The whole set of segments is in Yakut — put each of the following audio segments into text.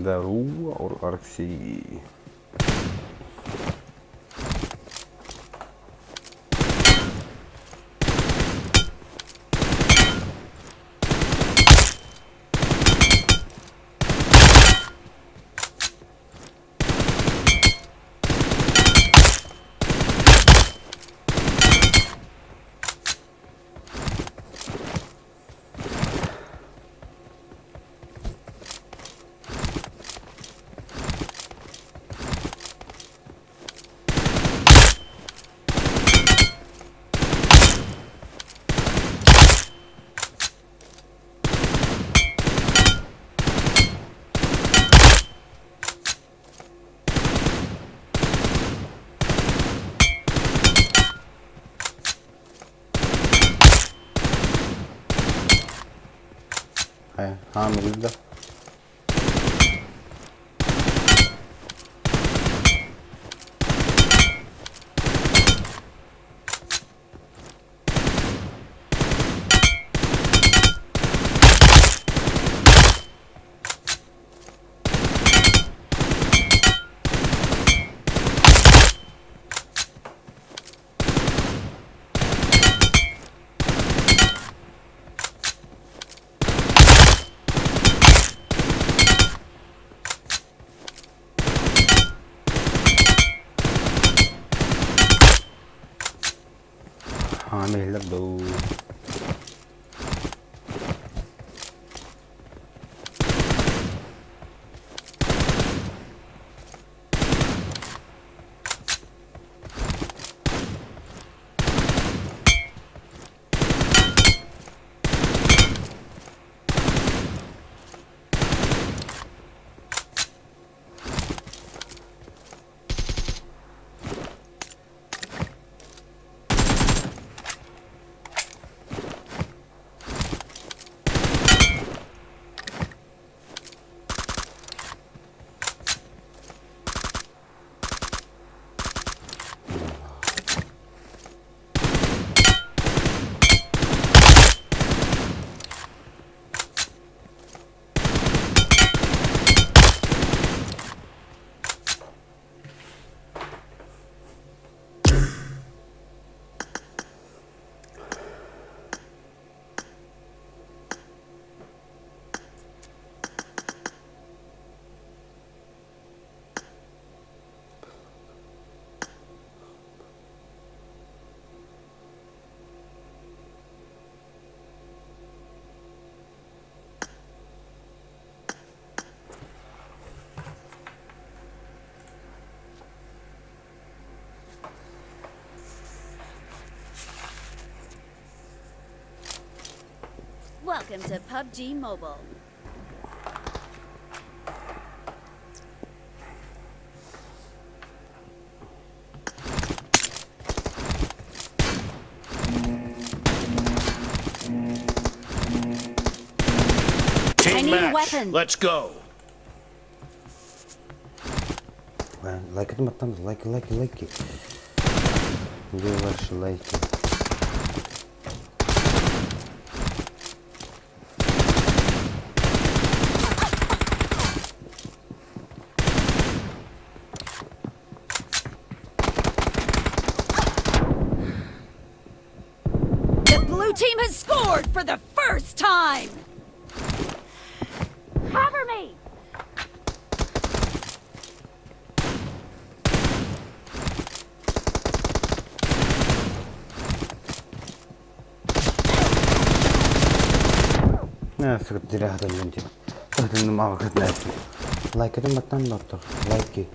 Здорово, Арксий. Хайа, хаамыгын да? Хаан иһиллэр дуу? Welcome to PUBG Mobile. Team I need a match. weapon. Let's go. Лайкатын баттан лайки, лайки, лайки. Где ваши лайки? The blue team has scored for the first time! Cover me! Лайкатын баттан доттор. Лайки.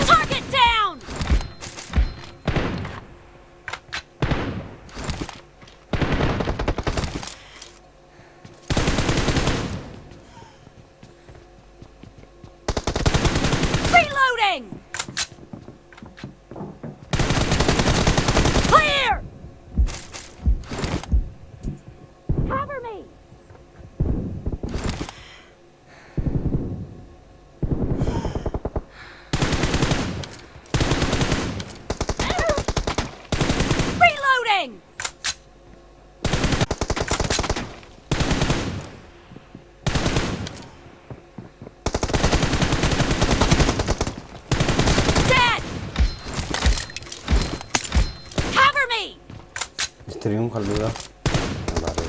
Target down! Стрим халыга. Бары.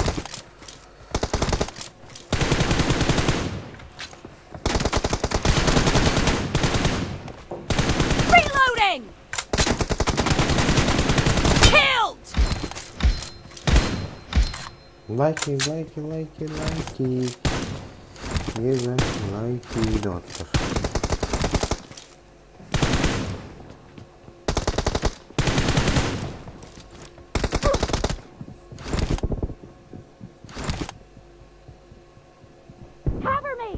Reloading! Killed! Лайки, лайки, лайки, лайки. Где лайки, доктор? Cover me!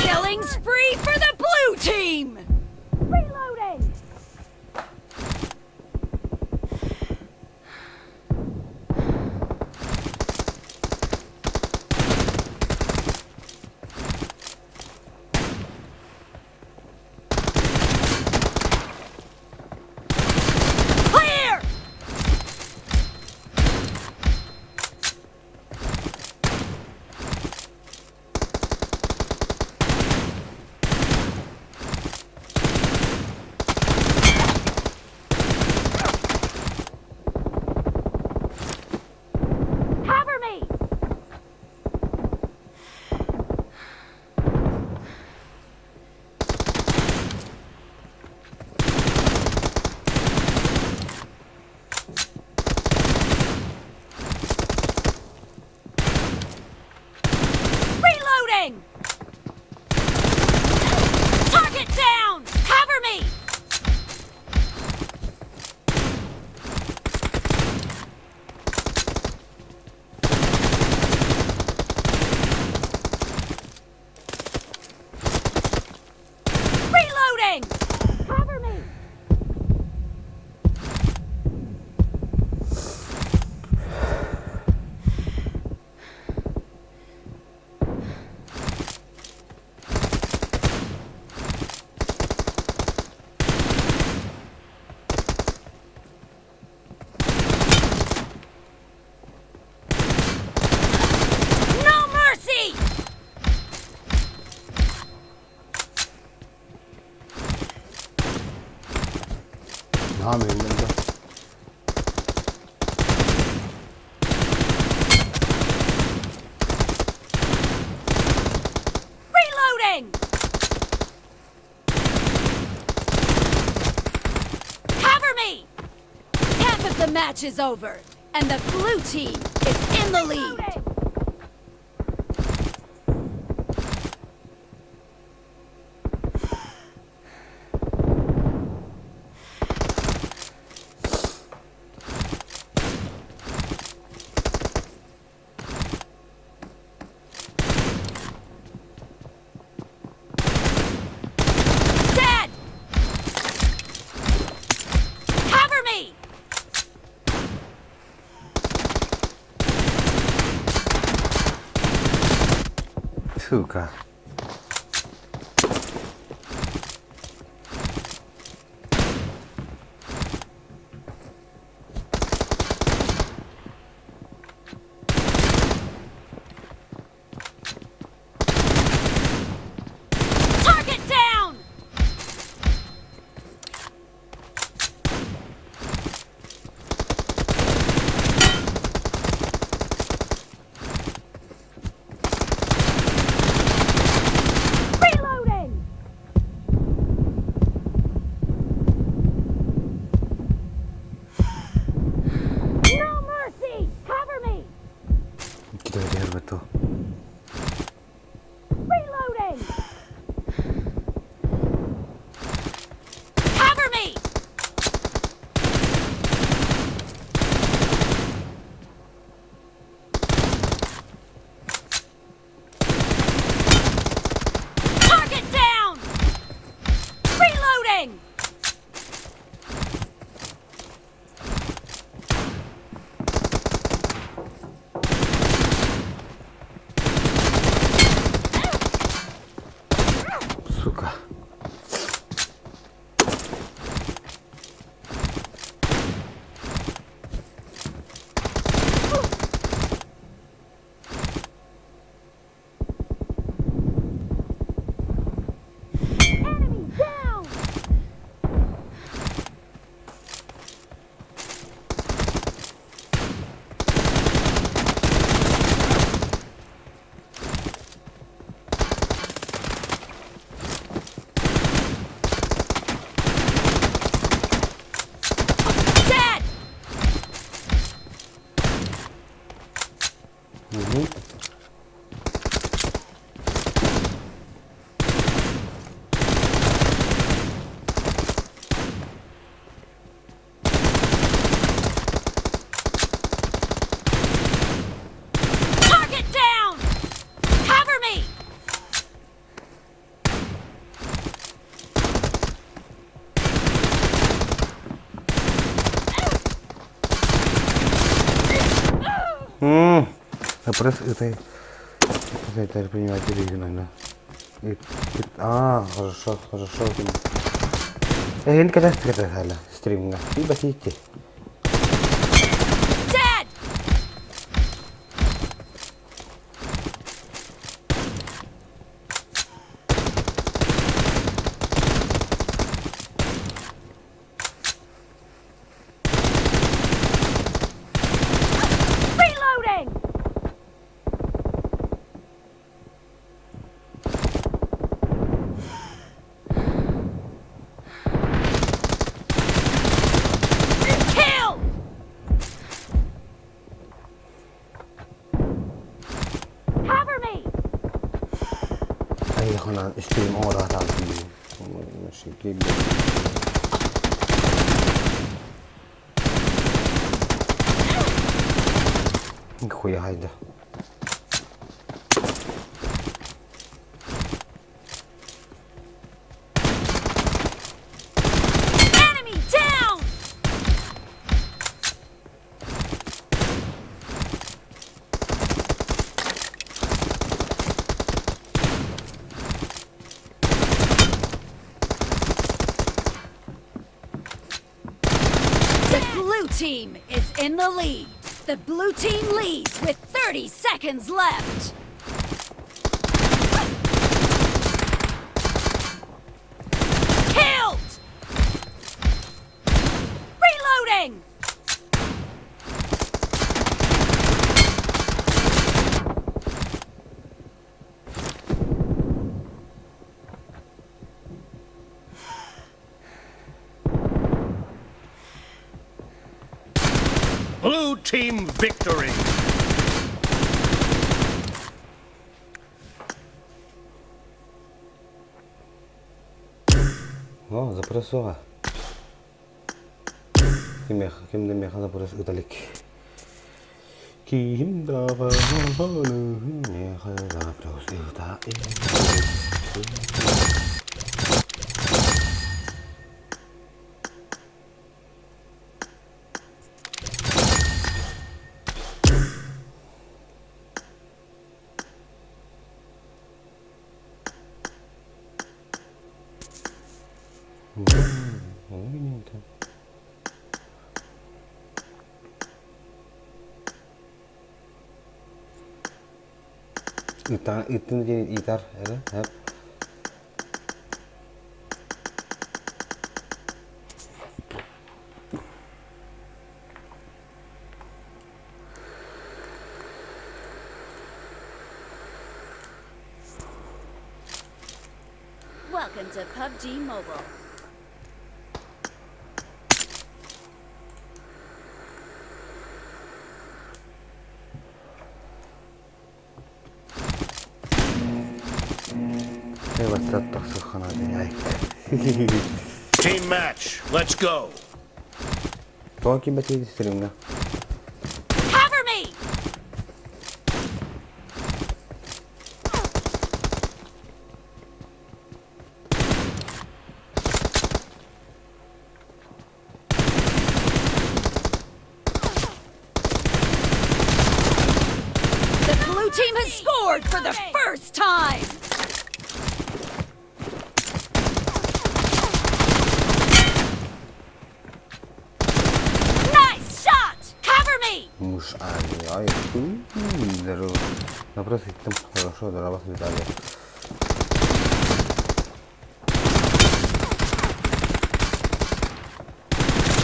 Killing spree for the blue team! Reloading! Clear! Cover me! Reloading! Target down! Cover me! Reloading! Cover me! No mercy! Наһаа миһиллэн да. Reloading! Cover me! Half of the match is over, and the blue team is in the lead. Dead! Cover me! Сука. Target down! Reloading! No mercy! Cover me! Иккитэ бэтиһэр ту. Reloading! Cover me! Target down! Reloading! Сука. Запрос этой это принимать регионально. А, хорошо, хорошо. Эһин кэтэс стримҥа. Тиийбэтиити. Dead! Reloading! Kill! Cover me! Айханан стрим оҥоро Нихуя гайда. Enemy down! The blue team is in the lead. The blue team leads with 30 seconds left. Killed! Reloading! Blue team victory. О, запрос суоҕа. Кимиэхэ, ким да миэхэ запрос ыта илик. Киһим да миэхэ запрос ыта илик. Ыттын диэн ыытар эрэ эп Welcome to PUBG Mobile. Team match. Let's go. Тоҕо киирбэтий стримҥа? Cover me! The blue team has scored for the first time! Nice shot! Cover me! Муж Ани, ай, здорово. Вопрос там хорошо, здорово, Виталий.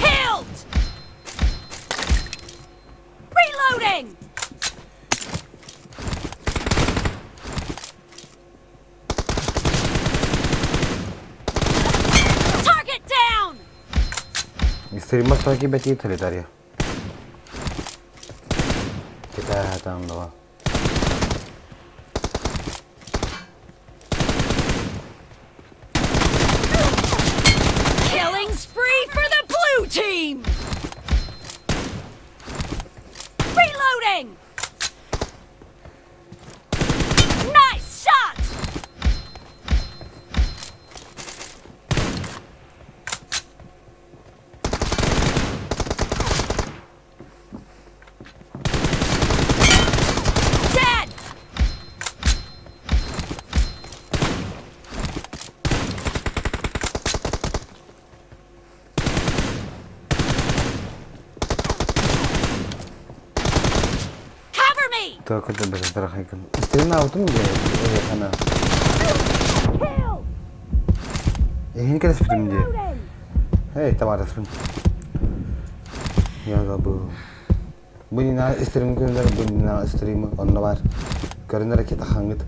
Killed! Reloading! Target down! Стриммар тоҕо киирбэтий Виталий? Китай там два. Killing spree for the blue team! Reloading! Nice shot! Только Истэрин аутун дии хана. Эһини кэтэспитим дии. Эй, табаарыспын. Я забыл. Бу нина истерим көрүнэр, бу нина стримы онно бар. Көрүнэр ракета хаңыт.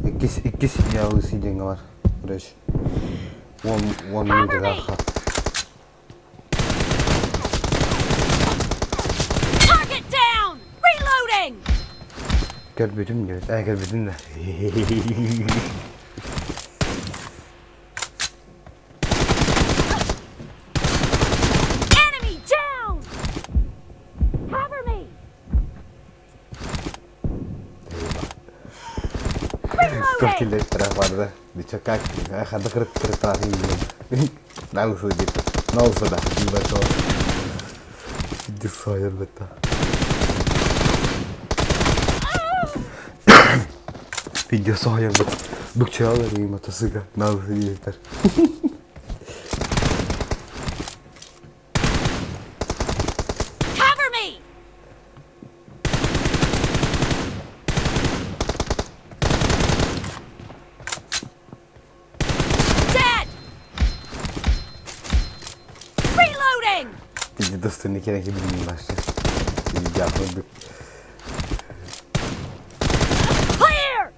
Иккис иккис ялысы диэҥҥэ бар. Короче. Уон уон минутаға. Target down! Reloading! Көрбүтүм диэбит. Ээ, көрбүтүм да. Enemy down! Cover me! Туох киллэртэрэ барда. Бичакка ханна кырыттаатын Наусу дип. Наусу да. Диба то. Дисайыр бетта. Видео соһуйар бит. Букчалар и мотосыга. Наусу диэтер. Cover me! Dead! Reloading! Достойный кереки билмейм башта. Yapıldık. Clear!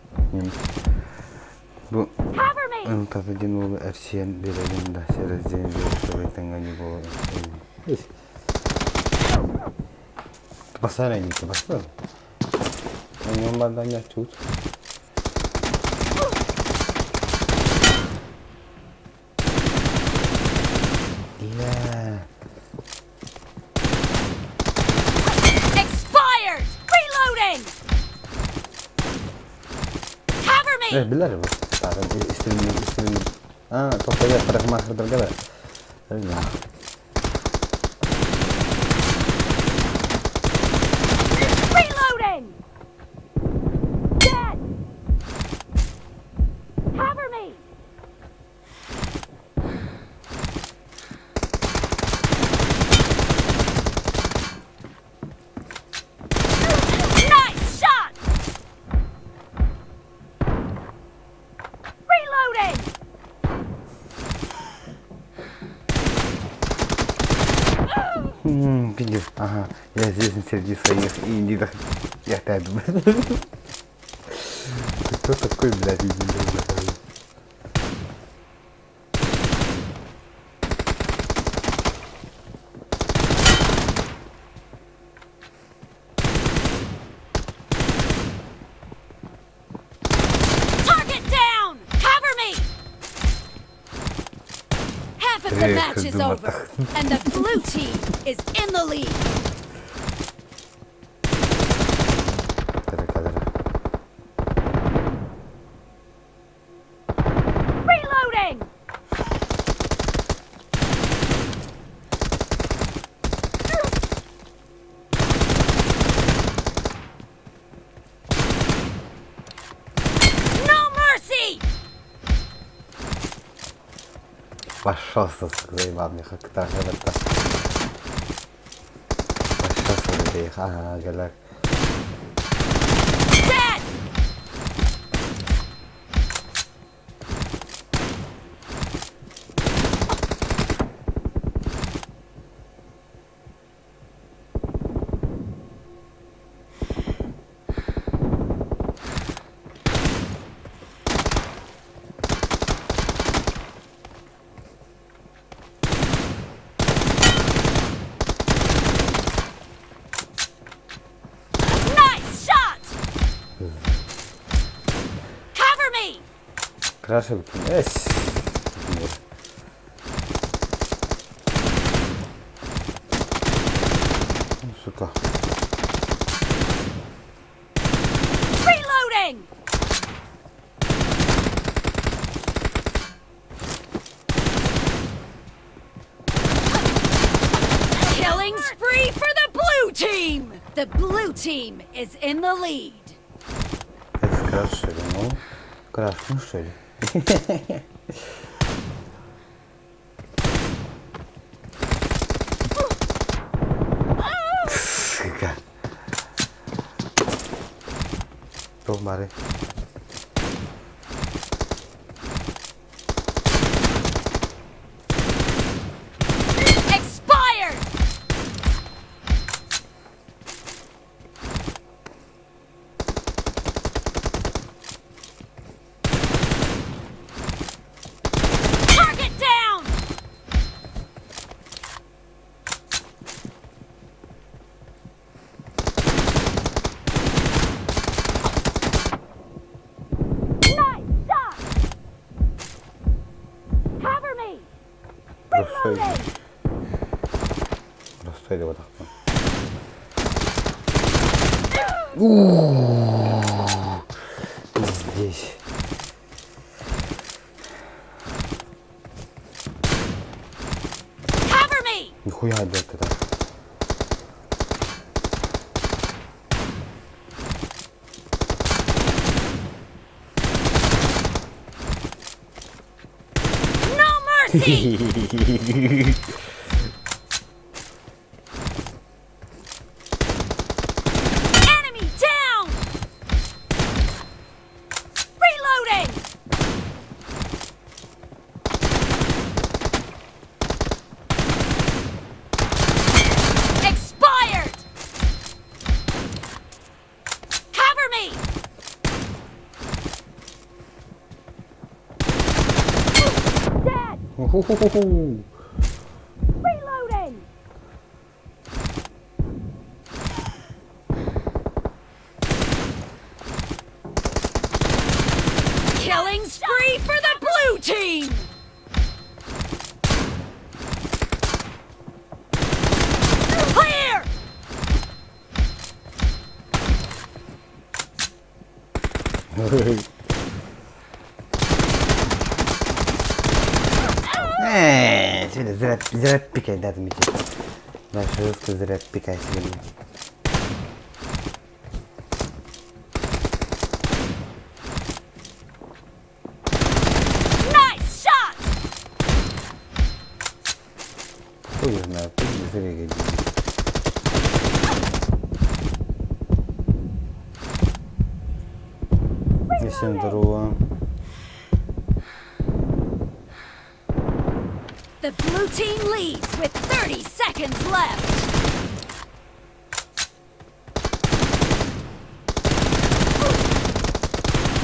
Бу Cover me! Татадин уолу эрчийэн биэрэбин да сирэсдиэн биэрэстэбэйтэн буолар. Басар эйники басар. Онон бардан тут. Yeah. Expired! Reloading! Cover me! Э, билэр бу. Тарын истирин истирин. А, тоқтайа парикмахердарга да. Reloading! Dead! Cover me! Nice shot! Reloading! Видишь, ага, я здесь среди своих и не я опять Ты кто такой, блядь, иди, блядь. Target down! Cover me! Half of the Эх, match is дума over, and the blue team is in the lead. Кадр, кадр. Reloading! No mercy! Пошел, заебал мне, как так это. Пошел, ага, галак. Dead! Nice shot! Cover me! Краша Эс. Сука. Reloading! Killing spree for the blue team! The blue team is in the lead. Это краш, что ли? Ну, краш, ну что ли? Сука. бары. Expired! Target down! Nice shot! Cover me! Простой. Reloading! Простой деп атахпын. Здесь. Cover me! Нихуя опять это. No mercy! Enemy down! Reloading! Expired! Cover me! Dead! Ху-ху-ху-ху. Reloading! Killing spree for the blue team! Clear! Ээ, зря, зря пикай, да, Дмитрий. Дальше жестко зря пикай сегодня. Nice shot! Хуй знает, ты не зря иди. Всем здорово. The blue team leads with 30 seconds left.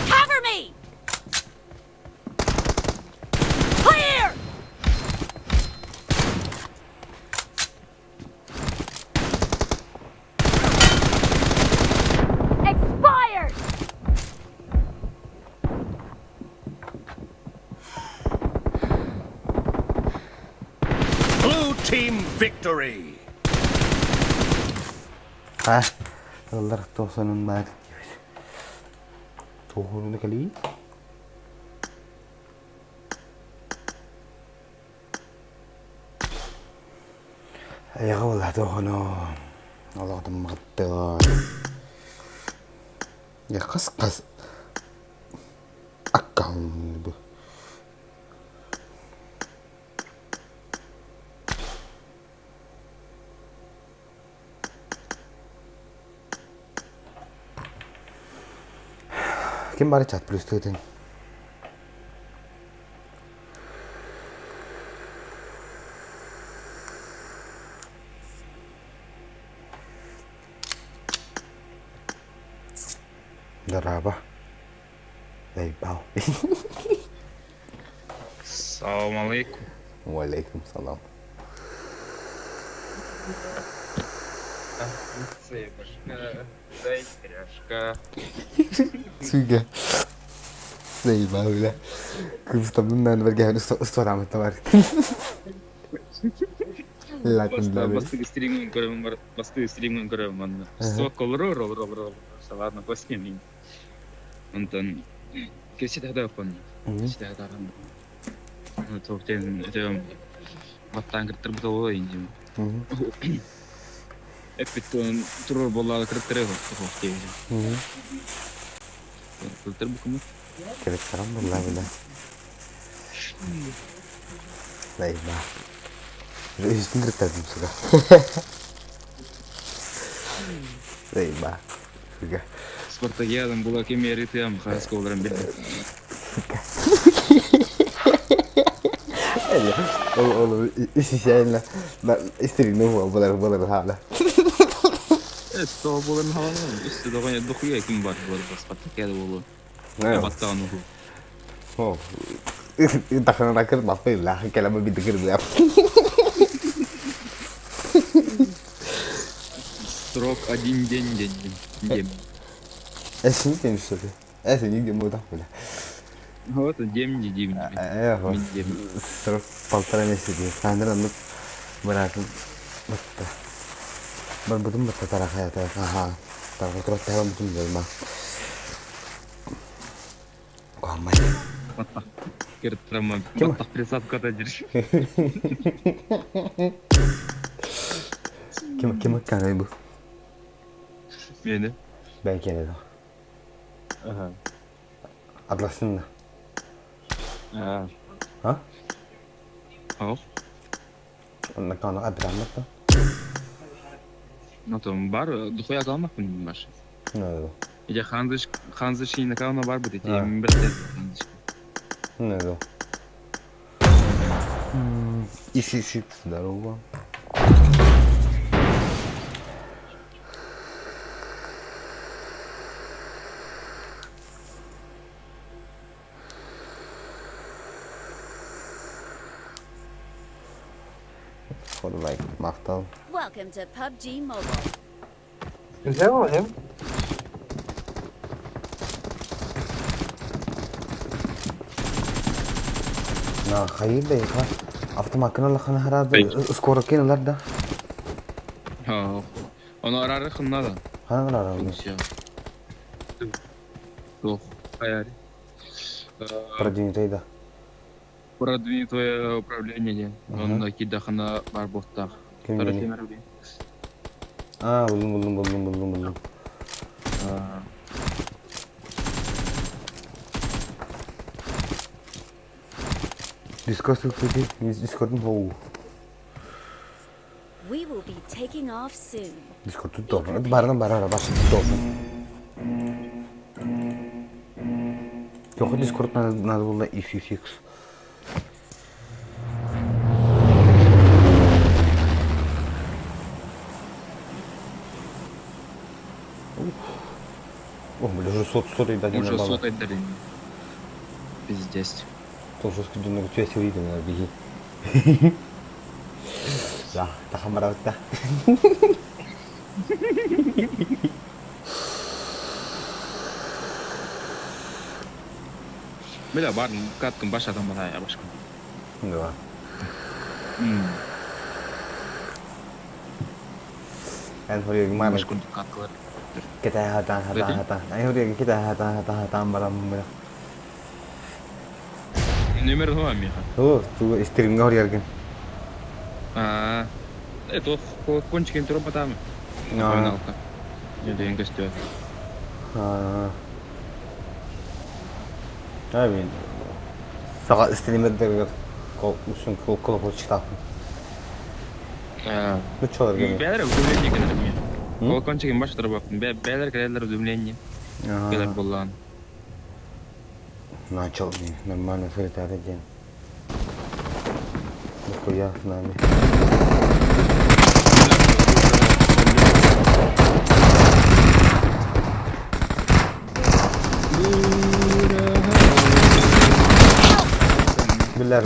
Cover me! Clear! Expired! Blue team victory. Ha, ыллар тоқсанын бар. Тоғыруны кали. Аяғы була тоғыну. Олоғдым мағытты. Я қас қас аккаунт бу. Ким бары чат плюс тыытын. Дорообо. Заебал. Салам алейкум. Валейкум салам. Цыбушка, дай сережка. Сука. Заебал, бля. Кыбыстамнан бергәһен устарам товар. Лакын Бастыгы стримин көрөмүн бар, бастыгы стримин көрөмүн манна. Сок рол рол рол рол. Ладно, баскем. Онтон кесе да пон. Кесе да ран. Ну топтен это баттан кырттыр буталы инжим. Эппиттон турор болла кырттыры хофте. Кырттыр букуму. Керек сарам була бля. Заебал. Үстін кырттырдым, сука. Заебал. Сука. Спартакиадам була ким эритиам хаска олорон билбэт. Ол ол исисээнэ истиринэ буолар буолар хаала. Тоҕо буоларын хаалан үстэ доҕо дохуя ким бар буолар Спартакиада буолуо. Баттаан уһу. Таханаракыр баппыйлаах кэлэмэ бидикир Срок один день день дем. Эсини тенишсөтө. Эсини дем бу бля. Вот дем не дем. Э, срок полтора месяца дии. Хааныр оннук быраатын батта. Барбытым батта тарахаята. Аха. Тарха тураттаһан бутум дьалма. Куһаммай. Киртрама Ким? баттах присадката дир. Ким ким ыкканый бу? Мени. Бен кенеdo. Ага. Атласынна. А. А? Ох. Онна каны абраммат Ну там бар дохуя калмакпын баш. Ну. Иде ханзыш ханзыш калма бар бит А. эти бир ханзыш. Ну. Ищи, ищи, здорово. Лайк, махтал. Welcome to PUBG Mobile. Güzel mi? На хайыр да яха. Автомакына лахана харады. Скоро кинулар да. Ha. Onu ararı kınla da. Хана арады. Все. Тух. Хайари. Продвинутый да. Продвинутое управление. Он кидахана бар боттах. Ким А, булдум, булдум, булдум, булдум, булдум. Discord кути, Discord'un хоу. We will be taking off soon. Discord тут должен. Это барна барара баш должен. Yok Discord надо, надо было XXX. О, бля, уже сот сот и Уже сот дали. Пиздец. Тоже скидно на тебя сюда на беги. Да, тахамаратта. Бля, бар каткын баш адам бана я башка. Да. Эн хорьёг мана Башка каткалар. китай хатан хатан хатан. Эн хорьёг китай хатан хатан хатан барам бля. Номер два меха. Ту, ту стримга хорьёргин. А, это кончики тропа там. Напоминалка. Или костер. А. Амин. Сага стримердер кол үчүн кол кол чыктапын. Ну чолар геме. Бәлер уведомление келер мне. Колокольчигин баш тарабакпын. Бәлер келер уведомление. Келер боллан. Начал нормально солитарный день. Нихуя с нами. Биллер.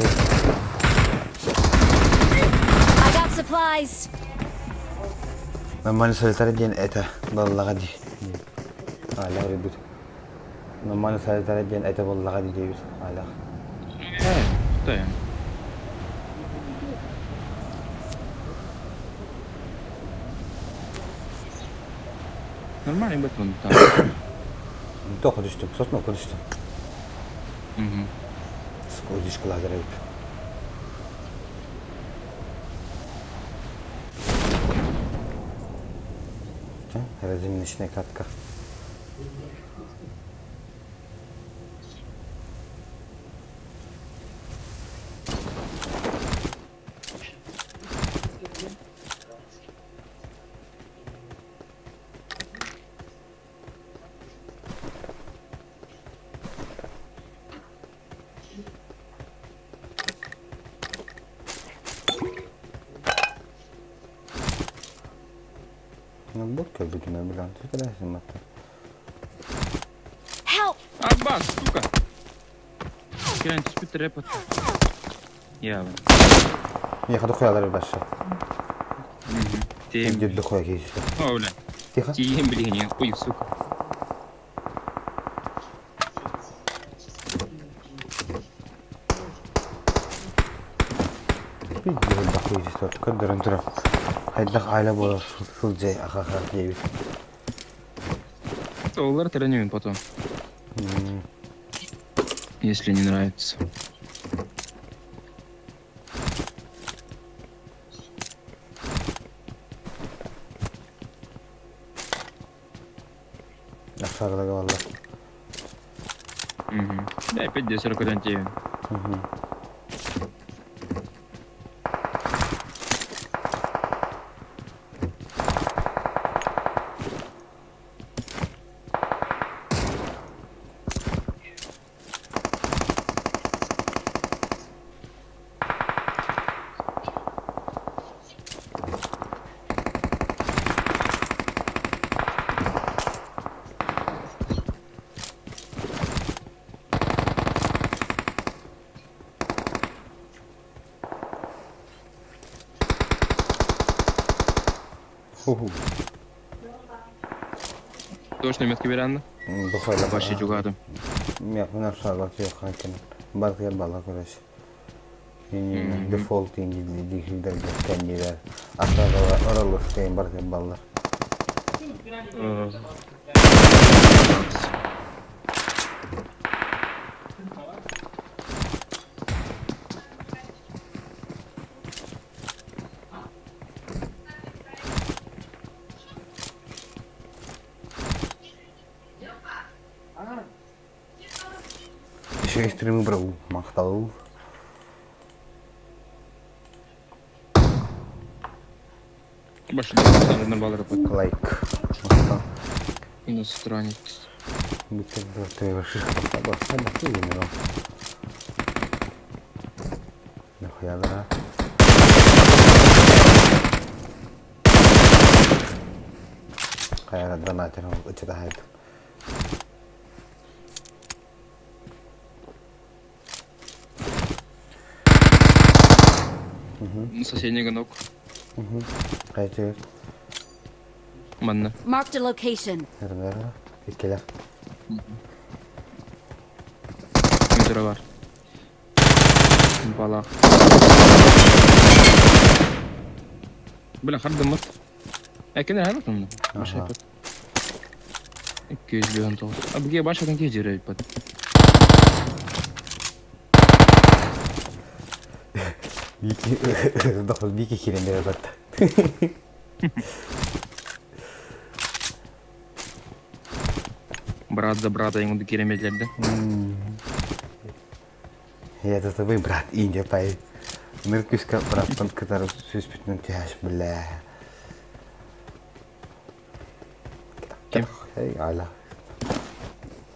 I got supplies. Нормально солитарный день это баллаға ди. Аля ребят. Нормально солитарный день это баллаға ди дейбит. Аля. Э, Нормально бит он там. Тоқ түштүм, сосын оқы түштүм. Угу. Сквозь лазер эбит. Разминочная катка. Ноутбук көрбүтүнэн билэн сүтэрээсин батта. Help! Абба, сука! Кэлэн түспүт рэп Я. Миэхэ дохуялар барша. Тиэм. Дир дохуя киһи. О, бля. Тихо. Тиэм билигин, ой, сука. Биир дохуя көрдөрөн турар. Хайдах аайла буолар сылдьай ахаха диэбит. Олар тренируем потом. Если не нравится. Ахсарга балла. Угу. Да, опять 241 тебе. Угу. Ху-ху. Точно метка беранна? Дохуя. Вообще чугатым. Миэхэ арсаалар тиэххэ барытыгар балла көрөс. Дефолт дихилдэргэ арсаалар оролустейн барытыгар баллар. Еще стримы брал, махтал. Больше нормал работает. Лайк. Махтал. Иностранец. Нахуя Хайа донатер ычытаһайт. Соседний ганок. Хайчы. Манна. Marked a location. Эрнера. Иккилер. Метро бар. Бала. Бля, хардыммыт. Экенер хардыммыт. Баша Аха. айпат. 259. А бге башадан кие жер айпат. Бики дохол бики кирен бере батта. Брат за брата еңді кереметлерді. Я за тобой, брат, Индия пай. Ныркүскә браттан кытары сүз бүтүнөн түһәш бля. Ким? Эй, аля.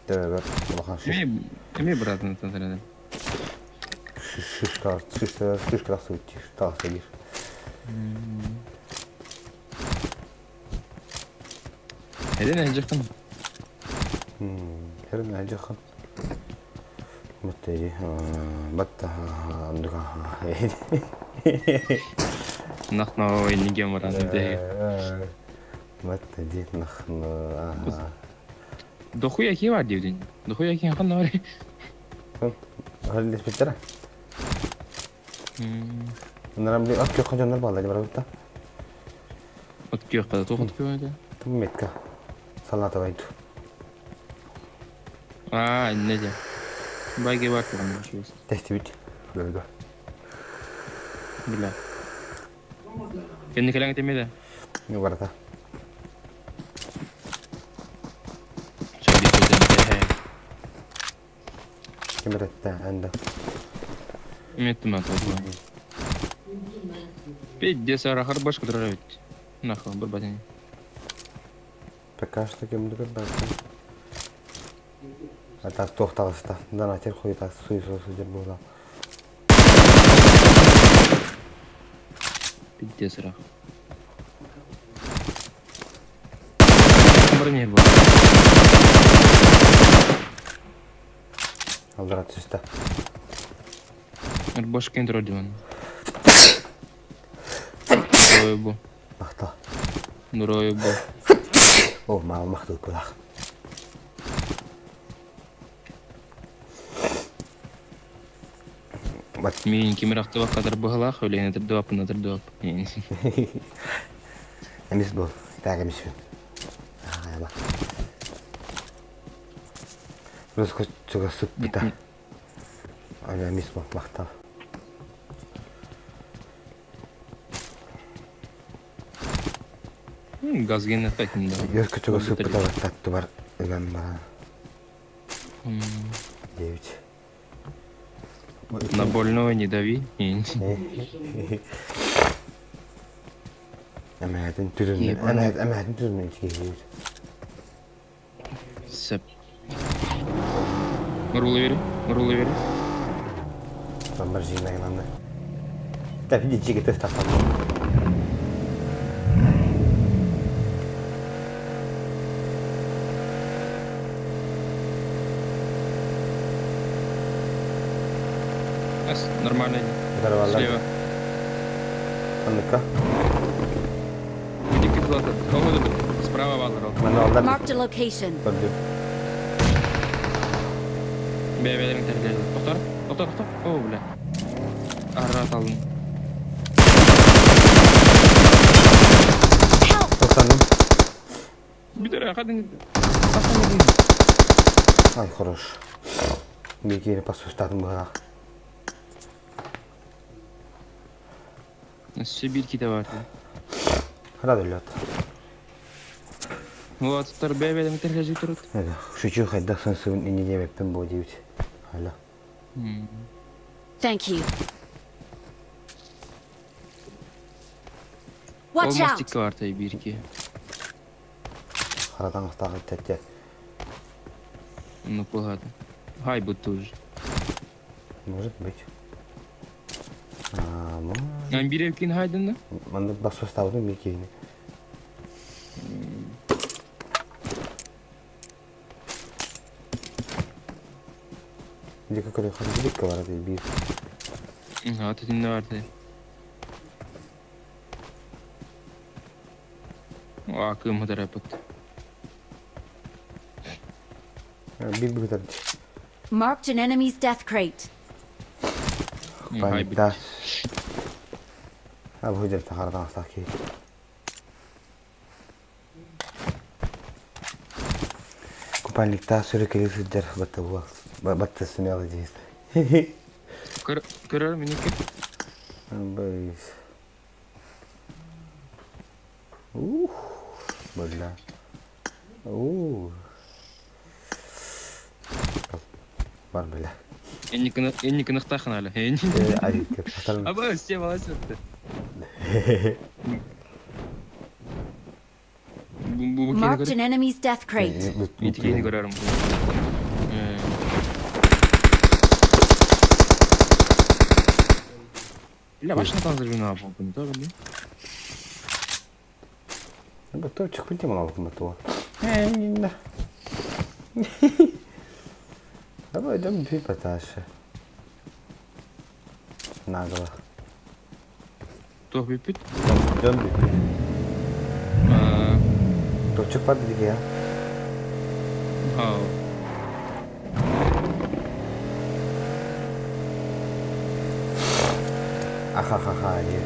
Төбөр, улахан шиш Эме братын тантырады. шишка, шишка, шишка тахсы тахсы дир. Эден әжіқін. Херин ажахан. Маттери, батта, андука. Нахна ойнеген баратын де. Батта дит нахна. Дохуя ки бар деуден. Дохуя ки хан бар. Хал битера. Нарам ли ат кёхан жоннор балла бар битта. От күйек қада тоқыт күйек. Метка. Салата байт. А, не де. Байге бар күйген. Тести бит. Лөлгө. Бля. Кенди келең темеде. Не барата. Чабит өтен. Кемеретте анда. Меттім аты. Пиздец, арахар башка дұрар Нахуй, бір батин. Пока что кемдүгөр бартын. А так тохталыста. Донатер хуйта суй су судер була. Пиздец, арах. баран иһэр буолла. Аллара түстэ. Бошкин турар диман. Ой бу. Махтал. Нурой бу. О, мама махтал кулах. Мин кимир ахтыбакка тарбыһалаах үлэни тырдыбаппын тырдыбап. Эмис был. Так эмиспин. Аҕайба. Руско чугас сыппыта. Аны эмис махтал. Газген этпэтин да. Өркө чугас сыппыта баттаттыбар ынан баран. Девять. На больного не дави. Эмээтин түрүннэн эмээтин түрүннэн киһиир. Сөп. Рула бери, рула бери. Тамар жиынайыланды. Тәпи жигіті тапқан. Нормально. Слева. Ханныка? Иди кислота. Справа валлар. Marked a location. Көрдүм. Бэйбэлэрин тэрилэр. Тоқтор, тоқтор, тоқтор. О, бля. Арра талын. Help! Тоқтандым. Бүтэр, хадың. Ай, хорош. Бикини пассустатын быһалаах. Өссө биир киитэ баар. Рада лед. Улааттар бэйбэлэрин тэрилэр турут. Шучу хайдах сансыбын инни диэбэппин буо диэбит. Алло. Thank you. Watch Ол out! мастикка бар тай биирки. Хара таҥастаах ыччат Ну кулаата. Хай будто уже. Может быть. А, ну, Ан биир кин хайдын да? маннык бассустаабытым биир киһини. Дика көрүөххэ дикка барар биир. Ага, титинне бар тай. Акым хатарапыт. Биир быһытар Marked an enemy's death crate. Паниктаас. Абы хара таҥастаах киһи. Купальниктаах сүрү кэлии сылдьар батта батта смело диир. Көрөр миники. Бейс. Ух, бля. Ух. Бар бля. Энникин ыктахын али. Аба өсте баласы өттү. Бу Marked an enemy's death crate. Итикени көрөрүм. Бля, башына танзыр жуна аппын, то били. Бу чыкпын тем алабытым батуа. Э, Давай, идем пить поташа. Нагло. Туох бүппүт? Дьон бүппүт. Топчук бар дедик я. Аха-ха-ха диир.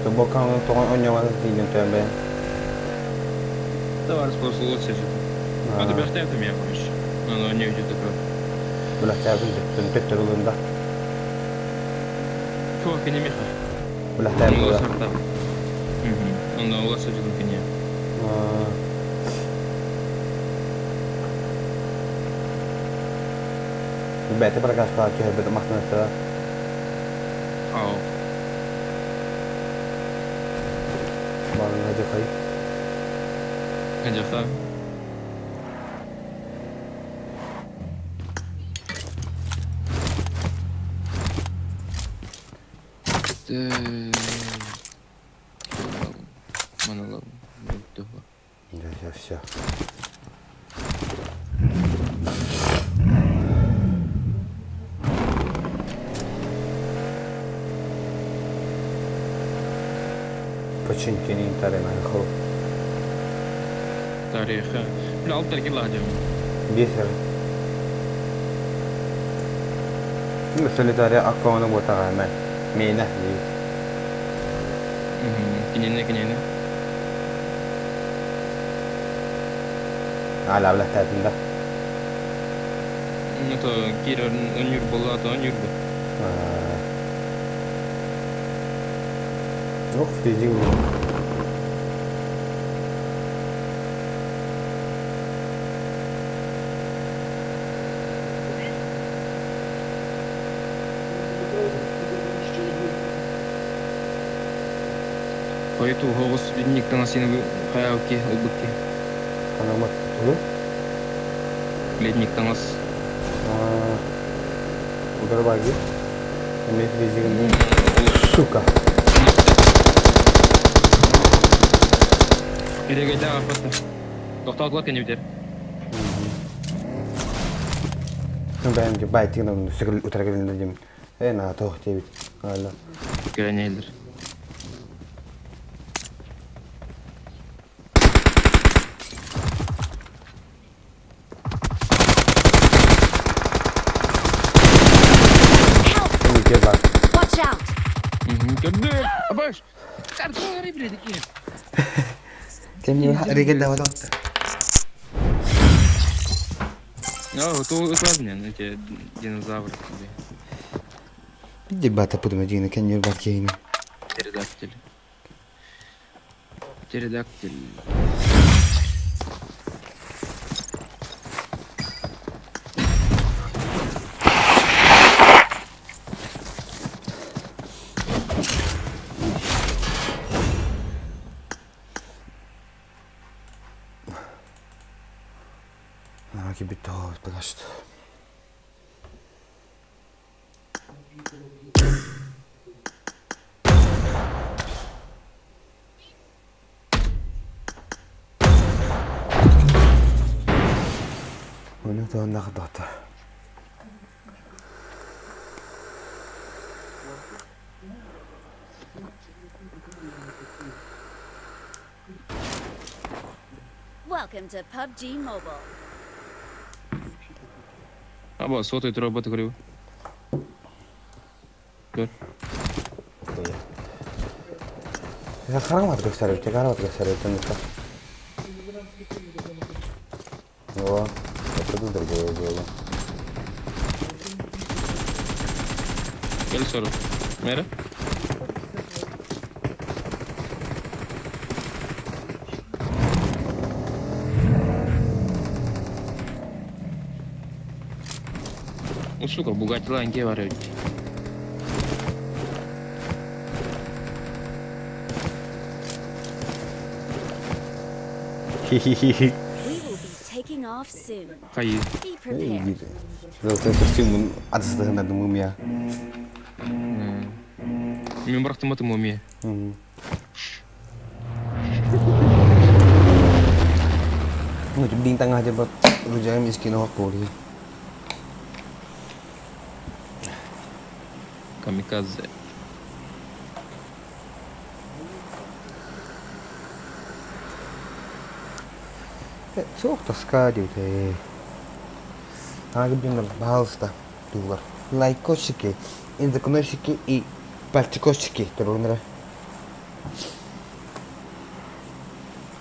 Тобокаҥҥа тоҕо онньоҥон тиийэн түһэн бэйэҥ? Товар просто лучше же. А ты бэхтээбитим я короче. Ону не видит такой. Бэлэхтээбин төттөрү ылын да. Чуо кинемиха. Бэлэхтээбин Онно сарта. Онно уласа дьылын кине. Бэйэтэ прокачкалаах түһэрбит массыынатыгар Ау. Барыҥҥа дьахай. Дьаха. Маны Все, все. Починкини тареманхо. Тарихы. Бля, алып тәрки ладим. Бисер. Солитария аккауна буотаҕа эмэ. Миэнэ диир. Кинини кинини. Аалаабылаттаатын да. Ну то киирэр өнүр буолла, то өнүр бу. Ох, физик. Хойут оҕус ледниктан син хайаабыт ылбыт киһи. Ханамат тугу? Ледник таҥас. Удар баги. Эмиэ физигин. Сука. Ирэгэйдээх аппатта. Тохтоотулар кэннибитэр. Бэйэм байтыгын сүгүл утара кэлин дим. Э на тоох диэбит. Алла. Кэлэнэллэр. Help! Нике бар. Watch out! Көрдүм. Абаш. Картон блядь. Кемни регелде отты. А, то это эти динозавры. Дебата пудума дигина кеннир бар кейни. Птеродактиль. Птеродактиль. Аки битто пагашт. Оны туоннах дота. Welcome to PUBG Mobile. Аба, сотый тура говорю. Көр. Харамат көстөрүп, карамат көстөрүп, О, это другое дело. Кел сору. Мэра? Ну, сука, Бугатти ланге бар эбит. Хи-хи-хи. We will be taking off soon. Хайы. Be prepared. Золотой костюм адыстыгына мумия. Мен бырахтым аты мумия. Ну, bintang aja buat rujaya miskin aku di. Камикадзе. Суох тоска диэте. Ага, пожалуйста, дулар. Лайкосики, индокносики и пальчикосики. Турунра.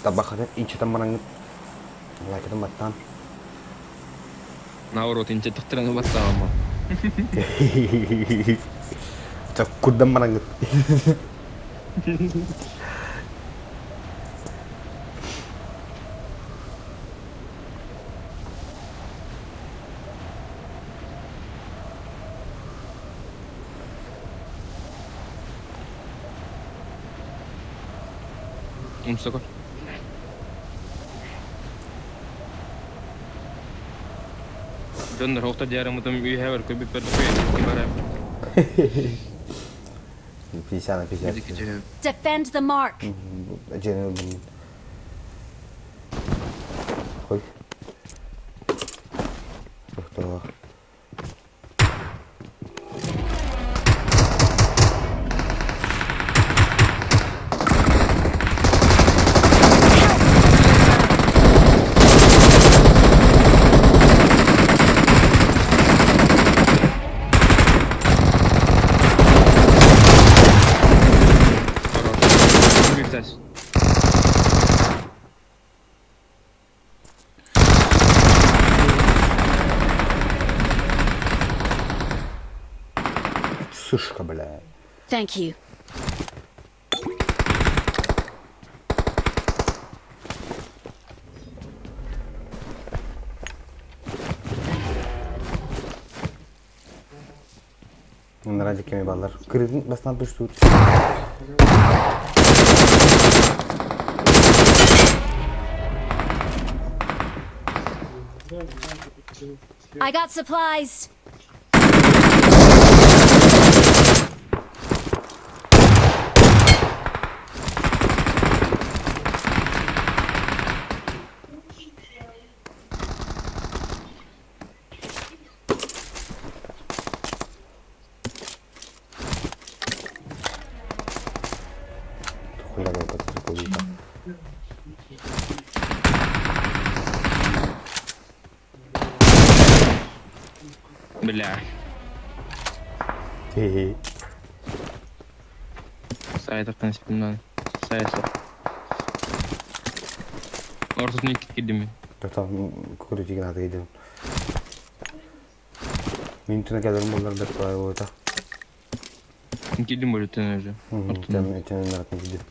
Табахары инчетен баран лайкатын баттан. Наоборот, инче тахтыраны баттаама. Курдан баран. Умсакар. Дьоннор охто диарамытым үйһэбэр көбүппэр ки барам. 50 на 50. Defend the mark. Дьиэни ылбын. Ой. Тохтоо. Хорош. Сушка, бля. Thank you. Ради кеми баллар. Кырыгын бастан түштүт. I got supplies. Хуя буолбата Бля. Хе-хе. Саайтартан спиннан. Сайса. Ортотун икки кирдим. Тоқтам көрүтүгэн аты кидим. Мин түнэ кэлэрим боллар бэрт баай буолта. Кирдим бөлүттен уже. Ортотун. Тем наратын кидим.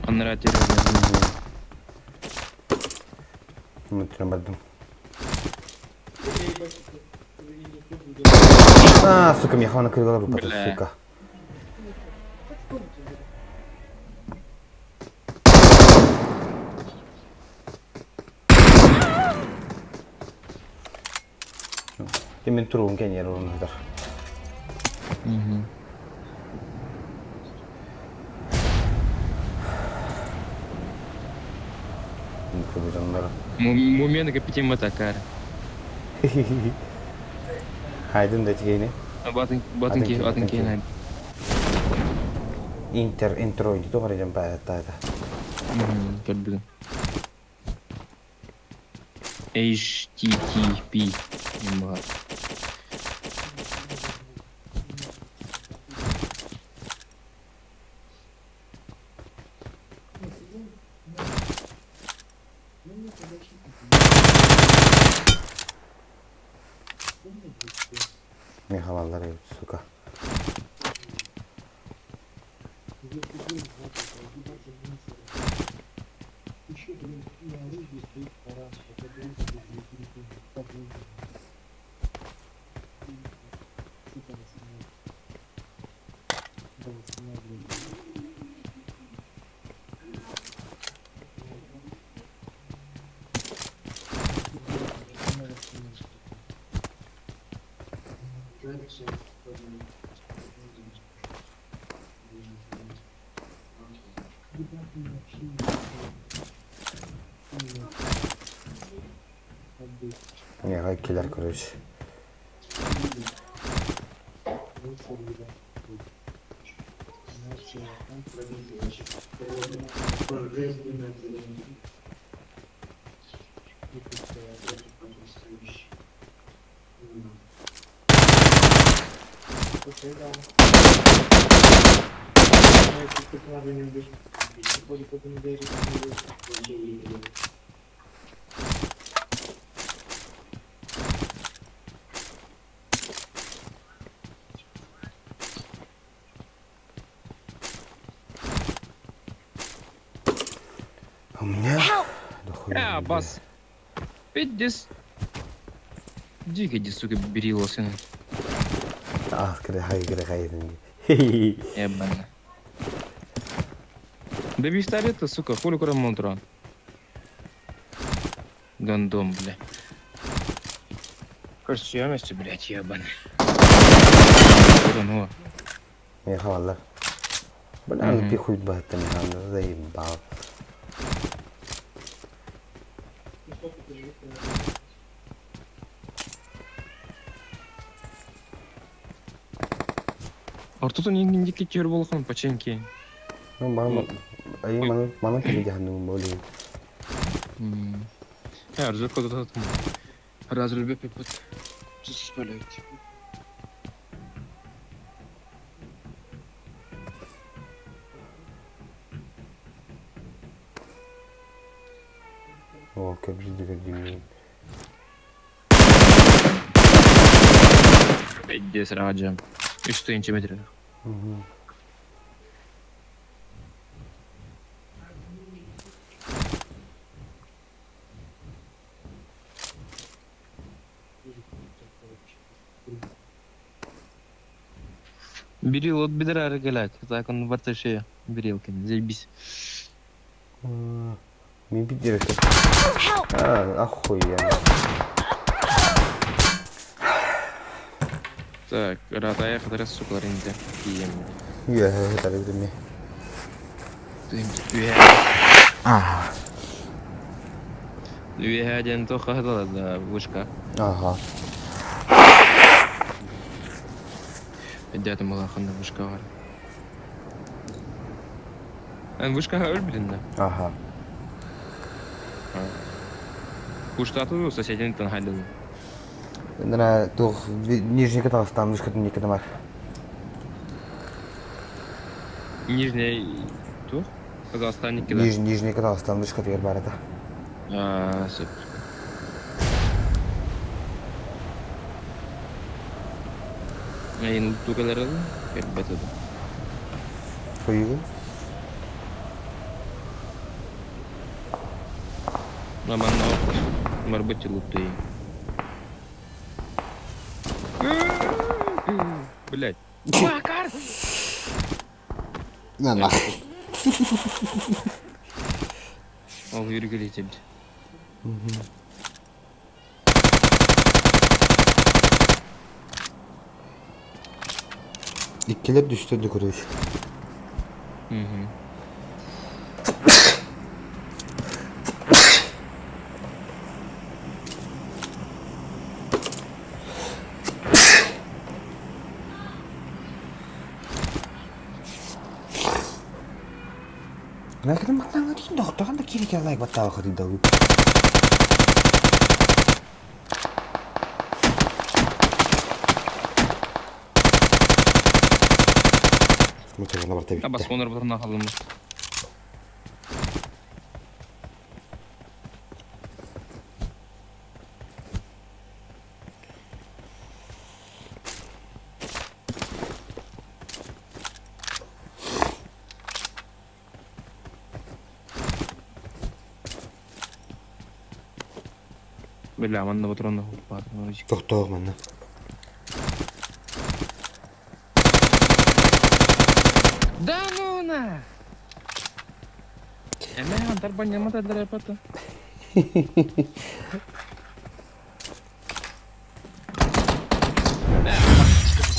Аннара тер. Мөттүнэ бардым. А, сука, механа кыргала бу Бля. сука. Мен туругун кенер орунудар. Кыбыжандар. Мумен капитан Матакар. Хайдын да тигейне. Батын батын ки атын ки най. Интер интро ди тоҕор дьон пааттаата. Көрбүтүм. HTTP. Имба. Мехалалар эбит, сука. Меха киллер, короче. У меня Help! дохуя А, людей. бас. Пиздец. Дико, иди, сука, берила сына. А, хай, хай, Ебана. Да пистолета, сука, хули куда монтра. Гондон, бля. Көрсүөм өссө, блядь, ебаный. Ну. Миэхэ баллар. Бля, пихуй баһыттан заебал. Ортотун иҥниндикки түөр буолхан паченки. Ну, маны, маны, маны кини дьаһанным более. Арзу кодотатым. Разлюбе пипут. Блять. О, кэбжиди кэрдиҥҥин. Пиздец, Раджа. Үс тыһыынча метр. Берил от бедра рыгалять. Так он в РТШ Берилкин. Заебись. Мин пиздец. Help! А, охуенно. Так, ратая хатара сукалар инде. Кием. Үөһэ сытар эбитим Үөһэ. Аа. Үөһэ диэн туох хаһытала да вышка. Ага. Өйдөөтүм улахан да вышка бар. Эн вышкаҕа өлбүтүн да? Ага. Куштату сосединиттэн хайдын. Нара туох Нижний Казахстан вышкатын диэки бар. Нижний туох? Казахстан икки да? Нижний Казахстан вышкатыгар бар этэ. Аа, сөп. Айын тугалары кэлбэт этэ. Хойугун? Манна барбыт луптый. Блять. Макар! На нахуй. Ол үргүлүтүм. Иккилэр түстэ да көрөбүт. Лайкатын баттааҥҥа тиийин доҕоттохон да киирэ лайк баттаабакка дуу. Мутагана барта А бүттэ. басконор бутурна халыммыт. Бля, манна патронна хуппаат. Тохтоох манна. Да ну на! Эмэ, антар баньяма тадара пата.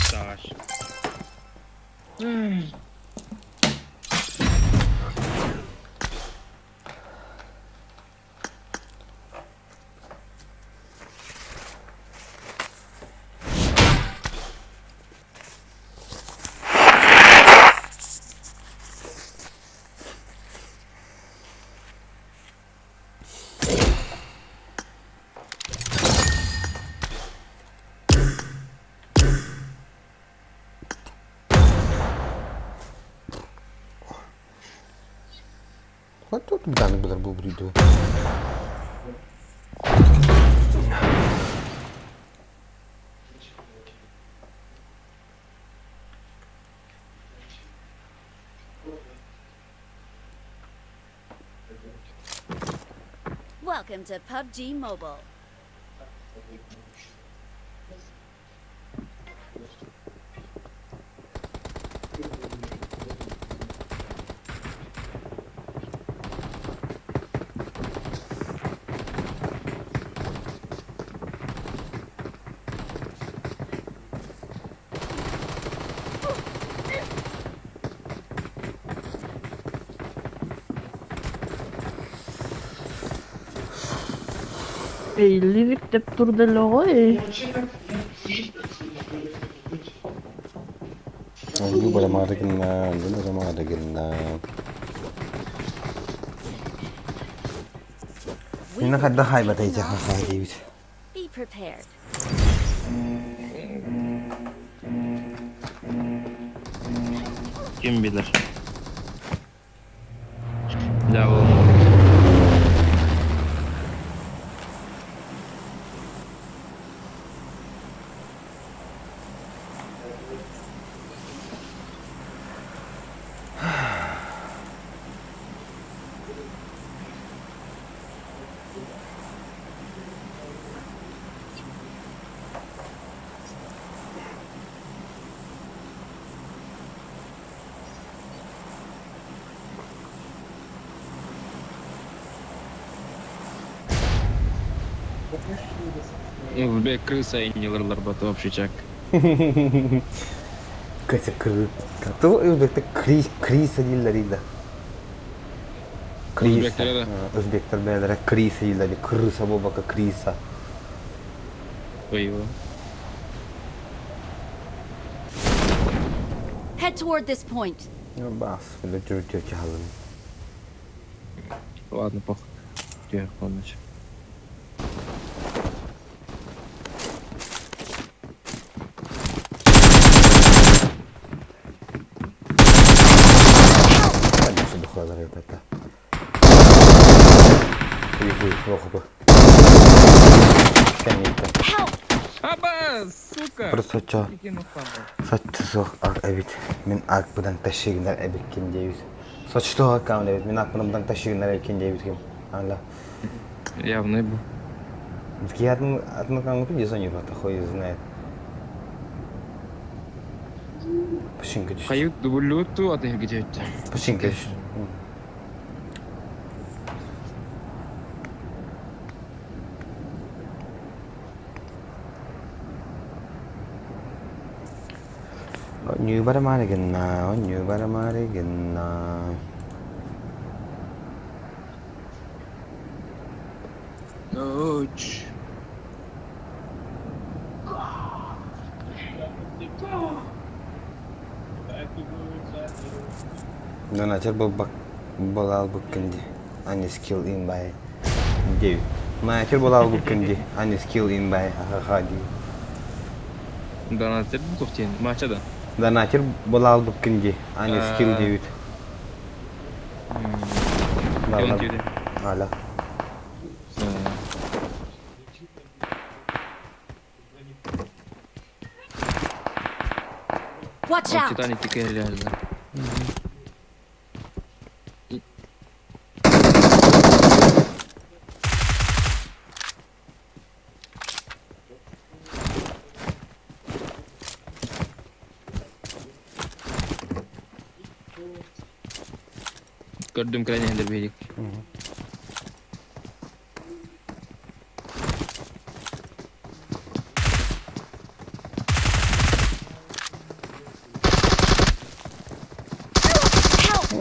Саш. Хоть тут данных булар бу бриду. Welcome to PUBG Mobile. Эйливик деп турда эле го эй. Оонньуу барамаары гынна, оннун барамаары гынна. We Мин will хайдах not хаайбатай be дьаха lost. диэбит. Be prepared. Kim bilir. Да, ол. Узбек крыса и не ларларбата общий чак. Катя кры. Ты өзбекте кри криса дииллэр да. Криса. Өзбектер да. Өзбектер бэйэлэрэ криса дииллэр крыса буолбакка криса. Воевал. Head toward this point. Бас, бile жүрүтүө чаһалын. Ладно, похуй. Где полночь. Конечно, духалар это. Хуй, плохо бы. Кэнниттэн. Help! Аба, сука! Бір соччо соччо суох ак эбит. Мин акпыдан ташигинер эбиккин диэбит. Соччо аккаун эбит. Мин акпынан ташигинер эбиккин диэбит ким. Ала. Явный был. Такие атын атын аккаунты где за хуй знает. Пашинка түстэ. Хайыт дублюту, а ты где это? Пашинка түстэ. Оонньуу барамаары гынна, оонньуу барамаары гынна. Ночь. Донатер буолбак буола албыккын дии. Ани скилл in by диэбит. Донатер буола албыккын дии. Ани скилл in by ахаха дии. Донатер буков тен. Мача да. Донатер буола албыккын дии. Ани скилл диэбит. Кевин тиде. Аля. Watch out! Титаник тикер реально. Көрдүм крайне хендер бейдик. Help!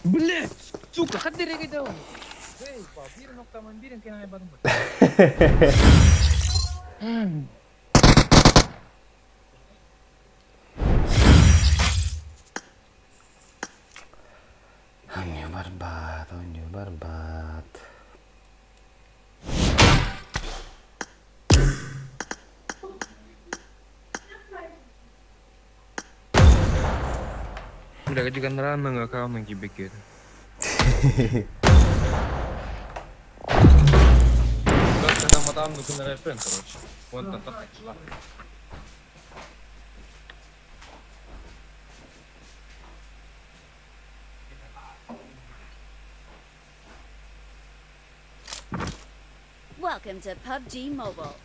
Блять, сука, хаддер эгедеу. Bir noktaman birin kenara barın. Оонньуу барбаат, оонньуу барбаат. Бля, гадиганранның аккаунтын кибекер. Короче. Вон там Welcome to PUBG Mobile.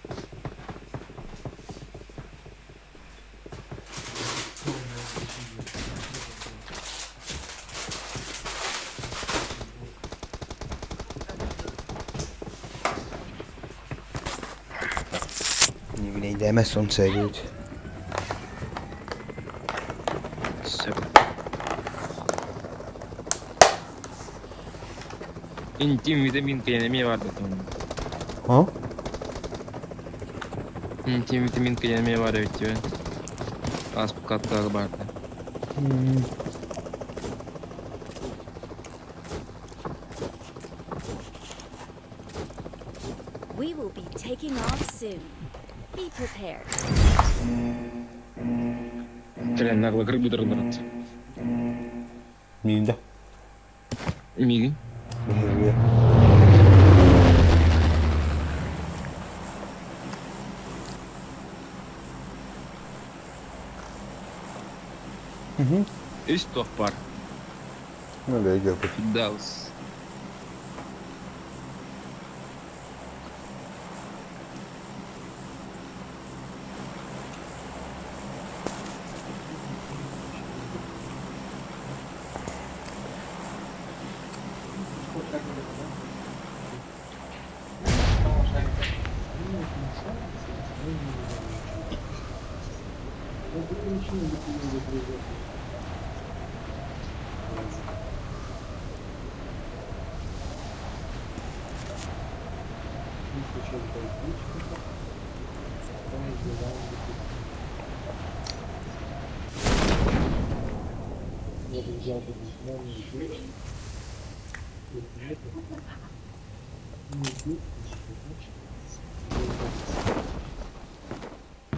Не билейдэмэс сон сөйдүүт. Сөп. Интим витаминка эмиэ баар да А? Интим витаминка эмиэ баар эбит дии. Ааспыкка баар да. We will be taking off soon. Be prepared. Кэлэн наглы быдырылларат. Миинде. Миигин. Миигин. Үс туох бар. Ну да, идет. Даус.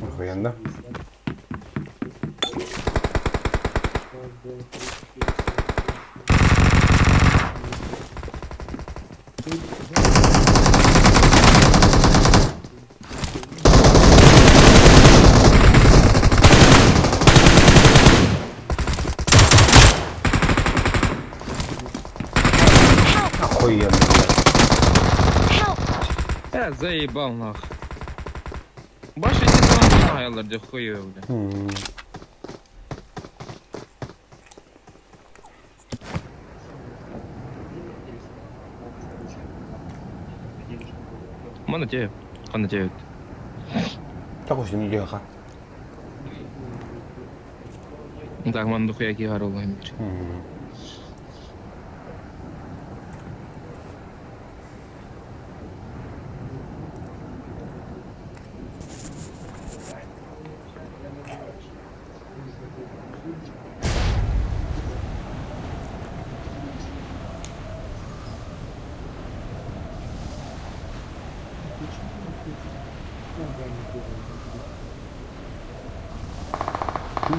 Охуенно. Охуенно, блядь. Help! Э, заебал нах. Баш эти там аялар дьэ хуё, бля. Мана тебе, ханна тебе. Так уж не ха. Так, ман духуя ки гарол бир.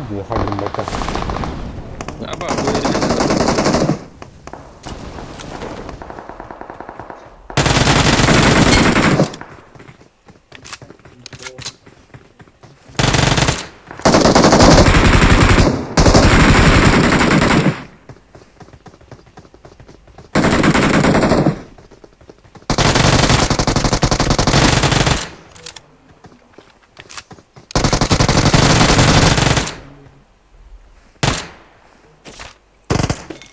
Духа бата. Аба, бу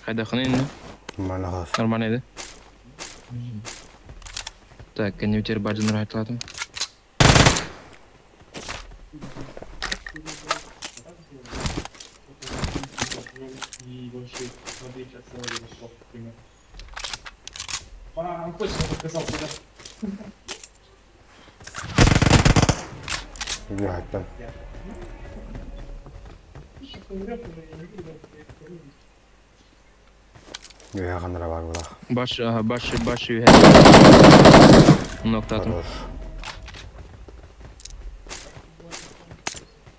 Хайдахын Манахас. Нормально edi. Так, кэннибитигэр бар дьоннор айтылаатым. Блядь, Үөһэ ханнара бар буолах. Баш, ага, баш, баш үһэ. Ноктатым. Хорош.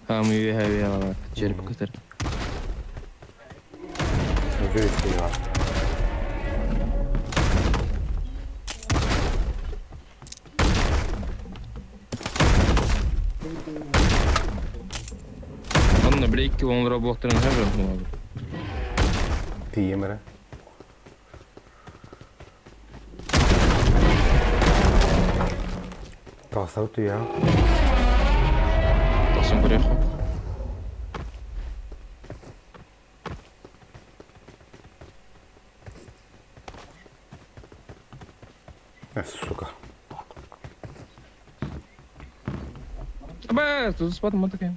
Хам үһэ үһэ бар. Череп кытыр. Үчүгэй бар. Онно бile икки оҥоро буолтарын хэбэ. Тиийэм эрэ. Тахсабыт үйэҕэ. Тахсан көрүөххэ. Сука. Аба, тутуспатым матакайым.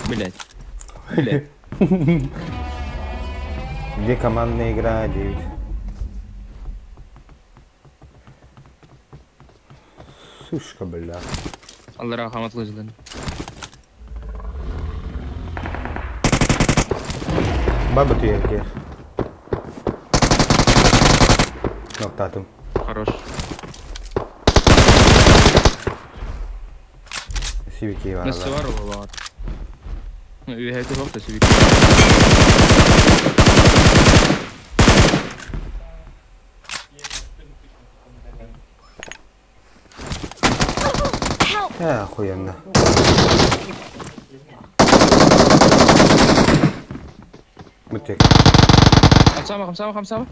Блять. Блять. Где командная игра, Дэвид? Сушка, бля. Аллара хаматлыжылын. Баба туйеркер. Ноктатым. Хорош. Сивики бар. Несі бар ол бар. Үһәти хоп та сивики. Help! Э, охуенно. Мутек. Хамсама, хамсама, хамсама.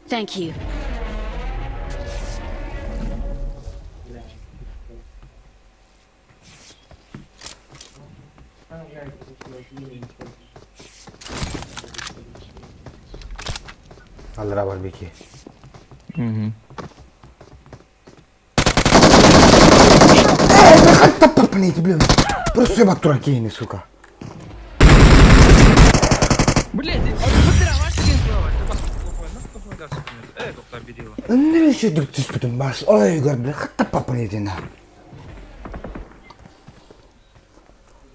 Thank you. Аллара барбеки. Блять, блин. Просто ебать дураки, сука. Блядь, Неше дүр түспүтүм баш. Ой, гөр, бля, хатта папа не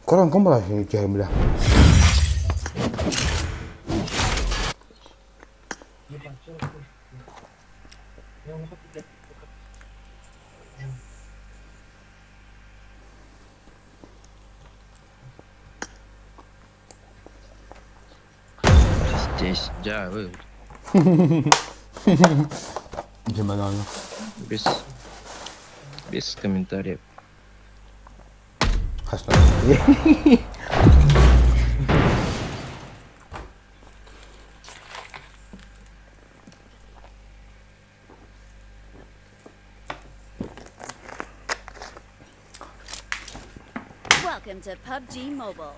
Корон ком была бля. Здесь, да, вы. Диманально. Без... Без комментариев. Хасно. Welcome to PUBG Mobile.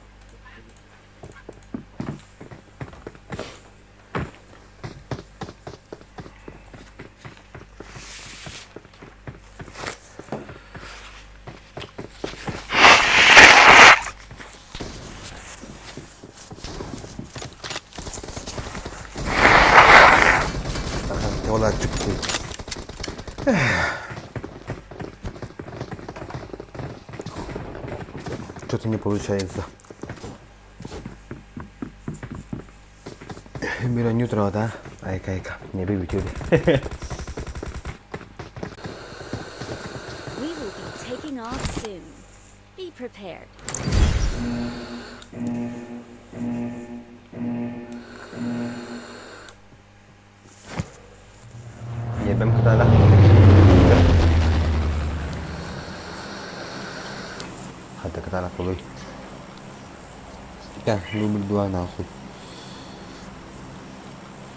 Ола түкті. Что-то не получается. Мира нютро, да? Айка, айка. Не бей We will be taking off soon. Be prepared. Ебем куда Хата катана полуй. Да, дубль два нахуй.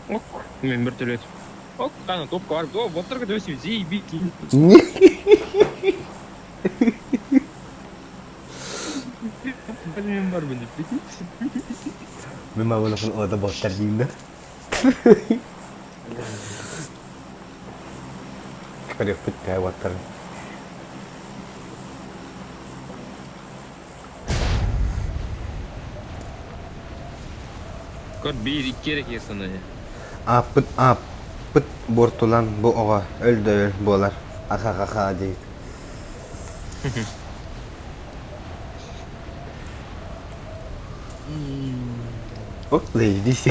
Ок, мен вертолет. Ок, қана топқа барып, о, боттарға дөсіп, заебись. Мен бармын деп, прикинь. Мен маған ода боттар деймін да. Көрек бітті боттар. Көр бир икки эрэ киһи Аппыт аппыт буортулан бу оҕо өл да өл буолар аха-ха-ха диэбит Ок, заебись.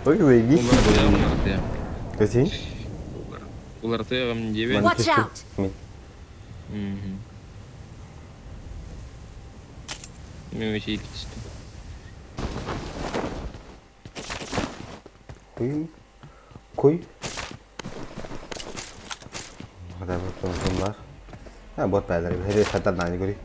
Ок, заебись. Улар Көтейін? Улар диэбит. Watch out. Мен. Мен өте екі түстім. Кой. Кой. Хата бар. А, бот бәлер. Хәре хатар наны көри.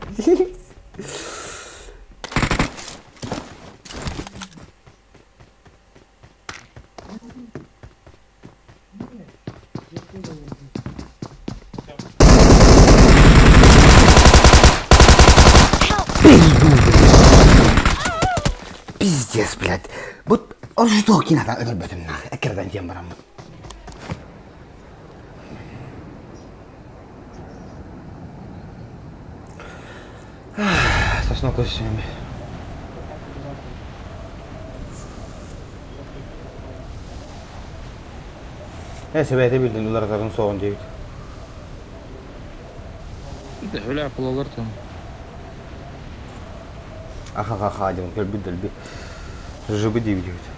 Пиздец, блядь. Вот он что кино өлбөтүм нах. Экерден тем барам. Сосна көссүөм. Э, сэбээтэ билдин уларытарын суоҕун диэбит. Өлө апылалар там. Аха-ха-ха диэн көлбүт дэлби. Жыбы диэбит үһүт.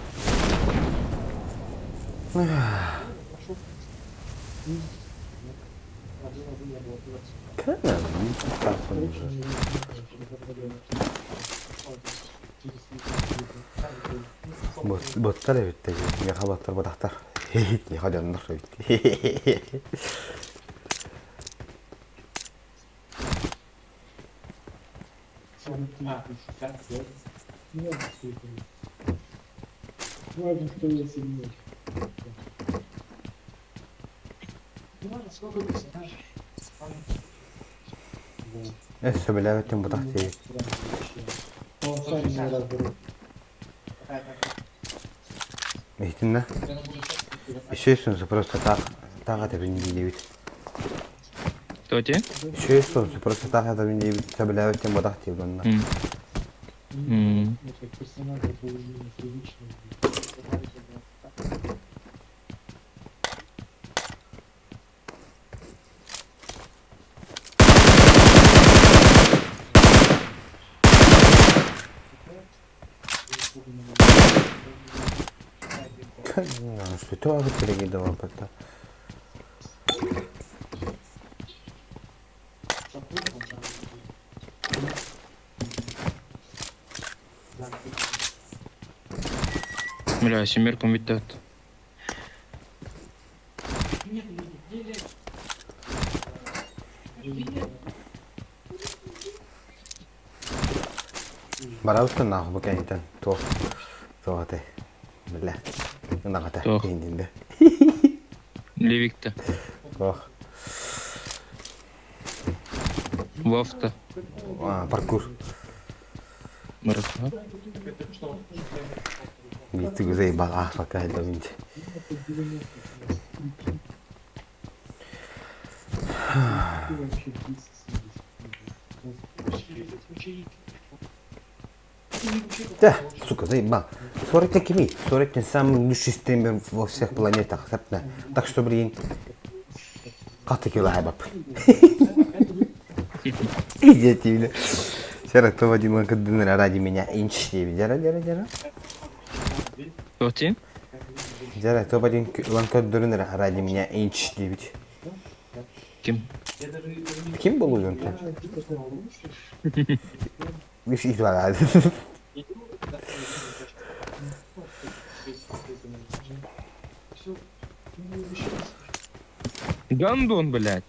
Боттар эбит миэхэ боттар ботахтар миэхэ дьоннор эбит Э, сөбүлээбэттин бутах диэбит. Иһитиннэ? Еще просто так так этэбин диэбит. Кто те? Еще просто так этэбин диэбит. Сөбүлээбэттин бутах диэбит онно. Что это Бля, семеркам бүттэ. Барабыттан нахуй бу кэнниттэн туох туох этэй бля ынаҕата Туох? иһиннинде Ливикта. туох Вовта. А, паркур Барыха. Биир заебал а пока это видите. Да, сука, заебал. Сорок кими? 40 самый лучший стример во всех планетах. Так что, блин, как ты кило Идите, бля. Вчера кто один ланкадынер ради меня инч дера дера дера. Кто Дера кто один ланкадынер ради меня инч диэбит. Ким? Ким буолуй онтон? Үс итвара. Гандон, блядь.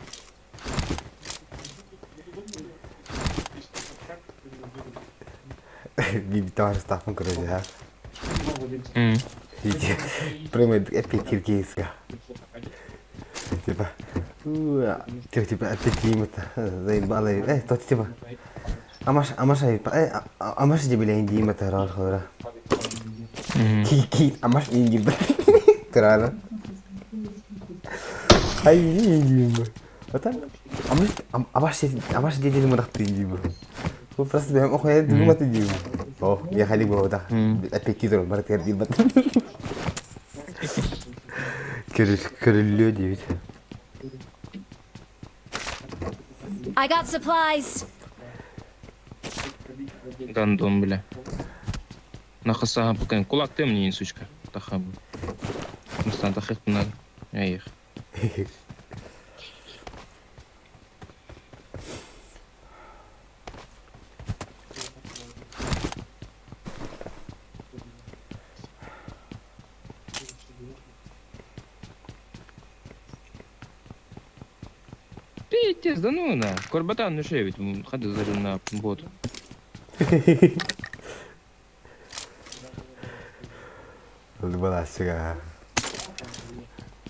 Биир табаарыстаахпын көрөдө ha. М. Прямо опять киргизская. Типа, типа, типа, опять это заебало. Э, то типа, амаш, амаш, э, амаш дебилен дима тарал хора. Ки, ки, амаш инди тарала. Ай, инди. Отан, амаш, амаш, амаш дедели мурахты инди. Просто бэм охуя думать инди. О, я хали был да. Опять кидр, брат, я дима. Көрүллүө диэбит. I got supplies. Гандон, бля. Нахасаха пока. Кулак ты мне, сучка. Таха. Мустан тахих надо. Эх. Пиздец, да ну на. Корбатан, ну шевит, ходи даже на бот. Баласыга.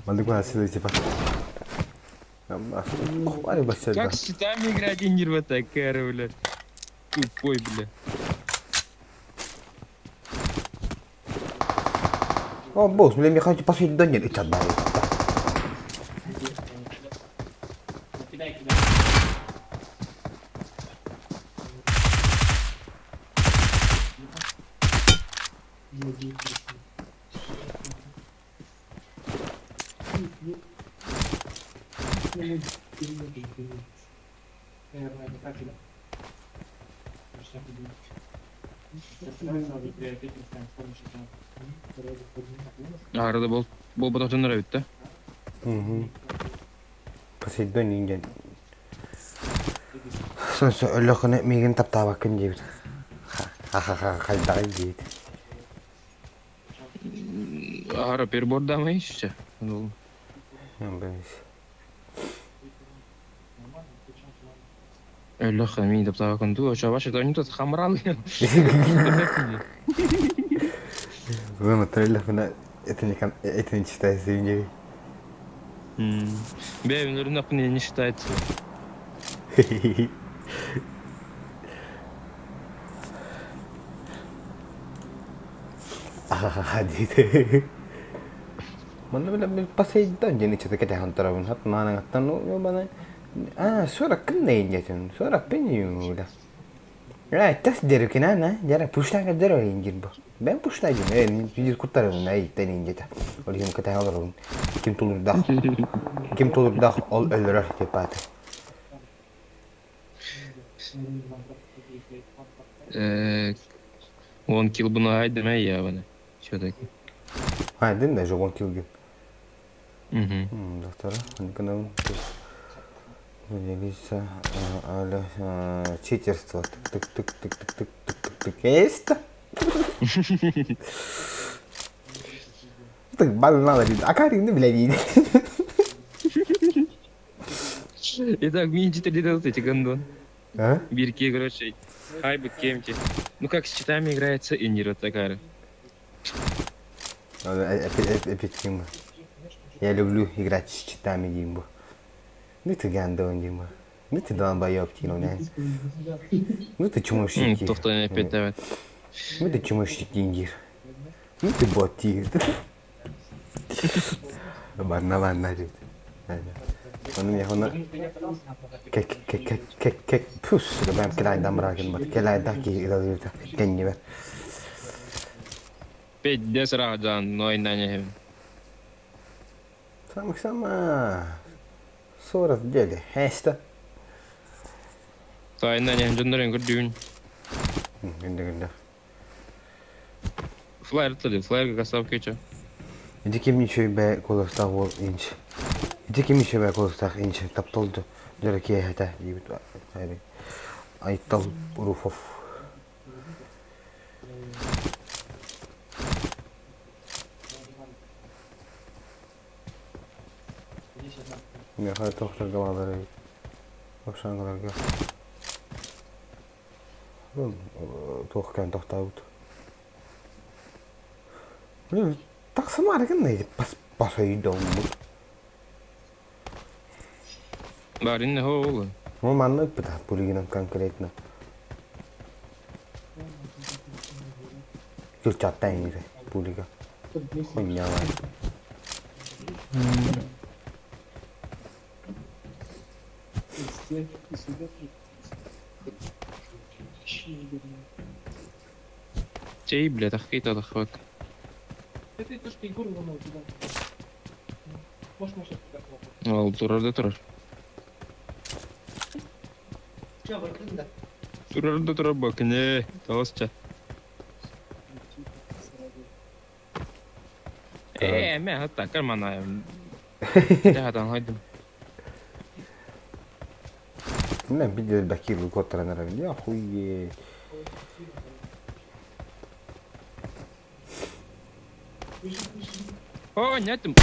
Маннык баласыга типа. Как с читами играть, нерва такая, бля. Тупой, бля. О, босс, бля, мне хочу посветить да нет, это одна. Арада бол болбототуннар эбит да. Посейдон диэн Сонсо өлөхүнэ миигин таптаабаккын диэбит. Ха-ха-ха хайдаҕый диэбит. Аһара перебордаамай ищчэ. Өлөх миигин таптаабаккын дуу, очо что они тут хамрал. Вы өлөхүнэ это не это не считается индией. Бля, рынок не считается. Ахаха диэтэ. Манна бile Посейдон диэн иччитэ кэтэһэн турабын. Хат маанаңаттан бана аа сорок нейнетин сорок пенюда. Э, тас дерекина дьара пуштака дерө ингир бу. Бен пушта дим. Э, видир куттарыбын эй тен ингете. Ол иһин кэтэһэн олоробун. Ким тулурдах, ким тулурдах ол өлөрөр деп ааты. Он килл буну айдым я баны. Все-таки. Айдын даже он килл Доктора, гынан поделиться аля читерство. Тык тык тык тык тык тык тык тык Есть? Так бал надо дейді. Акаринді біле дейді. Итак, мини 4 делают эти гондон. А? Бирки, короче, хайбы, кемти. Ну как с читами играется Инира такая. Опять Я люблю играть с читами, Димбо. Ну ты гандон, Дима. Ну ты долбоёб, Тину, Ну ты чмошник. Тоқтан опять давай. Ну ты чмошник, Ингир. Ну ты бот, Тигр. Ладно, ладно, дейді. Оны мен оны кек кек кек кек кек пус бэм келайдан быракын бат келайда ки кеннибер. Петь десра жан ной на не. Самых сама. Сорок деле. Хеста. Тайна не жоннорын көрдүүн. Гүндө гүндө. Флайер тады, флайер касап кече. Ити ким ничего бэ колостах ол инч. Ити ким ничего бэ колостах инч таптолду. Дөрө киэхэтэ диибит. Айтал Руфов. Миэхэ тохторго баалар эбит. Окшангаларга. Туох кээн тохтообут. Тахсымаары гынна Посейдоммут. Барин хоолу. Ну манна ыппыта пулигинан конкретно. Кылчатта иҥире пулига. Хуйнялай. Чей, бля, тахкей тахвак. Ол турар да турар. Турар да турар бакыне. Тоосча. Э, мэ хатта кармана. Жахатан хайдым. Мен видео бакир коттаран арабын. Я хуе. О, нятым.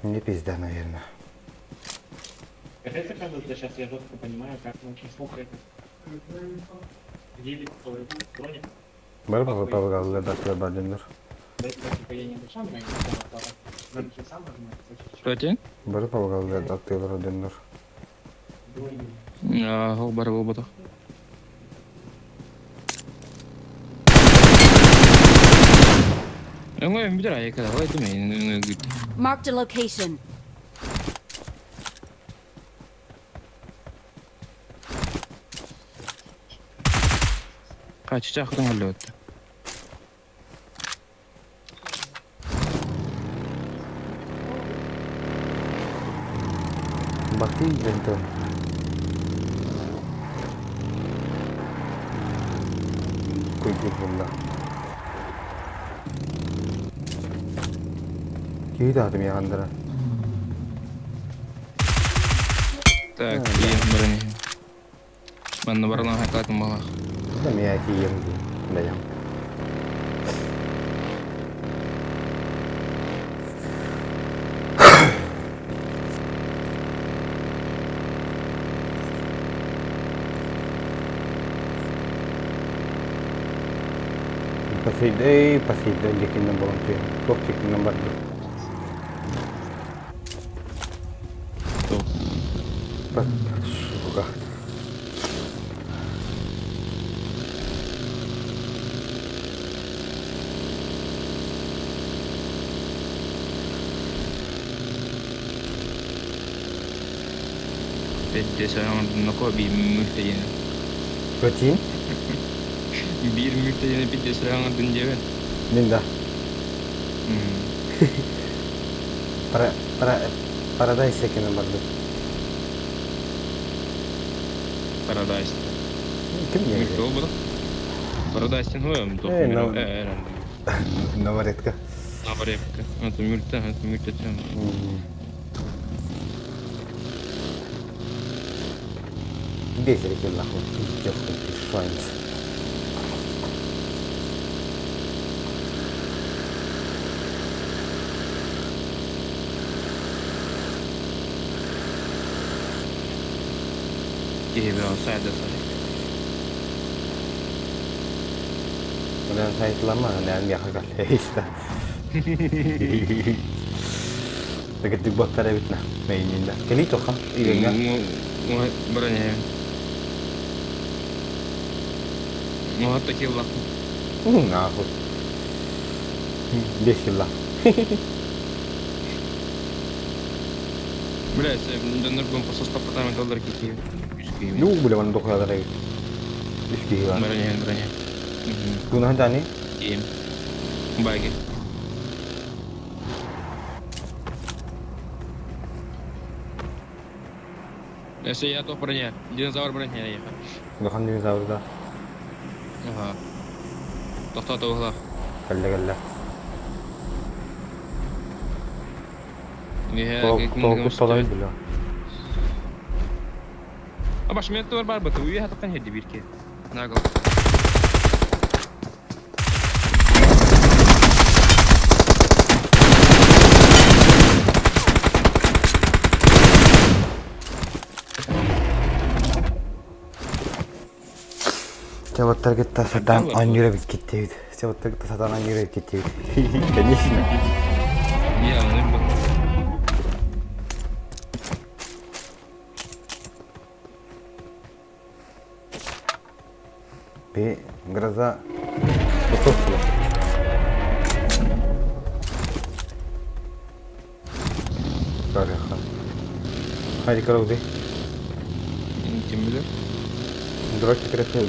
Не пизда, наверное. Это кажется, сейчас я жестко понимаю, как научный слух это. Еле броник. Бар бар. Кстати? Бар бар. Хол бар болбатах. Өҥөйүм бүтэр айыка давай димэ өҥөйгүт. Marked a location. Хаачычаахытын холлубатта. Бакый дэнтэн. Куйгур булла. Киһи таатым яҕандара. Так, ием баран иһин. Манна барылан хайкаатым балах. Эмиэ тиийэм дии бэйэм. Посейдей, Посейдон диэкинэн буолан түһэн, туох диэкинэн барда? Сука. Педде биир мүлтейini. Протеин? Биир мүлтейini пидде сыраҥырдын диэбин. Мин да. Пара, пара, Парадайз экенин бардым. Парадайз. Ким Мүлтө диэн? болбута. Парадайзтен хуем Э, туох но- э Новоретка. Новорепка. Это мүлтө, это мүлтө Бесер екен нахуй. Пиздец, шанс. Киһи бөҕө сайда сай. Онон сайтлама, онон миэхэ кэллэ. Тегеттик боттар эбит на. Мейнинда. Кели тоха. Иреңҥэ. Баран иһэбин. Муһатта киллах. Нахуй. Бес килла. Бля, донор по 100 доллар кики. Ну, бля, вон дохуя эбит. Үс киһи бар. Баран иһэн, баран иһэн. Кунаһын дани? Киим. Баги. Если я то броня. Динозавр броня ехал. Улахан динозавр да. Ага. Тохтото уһла. Кэллэ кэллэ. Иһэ Толой бля. Абаш мен туар бар бата. Уя хатан хеди бирке. Нагал. Чабаттар кытта сатаан оонньуур эбит киттибит. Чабаттар кытта сатаан оонньуур эбит киттибит. Конечно. Я, ну Би гроза готов. Хайди карауды. Ким билэр? Дрочи крепкий,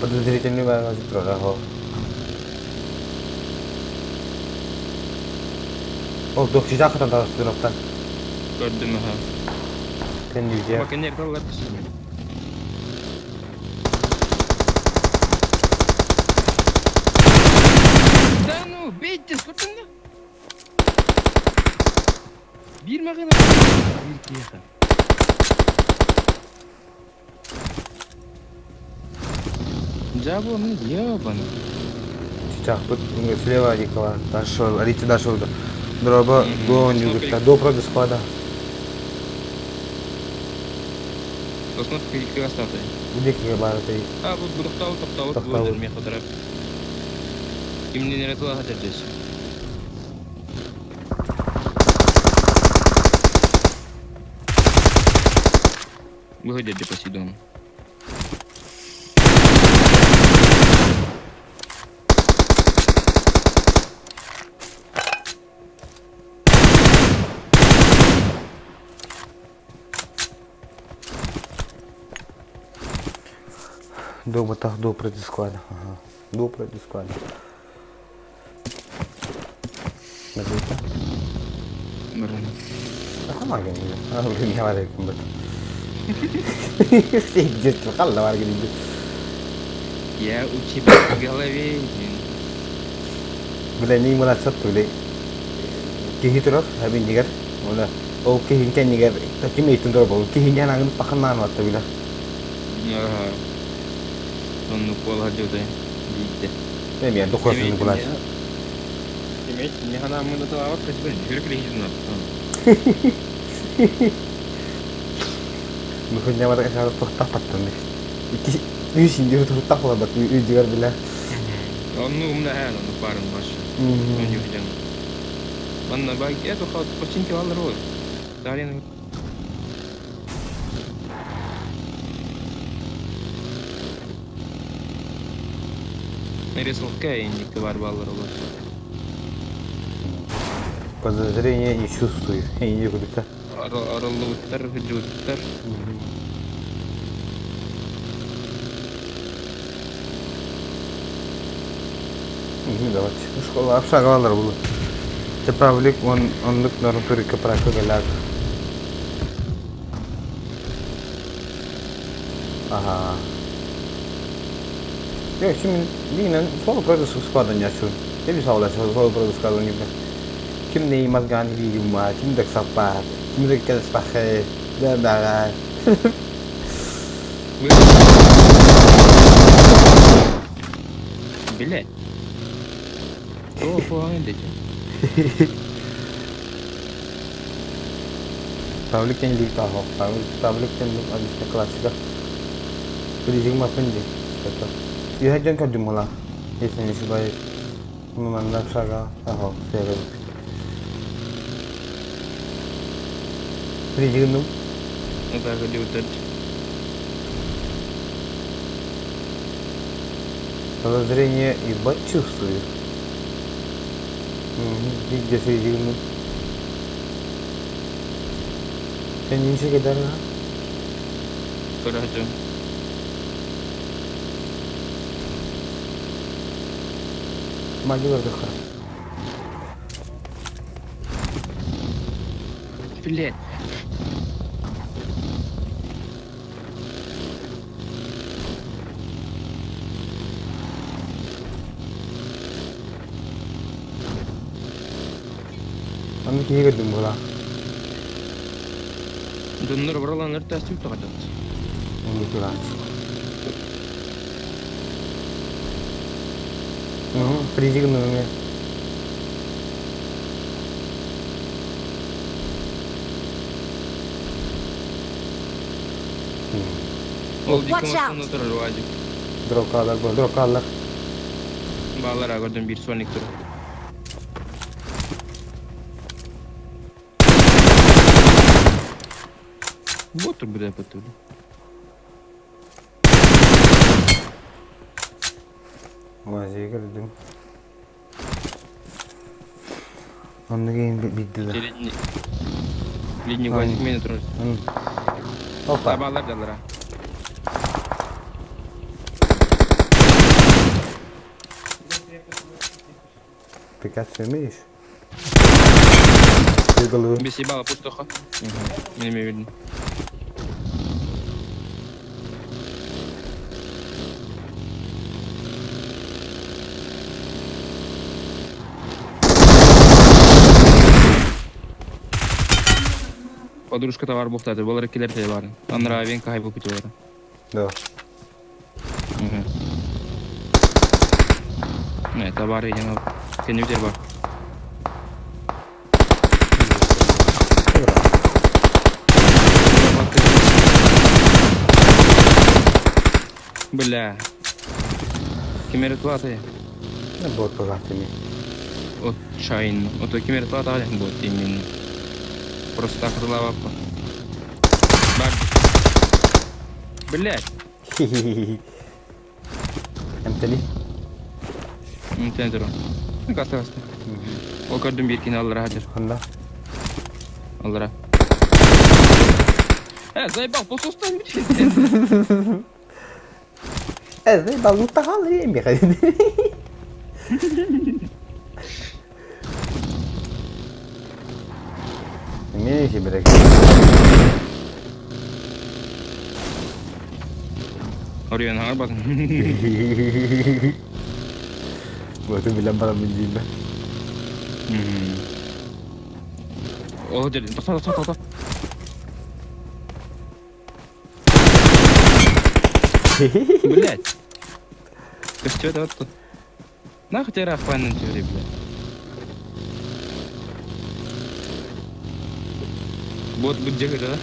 подозрительный баар Ол дохчижа хатан таҕыстыыроптан. Көрдүм аха. Кэннүүтэ. Бакенер таллар түсүнү. Да ну, бейте, көрдүң да? Биир маҕына. Биир киһиэхэ. Жабо, ну ебаный. Чахпыт слева дикого. Дальше, арите дальше. Дроба, до нюгта, до прода склада. Сосновка икки астаты. Дикие барыты. А, бу тоқтау, тоқтау, Тоқтау. бу мен хотарап. Кимнен эретула хатырдыс. Выходите Посейдон. Дуобатах дуо против склада. Ага. Дуо против склада. Надейка. Я у тебя в голове. Бile ни мына тули киһи турар хабин Она ол киһин кэннигэр таким эйтин турар бол киһин аңын паханнаан ватта биле. Ага. Онну кол хадьудай биидде. Эми духусын булар. Иметь не хана мы на хоть бы хүрүк Мөхүннэмата кашары тохтаппаттан. Икки үс инди тохтаппалар үдигер биле. Онну умна hän онну парын башы. Онну хижан. Манна баг это хот починки алар ой. Дарин Нарисовка инник бар баллар олар. Подозрение не чувствую. Не куда-то. Араллыбыттар, хыджыбыттар. Ну давайте. Школа общагалар булу. Теправлик он оннук норм турика прака галак. Ага. Я şimdi yine solo против склада не açıyorum. Ne bir sağlar solo против склада не Ким не имазган видима, ким дек саппат, ким дек кэлспахэ, да да. Биле. О, по дети. Павлик тен лик тахо, Павлик Павлик тен лик обычно классика. Призиг мапынди. Это. Я жан кадюмала, если не ошибаюсь. Ну, манна шага, ага, все Призигнул. Ну так, где Подозрение ебать чувствую. Угу, где призигнул. Sen ничего кедар на? Короче. Маги вардыха. Блять. Аны киһи көрдүм була. Доннор бараланыр тәстүк тагадат. Оны кула. Угу, призигнул Ол Watch out. дикон турар вадик. Дрокалар, дрокалар. Балар агырдын бир соник тур. Вот буде потули. Мазия көрдүм. Онны кейин биддилер. Лидни вадик мени турар. Опа. Балар далара. Препятствие имеешь? Ты головы. Без ебала пустоха. Угу. Не видно. Подружка товар бухтады, болар келер те бар. Анра венка хайбу күтү бар. Да. Угу. Не, товар един Кенюзер бар. Бля. Кемер платы. Не бот пожалуйста От чайно. Ото кемер плата бот именно. Просто так крыла Бар. Блять. Эмтели. Мтен тур. Каста каста. Ол көрдүм бир кини аллара хадыр. Ханда. Аллара. Э, заебал, посостан. Балыктаҕал эмиэхэ. Эмиэ кибирек. Оруйан хаҥарбатын. Буоту билэн бараммын диибэ. Ол дьэ, тохтоо, тохтоо, тохтоо. Блять. Ты что это вот тут? Нахуй тебя рахван теории, блядь. Вот будет да?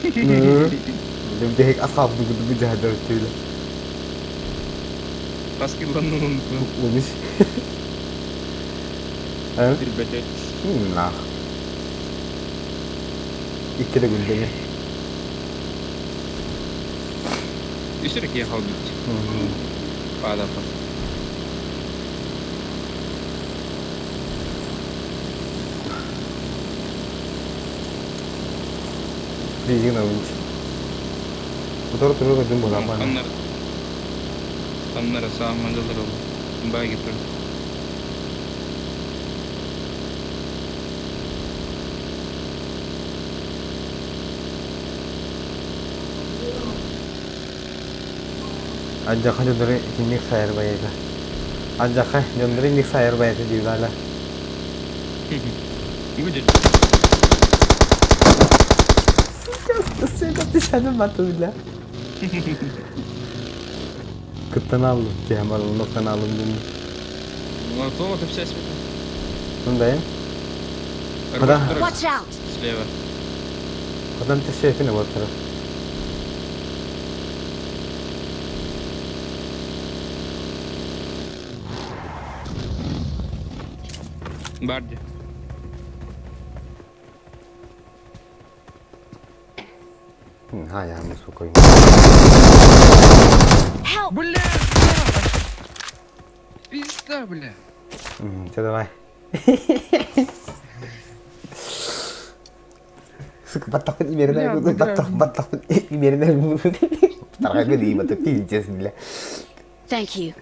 Бүтэһик ас хаалбыт курдук дьаһайдар түүлэ. Аскилланнын Унус. Билбэтэ. Нах. Икки да күндэни. Үс эрэ киһи хаалбыт. Паадапа. Билигин ылынч. Утары турар өдүм буолаамаан. Аннары Аннары сааммандалар ол. Бай гитар. Адьаха дьоннору итинник сайар байыта. Адьаха дьоннору инник сайар байыта дииллэр. Будет. Кыттан аллым, киһим барылын оттан аллым дим. Готово, ты вся света. Мындайым. Куда? Watch out! Слева. Адам тесепine batırı. Барди. Ha yani спокойно. Help! Бля! Пизда, бля! Че давай. Сука, баттахпын имеринэ Бля, баттах баттахпын имеринэ Таргайбы дии батып пиздец, бля. Thank you.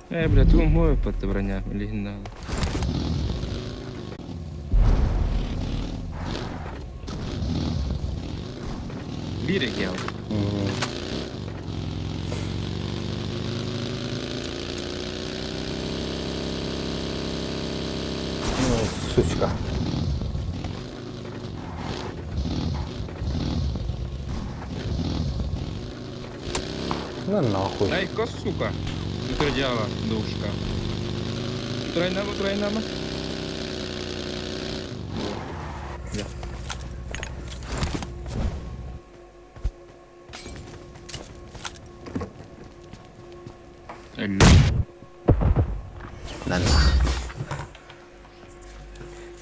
Бля, ты мой под броня, легенда. Берег я. Ну, сучка. Ну нахуй. Ай-ка, сука. Утродяла, душка. Утрайнама, утрайнама. Я.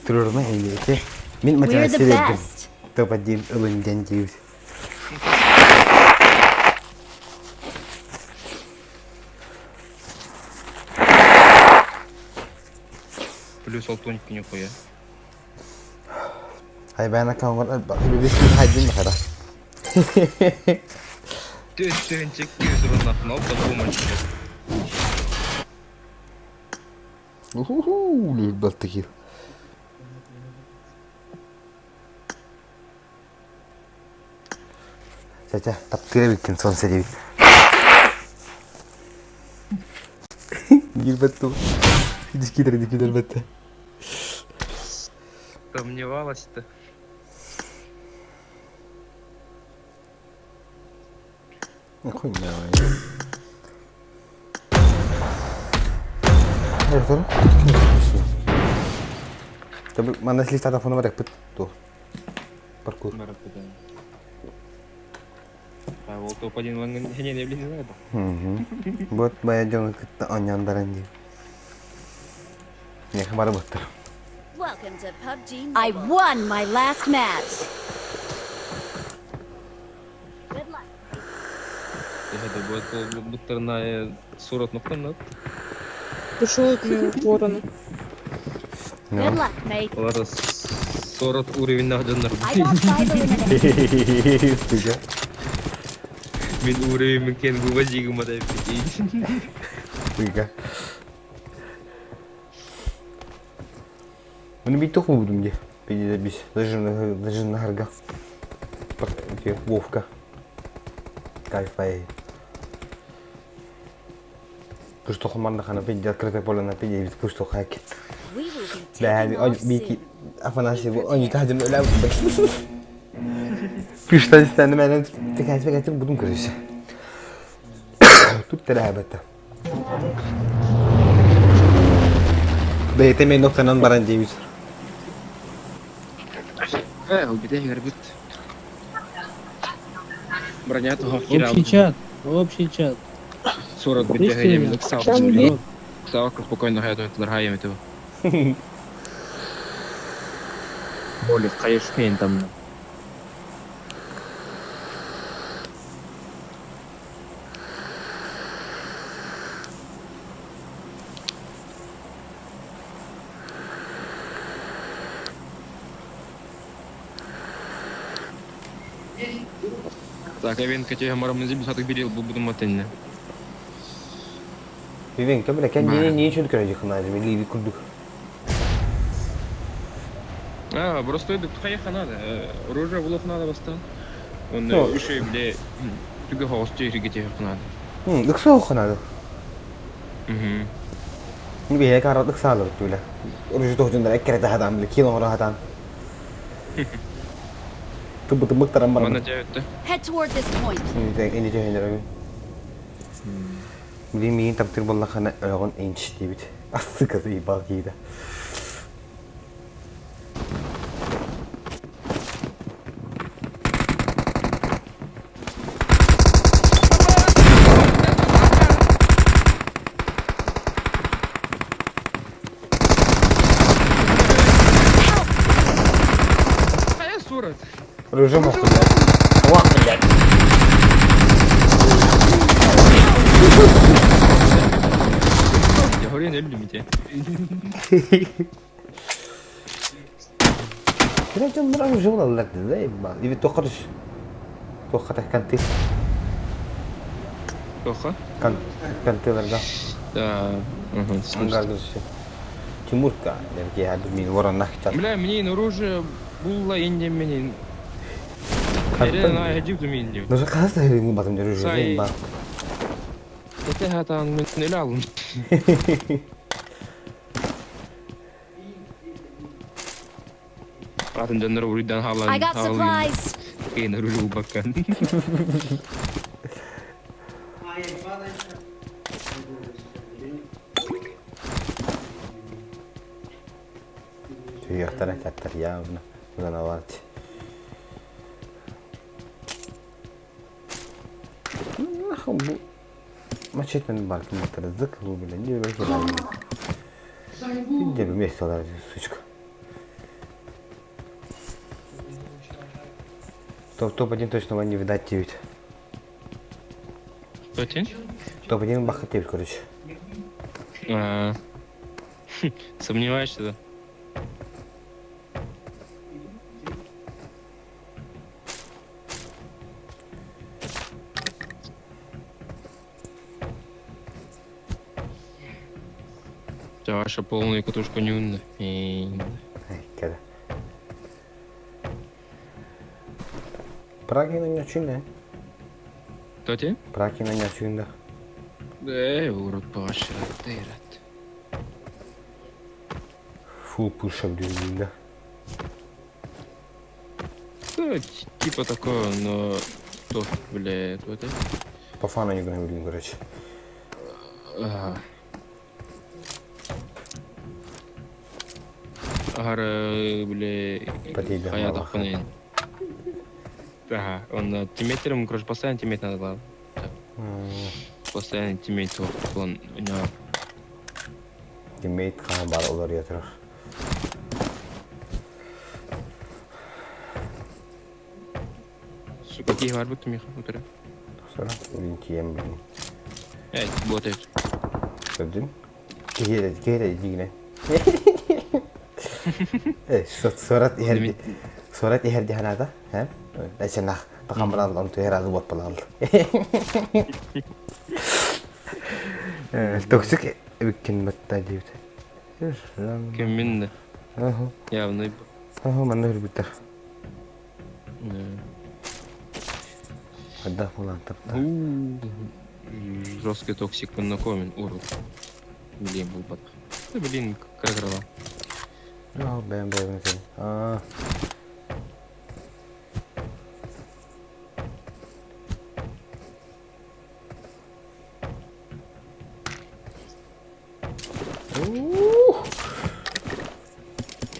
Туруорма эйиэти. Мин We're the математика бердим. best. Топ-1 ылын диэн диибит. Плюс алтоньки нихуя. Хайбаана каҥар хайдын бахара. Төнчик күйсірін нахнал, да помощь. Уху, балтыкил. Чача, таптыра бүткін сон сәдебит. Гилбетту. Дискидер, дискидер бетте. Сомневалась-то. Хуйня. Манна слиста фону бар пыт ту. Паркур. А вот топ-1 ланган, не, не, не знаю. Вот моя дьон кытта оньон баран дии. Миэхэ бары буттар. Welcome to PUBG I won my last match. Good luck. Это будет будто на 40 нокtan Пішов к ворону. Good luck, mate. Олар 40 уровень нагданнар. I got five eliminated. Сука. Мин уровень кен вывозигым эппитин. Тыга. Маны бит тохубудум де. Пиди бис. Зажимнаһарга. Вовка. Кайфай. Кустоху манна хана пиди открытое поле на пиди бит кустоху хак. We will be Бэһэни taking off бики soon. Афанасий они тахадым өлә Пишта истәне мәнен текәсбе кәтер будум көрүсө. Тут тәрәбәтә. Бәйте мен ноктанан баран дейбит. Э, убидай горбит. Броня того Общий чат, общий чат. 40 Слышите меня? битяга Савка спокойно гайдует, ларгаем этого. Более, конечно, там. Так, я він категорія марам не зібсатих біліл, бо будемо тинне. Вивенка, бля, кән не үшін көрәҗе ханажы, милли курдук. А, просто это хаеха надо. Оружие булых надо бастан. Он Ну. еще бля, туга хосты ригете надо. Ыкса ханады. Угу. Бие карат ыкса алып түле. Оружие тохтундар эккерете хатам, бля, кило ора хатам. Тыбы тыбык тарам Мана барам. дәвәтте. Head toward this point. Инде жөһенер. Били миин таптыр боллахана өлгөн инч дибит. Ассы кызы ибал кийде. Хая сурат. Оружие мохту. Вах, блядь. Я говорю, не люблю тебя. Кирәк жоннор оружие булаллар да, ибал. Иби тохатыш. Тохата канты. Тоха? Кан кантыларга. Да. Угу. Ангардыршы. Тимурка, дәмки хәбир мин вороннах чат. Бля, мне оружие булла инде менин. Эре на хадив мин. Даже каса херин батым дөрү Сай. ба. Это хатан мен эле алым. Атын жаннар уруйдан халан. I got supplies. Кейн оружие баккан. Түйяктара чаттар явно. Унаналарч. Нахуй бу мачетен бар ким зык бу билен не бер Где бы место алар, сучка. Топ топ-1 точно не видать тебе. Кто Топ-1 бахать тебе, короче. А, Сомневаешься, да? Ваша полная катушка не умна. Эй, когда. Пракина не очень, Кто тебе? Пракина не очень, да. Эй, урод ваш, ты рад. Фул пушек да. Ну, типа такого, но... То, бля, это это. По фану не говорим, короче. Ага. Агар, бля, Потейда, хаят мало. ахпанын. Ага, он тиммейтером, короче, постоянно тиммейт надо было. Постоянно тиммейт, он у него. Тиммейт кан бар олар ятырар. Сука, какие бар бут миха, утра. Сора, блин, кием, блин. Эй, вот это. Көрдүн? Киһире, киһире дигине. Э, сорат иһерди. Сорат иһерди ханада, һэ? Эсенах тахамрал он туһералы буоппалал. Токсик эбиккин батта диэбит. Киммин да. Явный. Аха, манна үрбүттэр. Хайдах булан тапта. Жесткий токсик знакомин урут. Блин, булбат. Да блин, как рала. Аа, бэм бэм бэм. Аа.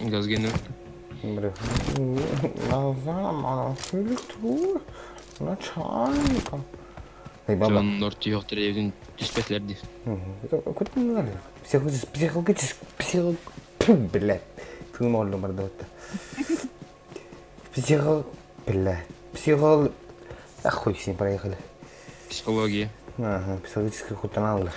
Газгенер. Начальника. Дьоннор түһүөхтэрэ эбитин түспэтилэр дии. Психологически, психолог, блядь, тыын оҕоллум барда Психол, блядь, психол, ахуй с ним проехали. Психология. Ага, психологически кутаналлар.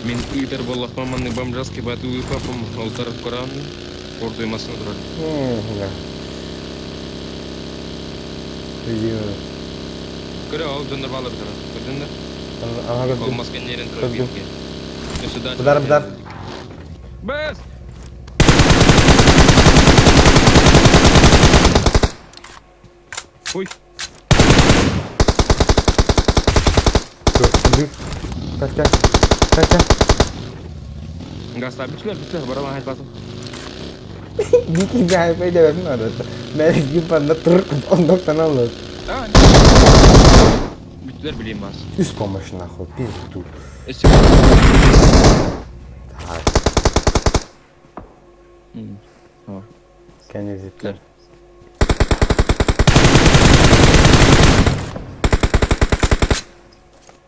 Мин ыытар буоллахпына маннык бомжаский баты ыыппаппын алтар Коран ордуймасын турар. Көрө ол дьоннор баалар турар. Көрдүн да? Ага Ол маска нерен турар битке. Сюда. Удар, удар. Бэс! Ой. Катя. Катя. Гастар бүтүлэр бүтүлэр бараман хайпасым. Дики хайпай дебетин арата. Мен юпанда тур ондоктан алып. Бүтүлэр билейм бас. Үс помощь нахуй, пизду. Так. Кенезитлер.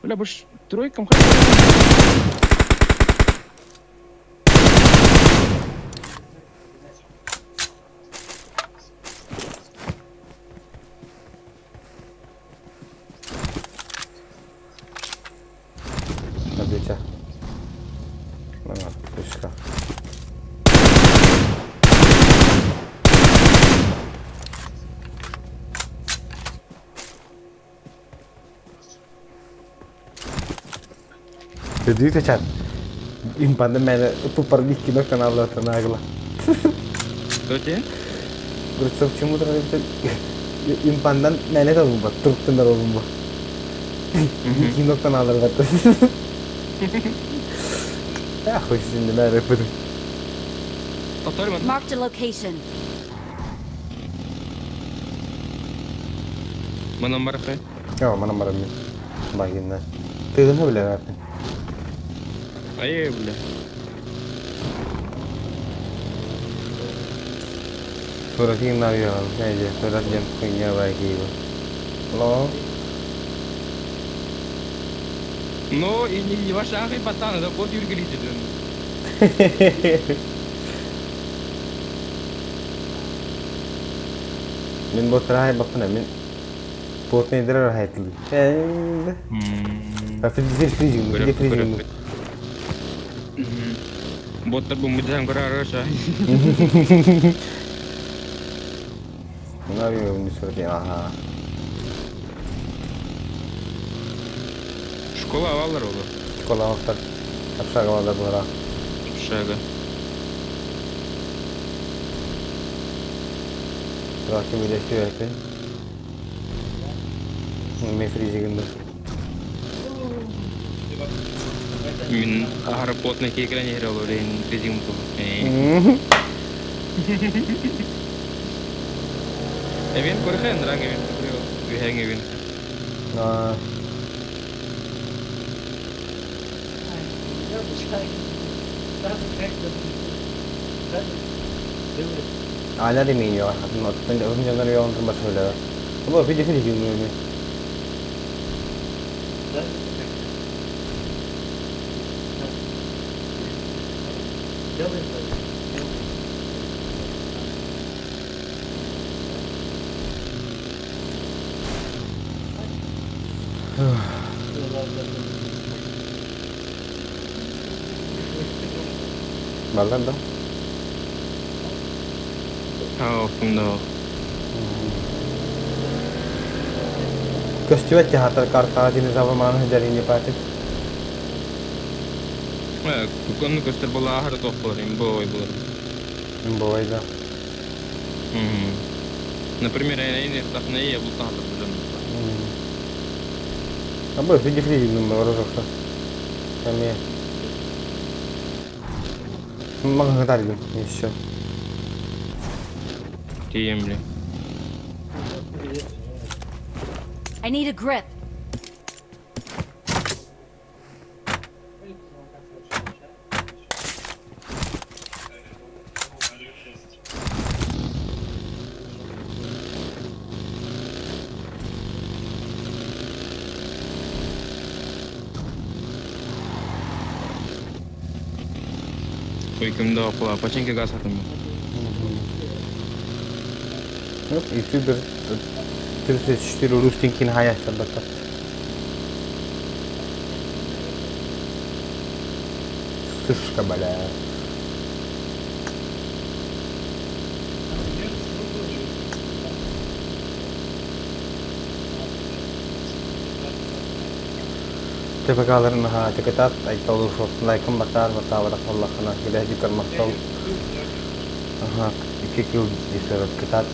Бля, больше тройкам Ответя. Точка. Видите чат? Импанда мене тупар кино канала нагла. Кто тебе? Говорит, почему то импандан мене талбы, турктан талбы. Кино каналдар батты. Хуй с ним, не буду. Marked a location. Манан барахай. Joo, манан барамын. Багинна. Тыгыны билер атын. Ай, бля. Суратин навион, эже, сурат дем хуйня багива. Но. Но и не ваша ахай пацан, это бот юргелите. Мин ботра бапына мин Потный драр хайтли. Фризинг, фризинг. Боттар бу мудjan көрөр Нави не сурати, ага. Школа алар олар. Школа алар. Общага алар бура. Общага. Rakip ile sürekli. Мефризигин Мин ахара плотно кейкрен ехер олар, фризигин тул. Эвен көрхен, ранг эвен Үһәң эвен. Аля ремень оттон жонор йоон турбас өлө. Бу фиди фиди жуну. Баллар да? Аа, да. Көстүбэт театр картаҕа динозавр мааны сылдьар патик. Онну көстөр була аһары туох буолар, имбовой буолар. Имбовой да. Например, эн эртахна я бултаһалар билем. Абы фиди номер Эмиэ. Маҕаһыытаргын еще. Тиийэмли. I need a grip. Уйкымда окула, починки газ атым. Ютубер 34 рустинкин хаястарбата. Сышка, бля. ТПК-ларын наһаа тыкытаат, айталыы лайкын батаар, батаабатах буоллаххына, илэһдьиккэр махтал. Аха, икки кил десерт кытаат.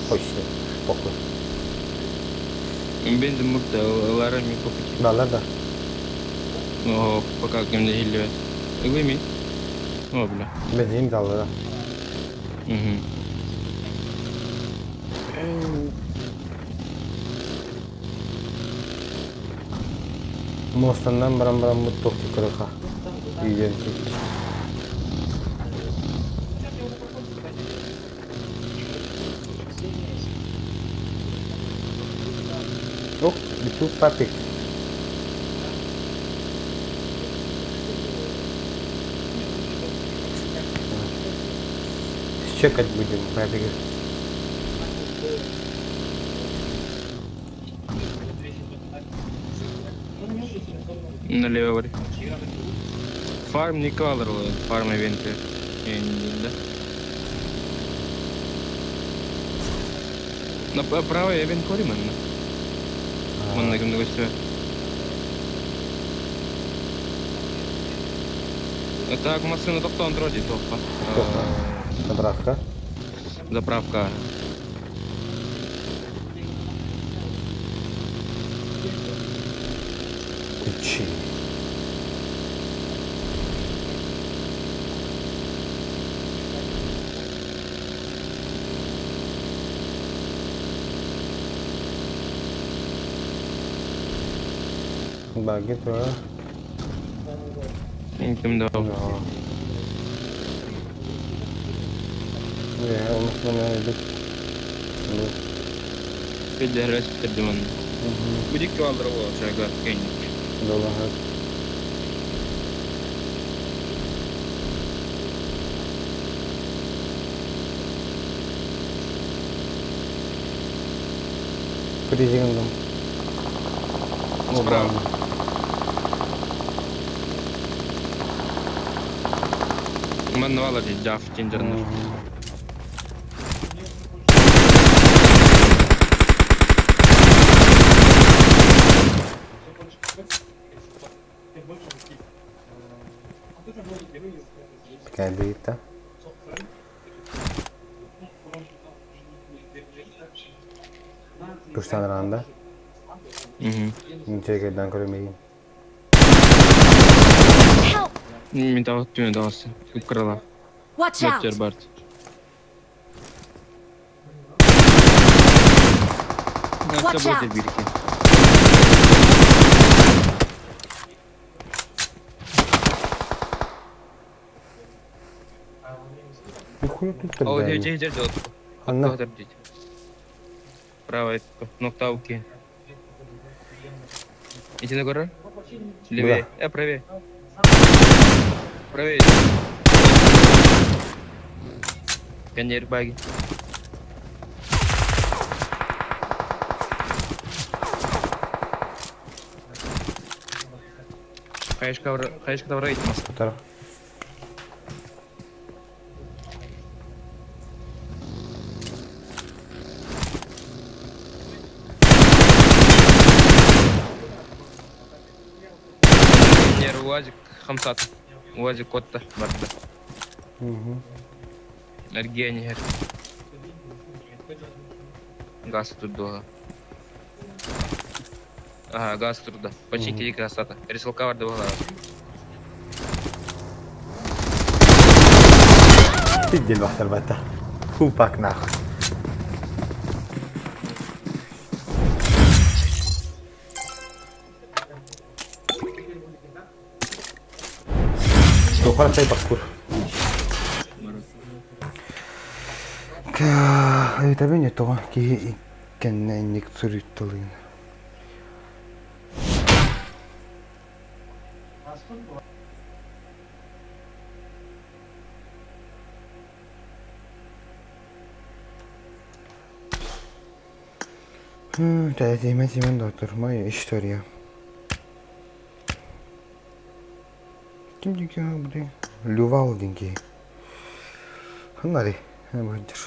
Хочется, похуй. Бензин мурта, лара ми по пути. Баллар да. О, пока кем не хиллевет. Ыгы О, бля. Бензин далла да. Угу. Муостаннан баран баран туох көрөха. Үйден Ох, YouTube папик. Чекать будем папик. Налево говори. Фарм не калор, фарм ивенты. Да? Направо event кори манна. Манна кимде көстүбэ. Так, машина токтоон турар дии туохха. Заправка. Заправка. Ключи. Баги тура. Кимде Да. Не, ол машина идет. Педерес тердиман. Будет калдыр ол шага кенни. Доллар. Президентом. Справа. Манна вала ди жаф тендернер. Кабита. Туштан ранда. Угу. Ничего көрмейін. Help! Мен тағы түнө дагысы. Кыпкырала. Watch out! Өттер барт. Watch out. бирки. Нихуя тут О, тогда. же же же. Анна. Правая ноктауки. Иди на гору. Левее. Правее. Правее. Коннейр баги. Хаешка тавра итмас. Утары. Нер УАЗик хамсат. УАЗик котта барда. Эргиэн иһэр. Газ турдуоҕа. Ага, газ турда. Почти киһи газтата. Рисалка барда буолара. Тиддил бахтарбата. Хупак нахуй. Туохара чай паркур. Ыйтабын не тоҕо киһи кэннэ инник суруйталыын. Тиимэн Тиимэн доктор, моя история. Ким диэн бу Лювал диэн киһи. Ханнары быһыдыр.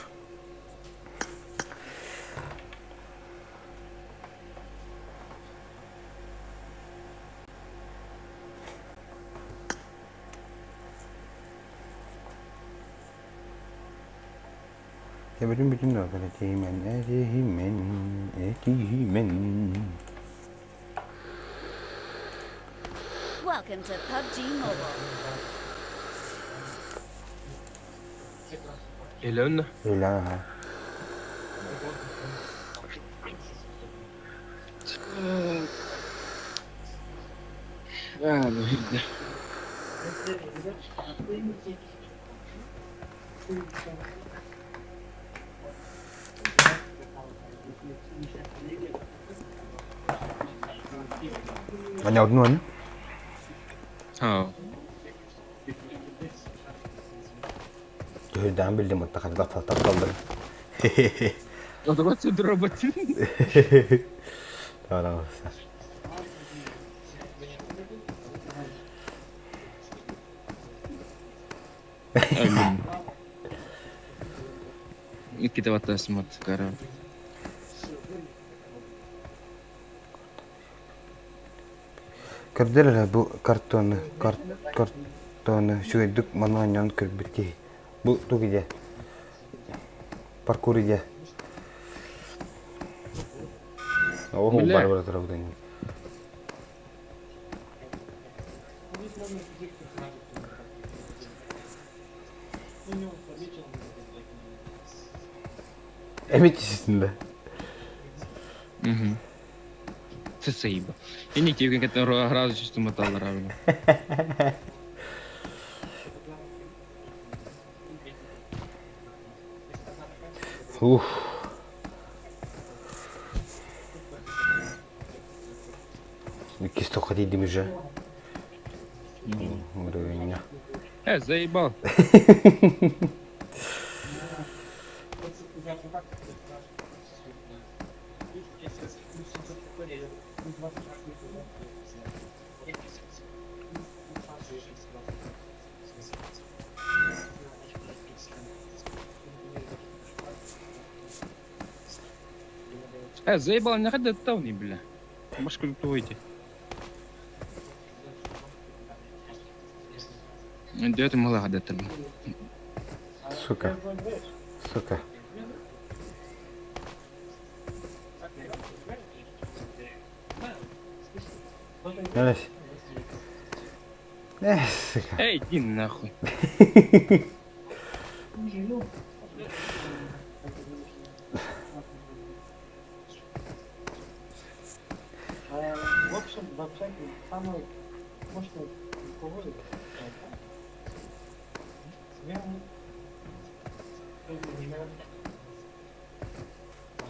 Бүтүн бүтүн доктор этиһимэн, этиһимэн, этиһимэн. Welcome to PUBG Mobile. Элен. Өлө аха. А, ну видно. Аня одну аны. Аа. Төһүрдээн билдим отта хардах тапталларын. Отугат дроботин. Пожалуйста. Иккитэ баттаасымат кара. Көрдөр эрэ бу картоны, картоны үчүгэйдик маны оонньоон көрбүт киһи. Бу туг идэ? Паркур идэ. Оо, Бля. бар бара турабытын. Эмит киситин да. Угу. Це заїба. Я не тільки гразу чисто металл правильно. Ух. Иккис тоққа тиийдим уже. Уровень. Э, заебал. Э, заебал, не ходи тавни, бля. Башку туйте. Де ти могла гадати? Сука. Сука. Элесь. Эх, сука. Эй, иди нахуй.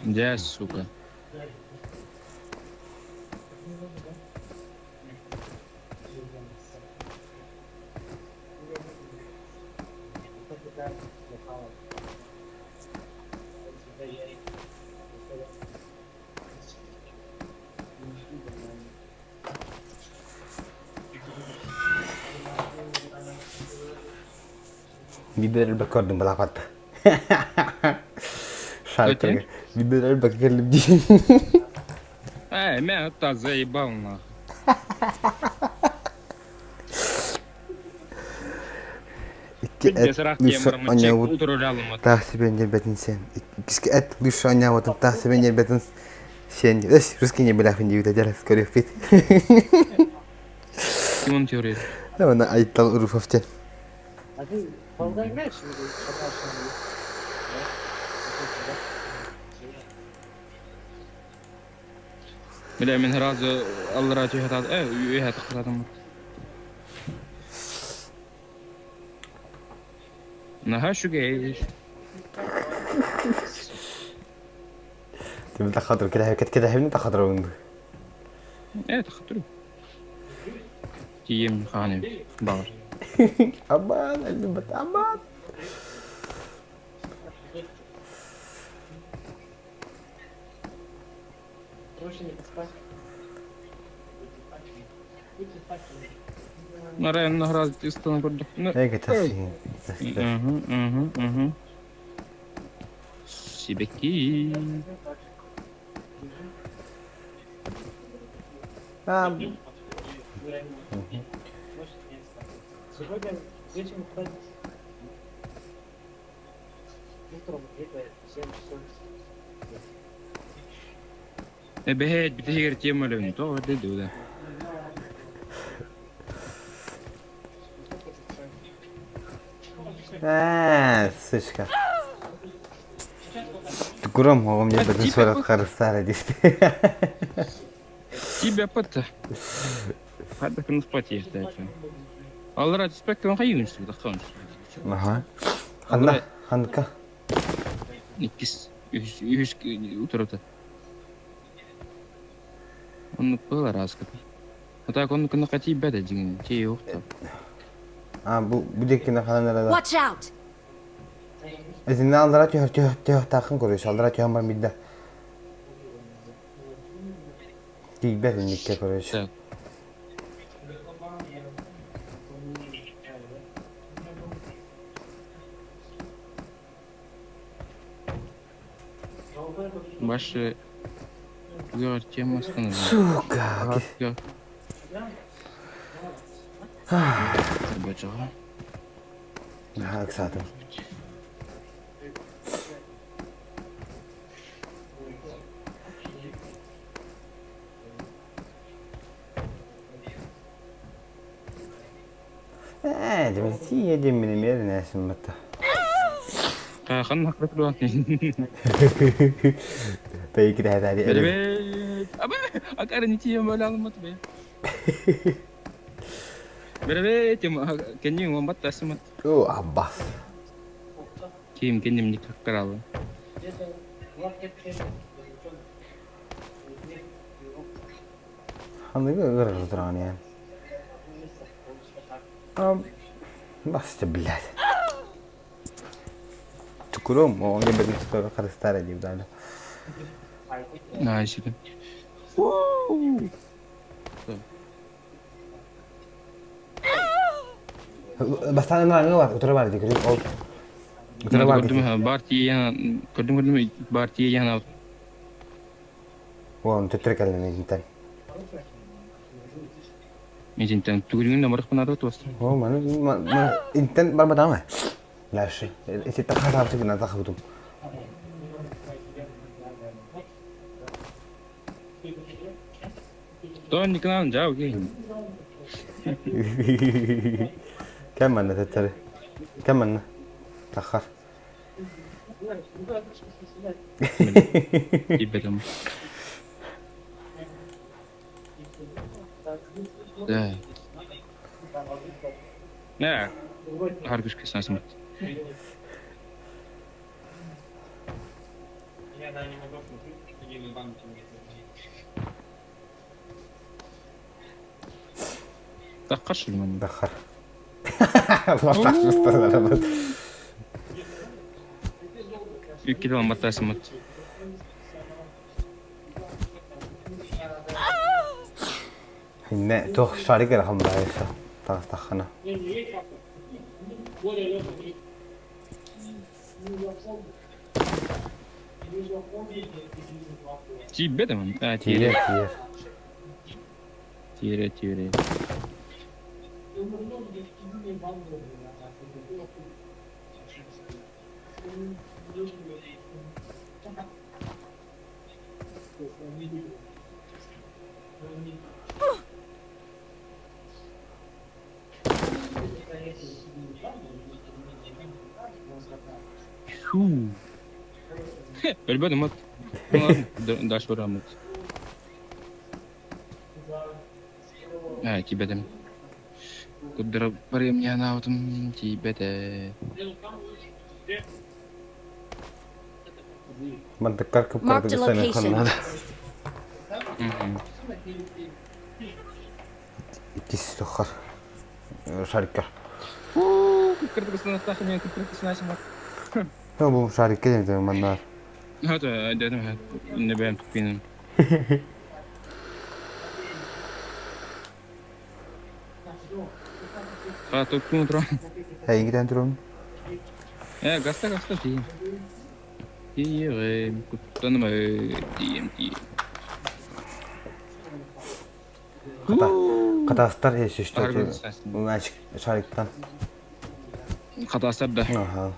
Дя, сука. Биирдэ элбэх көрдүм балаапатта. Шаркырга. Биирдэ элбэх кэллим дии. Эй, мэ, это заебал нахуй. Икки эт лыша анньаабыт таах сибэн ньэрбэтин сен. Иккискэ эт лыша анньаабытын таах сибэн ньэрбэтин сен. Эс, русский не бляхин диэбитэ дьэ, көрүөхпүт. Ким он теория? Она Айтал Руфов диэн. А ты долго играешь или Бля, мин сразу аллара түһэ э, үөһэ тахсатым. Наһаа үчүгэй. Ты тахатыр, кэтэһэбин тахатырабын. Э, тахатыр. Тиийем хаан эбит, баҕар. Аман, элбэт, аман. Арай онно сразу ыстана көрдөхпүнэ. Э, кэтэсиин. Мгм, мгм, мгм. Сибэкки. А, Сегодня вечером куда Утром где-то в 7 часов. Эбэһээт бүтэһигэр тема өлөбүн тоҕо эрдэ да. А, сучка. Гром, оҕом диэбэтин суорат харыстаара диэбит. Тебя пата. Хайдах гына спать ехтээччи. Аллара түспэккэ хайыгын таххан. Аха. Ханна? Ханка? Иккис, үһүс, үһүс утарыта. Оннук быһылар ааската. А так оннук гына тиийбэт дьиҥин, тиийэ уохта. А, бу бу диэккинэ ханан эрэ да. Watch out! Итиннэ аллара түһэр түһэр түһөхтааххын көрүс, аллара түһэн баран биирдэ тиийбэт инниккэ көрүс. Так. Ваши түгэҕэр тема останови. Сука! Бачаҕа. Наһаа ыксаатым. Ээ, дэмэ диэммин эмиэ эрэнээсим батта. Ханна хакырат Тэйикирэһэтээри Аба, акара нити малалмат бе. Беребе тем кенни уамбат тасымат. О, Аббас. Ким кенним никаккаралы. Ханныгы ыгырыр туран ян. Баста, блядь. Тукурум, оҕоҥ диэбэтин тутара харыстаара диир даҕаны. Наай ситим. Бастаан аны бар, утары бар дии, ол утары бар Көрдүм, бар тиийэн, көрдүм көрдүм, бар тиийэн Уон төттөрү кэллин итинтэн. Итинтэн түгүрүҥүн да барыхпынаата туоста. О, маны интен барбатаҕым ээ. Дальше. Ититтэн хасаабыты гынан тахыбытым. Тоон Николаевна жау киһин. Кэм манна төттөрү. Кэм манна. Тахар. Тиийбэтим. Да. Да. Харгышка сасмат. Таххар шүлмэн. Таххар. Икки тылан баттаасыммыт. Инне туох шарик эрэ хамбаайса таҕыстаххына. Тиийбэт аман. А, Тиийэр, тиэрэ. тиийэр. Тиэрэ, тиэрэ. Фу. Өлбөт умат. Ну ладно, дальше бараммыт. Аа, тиийбэтим. Курдара барыам ньаанаабытым тиийбэтэ. Мантыккар Marked кып-кыратык a ыстаныахха location. наада. Мгм. Иккис тоххор. Шариккар. Кып-кыратык ыстаныахтаах эмиэ кып-кыратык ыстанааччым. Ну, бу шарикка диэн манна. Хата, дедим, не бэм туппинын. Ха, топтун утро. Эйигитэн турун. Э, гаста, гаста, тиийэн. Тиийэҕим, куттаныма, тиийэм, тиийэм. Хата, хатастар есүстө. Аргын Шариктан. Хатастар да. Аха.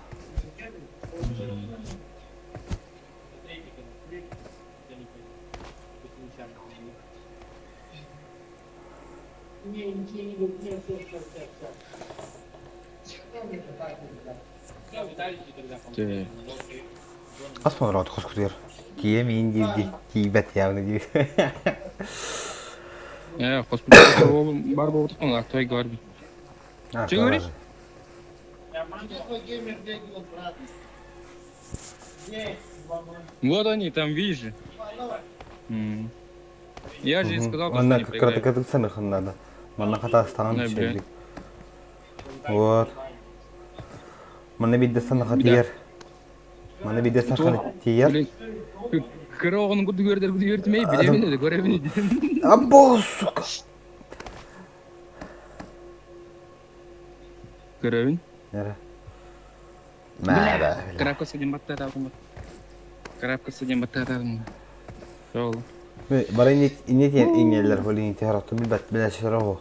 Тэ. Хас понороот хоскутугар. Тиийэм иин диирги тиийбэт явно диир. Э, хоспутал бар болдuk актой говори. Че говоришь? Вот они там, видишь же. М. Я же и сказал, то, что Манна они проиграют. кыратык саныхын надо. Манна хатастанан Не, бля. түшердик. Вот. Манна бидде санаха тиер. Манна бидде санаха тиер. Блин, кыра оҕону курдук үөрдэр курдук үөртүмэй, билэбин да, көрөбүн. Або, сука. Көрөбүн. Нere? Мә, Крапка сидим баттаатаатым. Крапка сидим баттаатаатым. Ол. Бара инет иңеллер холин тихаратту билбет биләшер о.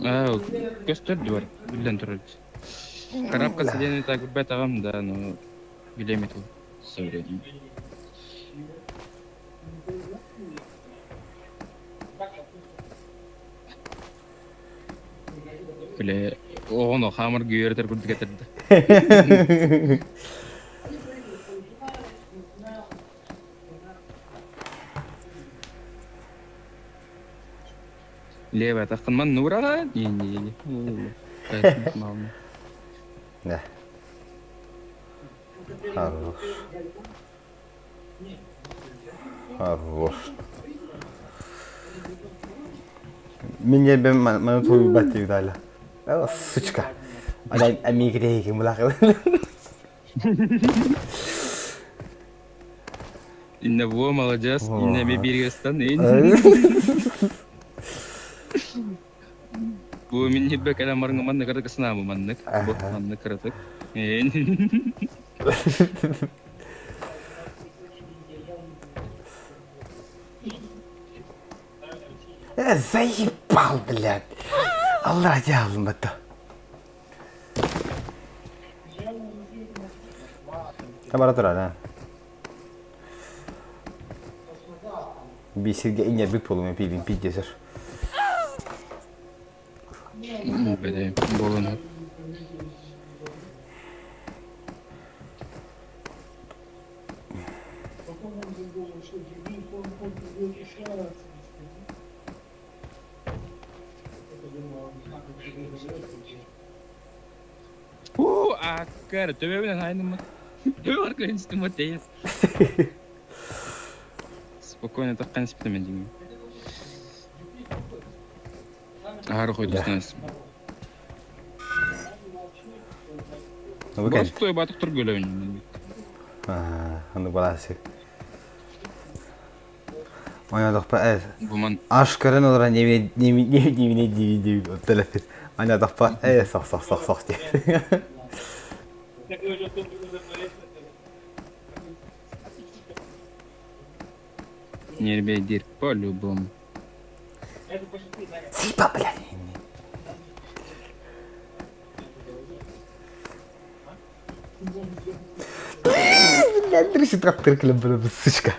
Аа, көстөр бар, билен турар. Крапка сиден так билбет агам да, но билемит ол. Со временем. Биле, оҕону хаамар гүйөртөр курдук этэрдэ. Левая тахтан нурара? Не, не, не. Не. Хорош. Хорош. Мин бен маны той баттык дала. О, сучка. Ана амигре мулак. Инне во, молодец. Инне ми биргестан. Бу мин хиббе кэлэн барыҥ маннык кыратык ыснаабы маннык. Бу маннык кыратык. Э, заебал, блядь. Алла дьаалым бата. Бара турар, а. Бисирге иңербит болума пилин пиздесер. Бэдэ, буолан Уу, аккар, төбөбүнэн айныммыт. Төбө аркы инстиммат дейет. Спокойно таххан испитемен дигин. Аһары хойдуснаас. Ну, кент. Боростой батык тур гөлөбүн. Аа, аны баласы. Ойнадық па, э, Бу ман аш көрөн олора неме неме неме неме неме неме телефон. Ойнадық па, э, сох сох сох сох деп. Ньиэрбэйдиир по-любому. Типа, блядь. Блядь, тридцать килограмм, сучка.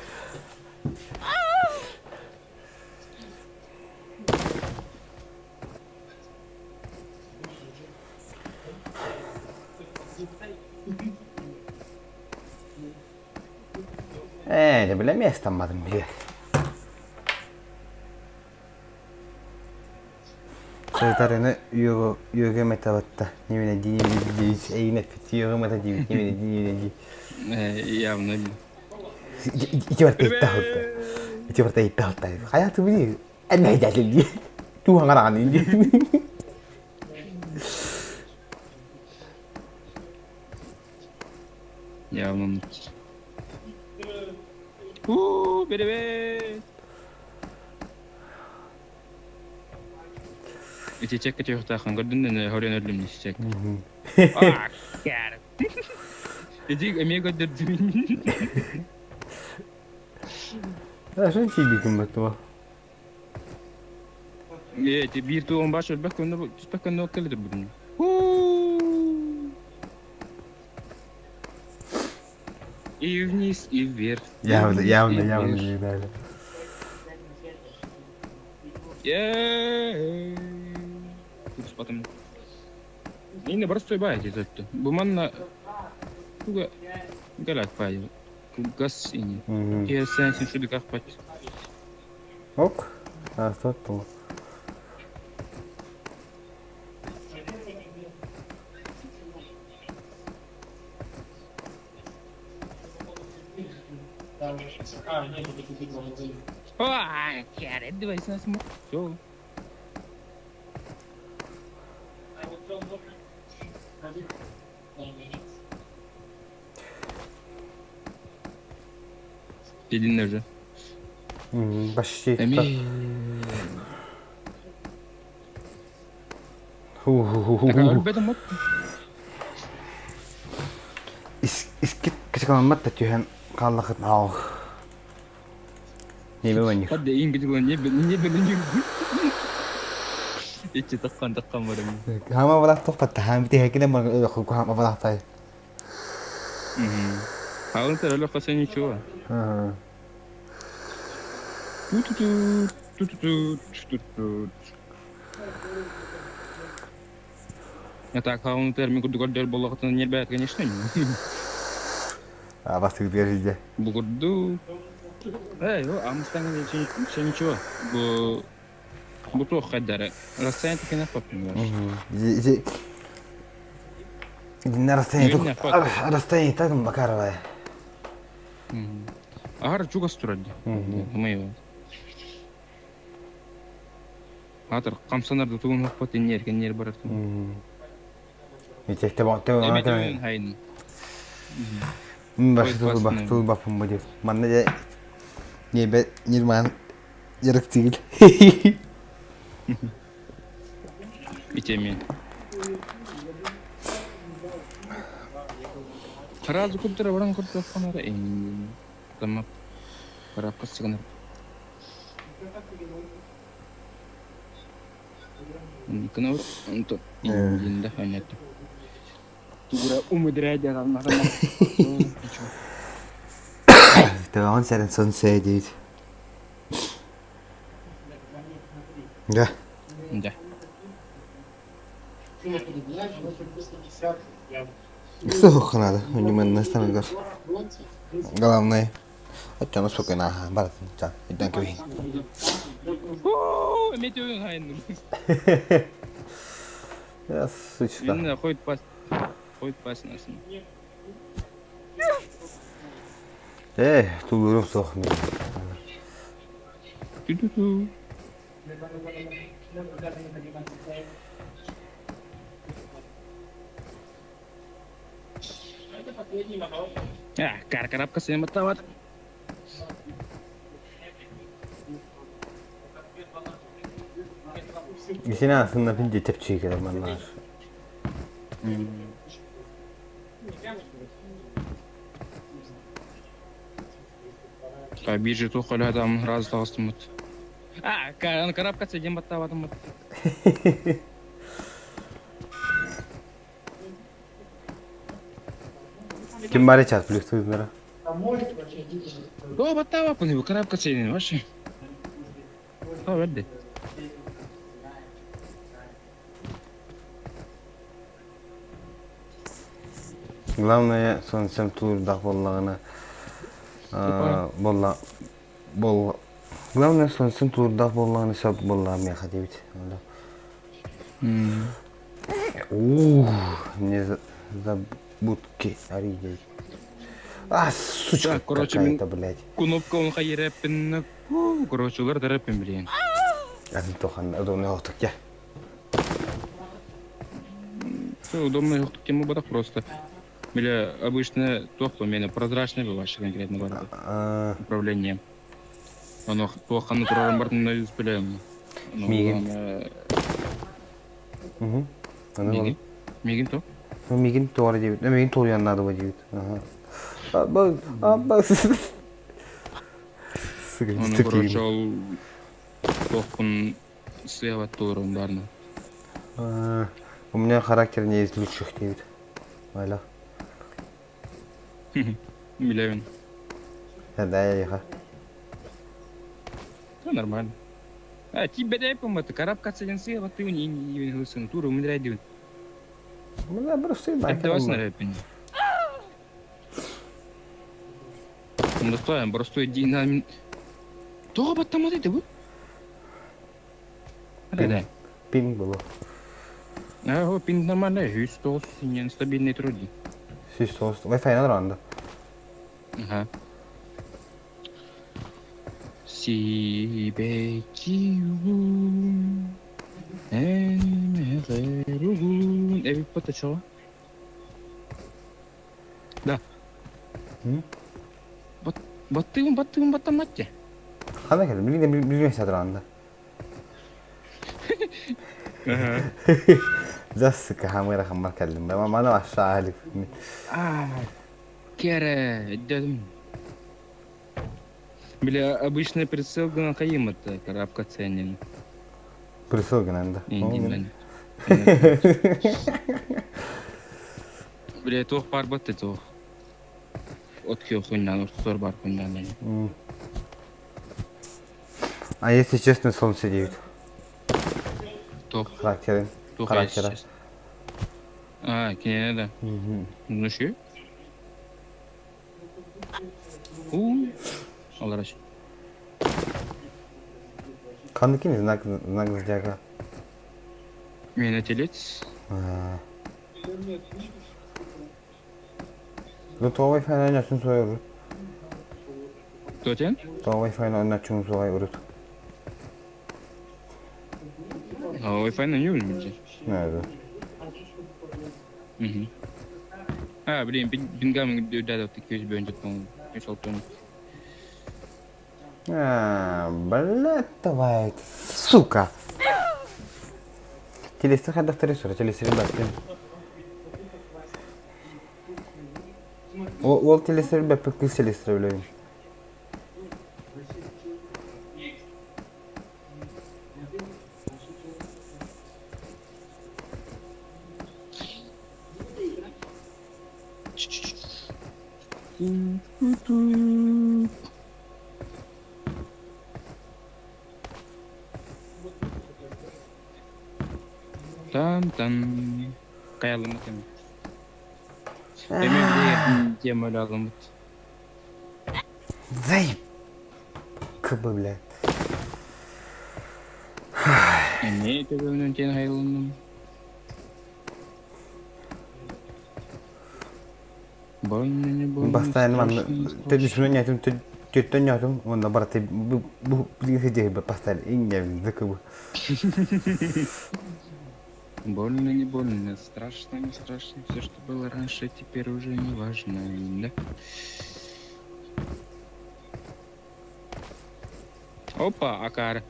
Ээ, дьэ, бile миэстамматым бile. Сайтарыны үөгө метаватта. Неміне ди, неміне ди, эйин эппит, үөгө мета диибит, неміне ди, неміне ди. Явно. Ити барта иттэ халта. Ити барта иттэ халта. Хайаты били, эн дии. Туһаҥараҕын дии. Явно. Уу, беребет! Ити чекка түһүөхтээххин көрдүн да хорен өллүм чек. Аа, кээр. Ити эмиэ көрдөрдүм. Шын тиийбитим баттыма. Ээ, ити биир туон баш өлбөх көннө түспэх көннө кэлитир бүтүн. И вниз, и вверх. и Явно, вниз, явно, и явно вверх. дали. Е-е-е. Тут потом. Инne простой бай деді. Бу манна туга галак бай. Газ ини. Киэсен син шуды как пать. Ок. А, что А, херет, давай с нас. Все. Пединне уже. Почти. Эми. Ху-ху-ху-ху. Өлбөтүм от. Искит кычыкаламмат да түһэн хааллахыт аал. Небе ванних. Хадда иң гидгон не не не. Ичи таккан таккан барым. Хама балах тохпатта хам бити хекине мар хама балах тай. Хаалын тәрелі қаса ничего. Ту-ту-ту, ту-ту-ту, ту-ту-ту. А так, хаалын тәрмен күрді көрдер болағытын нербәт, конечно. А бастык держите. Бугурду. Эй, о, амыстаңы ничего, ничего. Бу бу туох хайдары. Расстояние таки на папин. Иди на расстояние. Расстояние так Макарова. Агар чугас турады. Мыйы. Атыр камсанарды тугун хоппот нерген нер барар. Итекте бакты. Эметен хайын. Башы тулба, тулба пумба деп. Манна же небе нирман ярык тигил. Итеме. Сразу куптара баран курту ханара эн. Тамак. Карап кысыгынар. Никына онто инда ханят. Тугура умудря даган Таван сәрен сон сәдит. Да. Да. Что надо? У него на станок. Главное. Оччону спокойно, баратын, ча, иден кебин. О, метеорит хайын. Я сучка. Инна хойт пас. Хойт пас насын. Э, тулурум сох мен. Ту-ту-ту. А, каркарапка сен баттават. Исина aslında pince tepçiyi keler manlar. Биир туох көлөһө сразу таҕыстыммыт. А, коробка сидим баттаабатыммыт. Ким бары час плюс тыыннара. Доо баттаабаппын, коробка сидим вообще. О, верди. Главное, солнцем тулуурдаах буоллаҕына буолла буол главное солнцем тулуурдаах буоллаҕына сөп буоллаҕа миэхэ диэбит. Ух, не забудки аридей. А, сучка короче, какая-то, блядь. Кнопка он хайыраппин, короче, улар дараппин блин. Атын тохан, удобный оқтық я. Все, удобный оқтық тема бадақ просто. Бля, обычно туох мене прозрачный бывает конкретно бар. Управление. Оно туоханы турарым бартын билем. Мигин. Мигин. Мигин то? Мигин туора диэбит. Мигин туоруйан наада диэбит. Аба, аба. Ону короче ол туохпун сыабат туорун барна. У меня характер не из лучших диэбит. Айла. Билэбин. Да, я Да, нормально. А, тебе дай поматы, коробка целенсы, вот ты не не не туру умирай Бля, просто Давай рэпин. Ну, просто динамин. Тоҕо баттамат этэ бу? Пин, пин было. А, пин нормально, 109 стабильный труди. 109. Wi-Fi надо Ага. Сибэки Эбит потачала. Да. Баттыгын баттыгын баттаматте. Хана кэлин, билигин билбэс сатыраанда. Засыка хамыра хаммар кэллим. Мана aşağı alik. А, Кере, дедим. Бля, обычный прицел гынан хайым это коробка ценен. Прицел гынан да. Индин. Бля, туох бар батты туох. От кио хуйнан, ортотор бар хуйнан. А если честно, солнце 9. Туох. Характеры. Туох, Характера. если честно. А, кине да. Ну что? У, Алараш. Ханыкин знак знак зодиака. Меня телец. Ну то Wi-Fi ойнотун суой урут. Кто тен? То Wi-Fi ойнотун суой урут. А Wi-Fi на нем или Nerede? Угу. А, блин, пингам да, ты 200 бönчет, по-моему. А, блядь, давай, сука. Телестер хайдахтары сура, телестер бәттен. Ол телестер бәппе кыз телестер билебин. Тан-тан. Каялымыт эми. Эми тема алымыт. Зай! Кыбы, блядь. Эми төбөмүнөн тен хайылынным. Больно не больно. Бастайын ман страшно, не страшно. төдүсүнөн нятым төттөн нятым онда бараты бу бу билген поставили инге зыкыбы. Больно, не больно, страшно, не страшно. Все, что было раньше, теперь уже не важно. Да? Опа, Акар.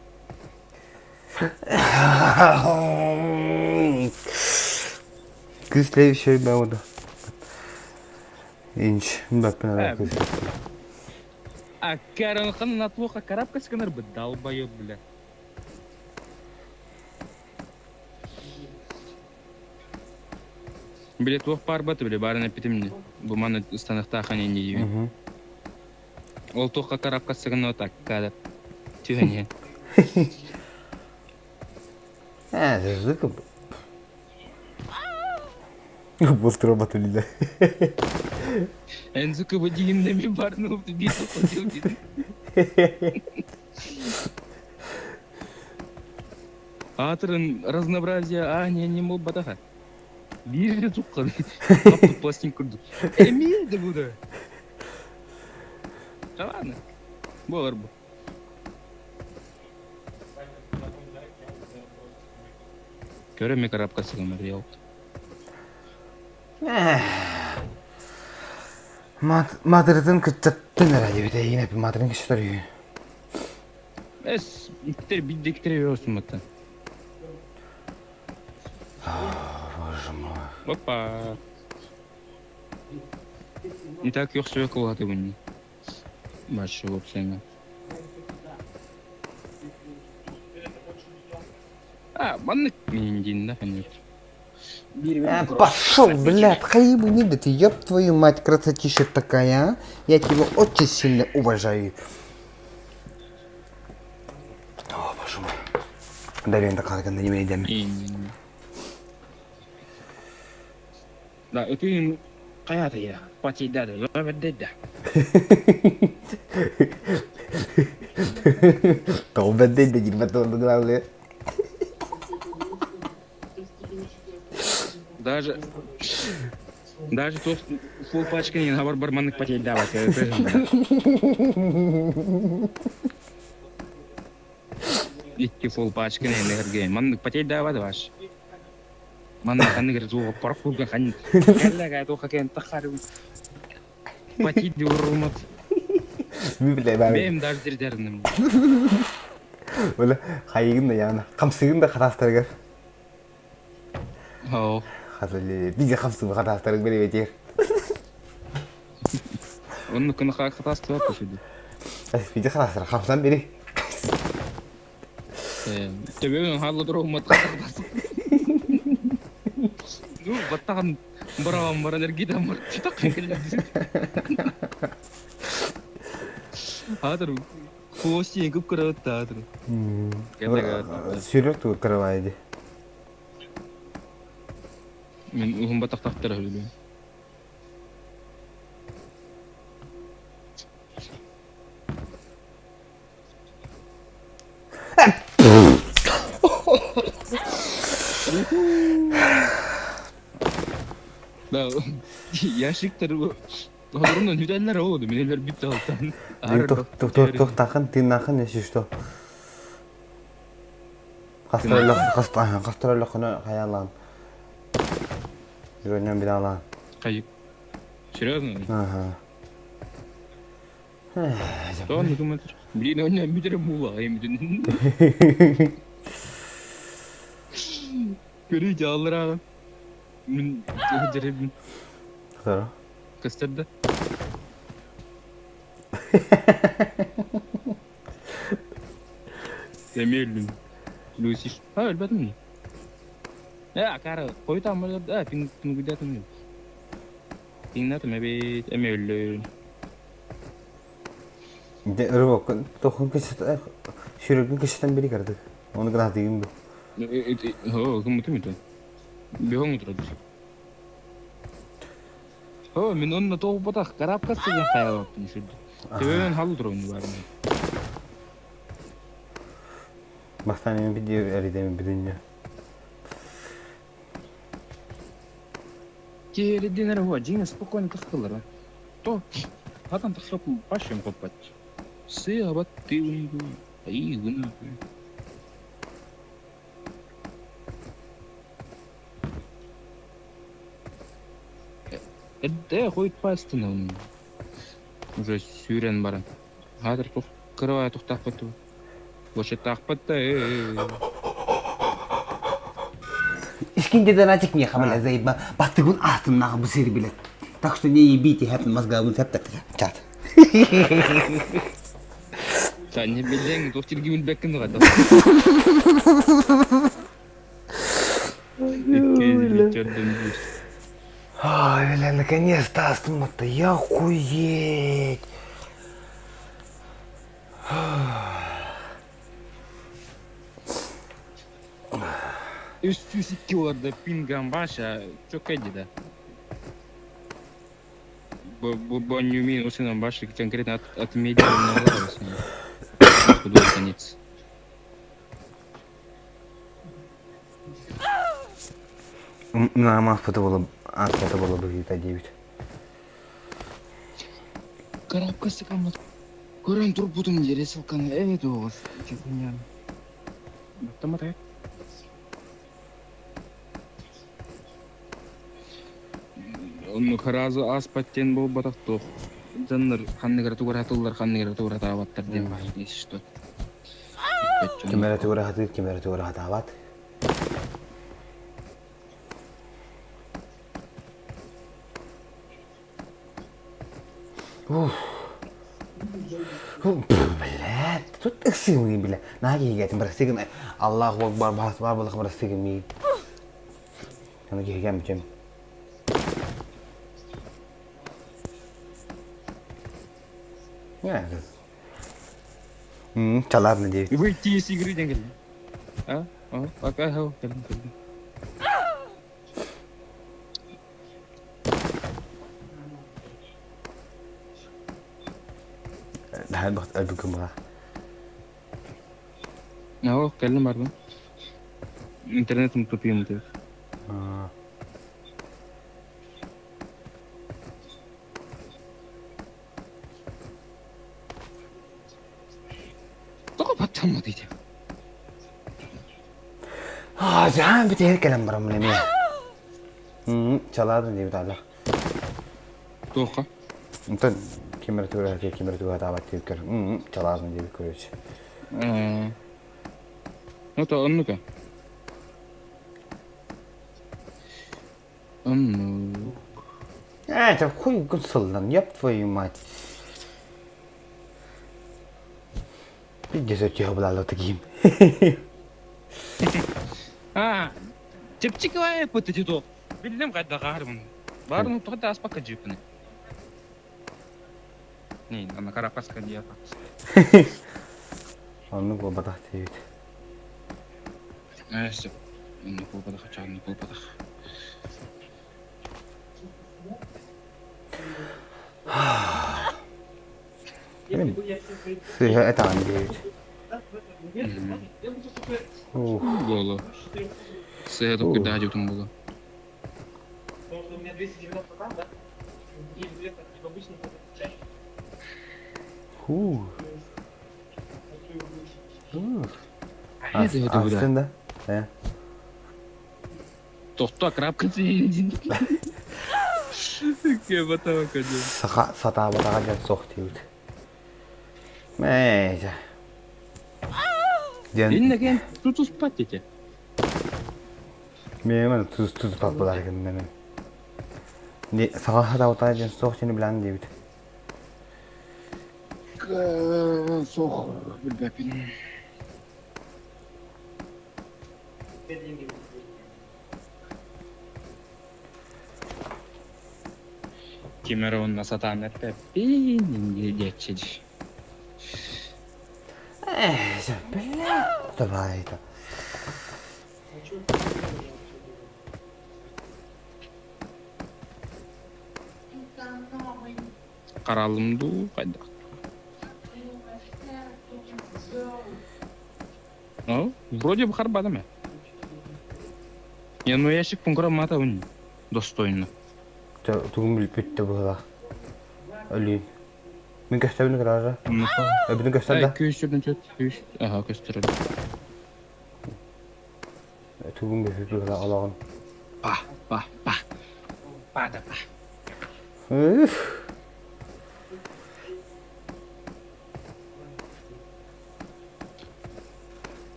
Кыз следующий бауды. Инч, баппын Э, кыз. А Каранхан на плохо карабкась бы долбоёб, бля. Бile туох баар били баарын эппитим ини. Бу маны ыстаныахтаах ини диибин. Ол туохха карабка сыгына такка түһэн иһэн. Э, зыкып. Быстро батылила. Эн зыкыбы диин эми барын биир тохотил дин. Аатырын разнообразие а не не мол батаха. Биир туккан. Хаппыт пластик курдук. Эмиэ да бу да. Да ладно. Буолар бу. Көрө ми коробка сыгымар ялт. Матырытын кыччаттын эрэ диэбитэ эйигин эппин маатырын кыччатар үһү. Эс, иттер биддектер өсүмматтан. Боже мой. Опа. Не так йохсуя кылгаты буни. Башы опсайна. А, маннык мин да, конечно. Э, пошел, блядь, хаибу не да ты, ёб твою мать, красотища такая, а? Я тебя очень сильно уважаю. О, боже мой. Дарья такая, не имеет Да, это хайата я, патида да, да, Тоҕо бэрдэй да диир батталлы. Даже даже то фул пачка не навар барманнык потейдавать. Икки фул пачка не нэрге. Маннык потейдавать ваш. Маннык ханнык зуға паркурга хан. Кэллэ туха кен тахары. Потейди урумат. Бэм даже дирдерним. Ола хайыгын да яна. Хамсыгын да хатастарыгар. Оо. Хатылы бизе хамсыгын хатастарыгар бери бетер. Онну кына хатастыва көшөдү. Бизе хатастар хамсан бери. Төбөң халлы турумат Ну, баттахан барабан баран эргитен бар. Чытак Аатыр хвости көп көрөт аатыр. Сүрөк тугу кырабайды. Мен уһун батактактар өлүм. Да, ящиктер Олорунан үтэллэр ол, минелер бүт алтан. Тохтахан, тыыннаахын, если что. Хастараллахына хаялаан. Жүрөннөн биле алаан. Серьезно? Ага. Что он думает? Блин, он не мидер мула, я мидер. Көрү жаллыра. Мин жеребин. Здорово. Кестерде. Эмиэллин. Люсиш. А, өлбөтүм. Э, кара, койта амалар, а, пин пингудатым. Пингнатым эбит, эмиэллин. Де рывок, тохун кесет, сүрүгүн кесетен бери кардык. Оны гына дигин бу. Хо, кым мутум. Бихон утурат. Хо, мен онна тоғу батақ, карап кастыган хаялаптын шүрді. Төбен хал турун бар. Бастан эми биди эридеми бидинне. Керединер хуа, жиңе спокойно тахкылар. То, хатан тахсап пашем коппат. Сы абат ты ай гүн. Эдде хойт пастын. Уже сүүрэн баран. Хатыр тух кырыбай тухтаахпыт. Бошеттаахпыт да. Искинде начик не хамала заиба. Баттыгун астыннагы бу сери билет. Так что не ебите, хэп мозгавын хэп так чат. Саня билиэҥ, туох сиргэ билбэккин дуҕата. Ай, бля, наконец-то астымматта, я охуеть! 302 оларда пингам Ваша, чөккэй да. Бу не умею сыном Ваши конкретно от медиа Куда конец. Наамаспыта буола ааспата буола быһыыта диэбит. Коробка сыкаммыт. Көрөн турбутум диэри ссылканы ээ тоҕус. Автомат Оннук сразу ааспат диэн буолбатах туох. Дьоннор ханнык эрэ тугуратыллар, ханнык эрэ тугуратаабаттар диэн баар если что. Ким эрэ тугураһатыыр, ким эрэ тугураһатаабат. Уф. Блядь, тут ыксыымый бля. Наһаа киһигээтим бырастыы гын. Аллаху акбар баар буоллах бырастыы гын Аны киһигэм бүтүм. Чалаар надеюсь. Выйти из игры диэн кэллим. А? А? Пока кэллим кэллим. Өлбүккүн була. Оо, кэллим бардым. Интернетым тупим диир. Тоҕо баттаммат ити? Аа, дьаан бүтээр кэлэн бараммын эмиэ. Чалаадын диэбит аалах. Туохха? Онтон ким эрэ тугу ким эрэ тугу атаабат диэбиккэр чалаадын диэбит короче. Ну то оннука. Оннук. Э, это хуй гын ёб твою мать. Пиздец, тихо была таким. А, чэпчэки баайыппыт ити туох. Биллим хайдах аарбын. Баарын тоҕо да аспакка дьиэппин. Не, ана карапаска диэхэ. Оннук буолбатах диэбит. Ээ, сөп. Оннук буолбатах, оннук буолбатах. Сыыһа этэҕин диэбит. Ух. Буолуо. Сыыһа толкуйдаах дьиэбитин буолуо. Фу. Астын да? Э? Тохто крапка тиийдин. Саха сатаабатаҕа дьон суох диэбит. Мээйдэ. Диэн Иннэкэн тутуспат ити. Миэмэн тус туспат буолар гынна мин. Саха сатаабатаҕа дьон суох диэни билэн диэбит. Суох билбэппин. Ким эрэ онно сатаан эппэппин диэччи дии. Ээ, бля, давай это. Харалым дуу, хайдах? Ну, вроде бы харбадым э. Не, ну ящик пункра мата un достойно. Тугун билбит да быһыылаах. Өлүүн. Мин көстөбүн кыраара. Эбини көстөр да? Күүс чөт, күүс. Ага, көстөр. Тугун билбит быһыылаах олоҕун. Па, па, па. Па да па. Үф.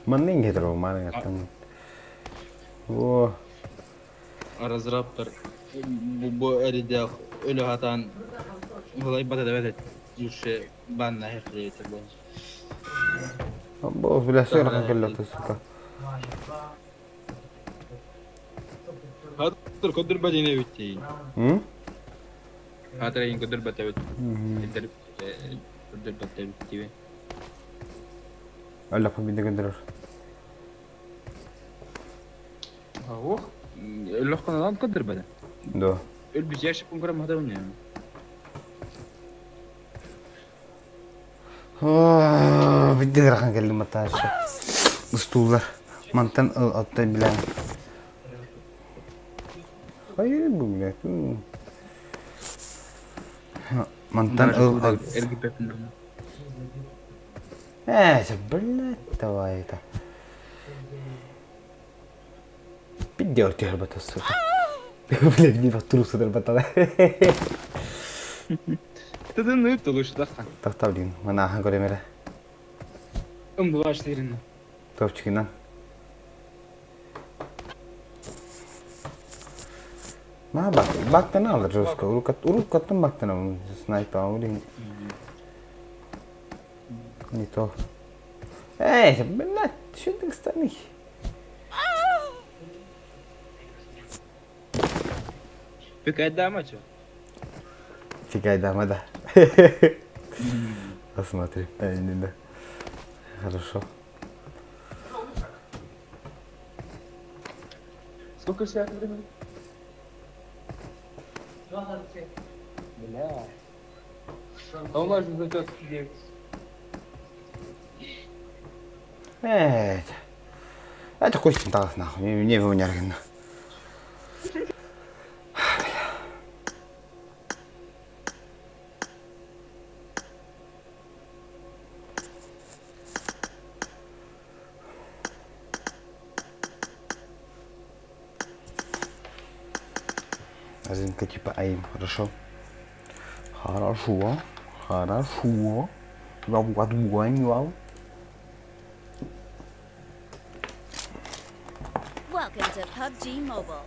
Манна иҥэтэр ол мааны О. Разраптар бу бу эридээх өлө хатаан Улайбата да бэт юрше банна хехлейтер бу. Бу бля сыарахан кэллэ сука. Хатыр көдөр бадине битти. М? Хатыр ин көдөр бата бит. Көдөр көдөр бата битти. Алла победа көндөрөр. Ох, лохканадан көдөр бада. Да. Өл бижер кун көрө мадам не. Бидде ыарахан кэллим матаашы. Устуулар. Мантан ыл оттой билэн. Хайыр бу блядь. Мантан ыл Эргипеппин. Э, блядь, давай это. Бидде ортуйар сука. Блядь, не батуру батала. Тыдын ыт лучше Тохтоо блин, манаахан көрөмөрө. Ым булаш дирин. Топчикинан. Ма бак, бактан алыр жестко. Урукат, урукаттан бактан снайпер, блин. Не то. Эй, блядь, что ты стани? Пикай дама чё? Фигай дама, да. Посмотри. Не, да. Хорошо. Сколько сейчас времени? Бля. А у нас же зайдет 9. Эй, это костин тағас нахуй, не не Азинка типа аим, хорошо? Хорошо, хорошо. Я вот Welcome to PUBG Mobile.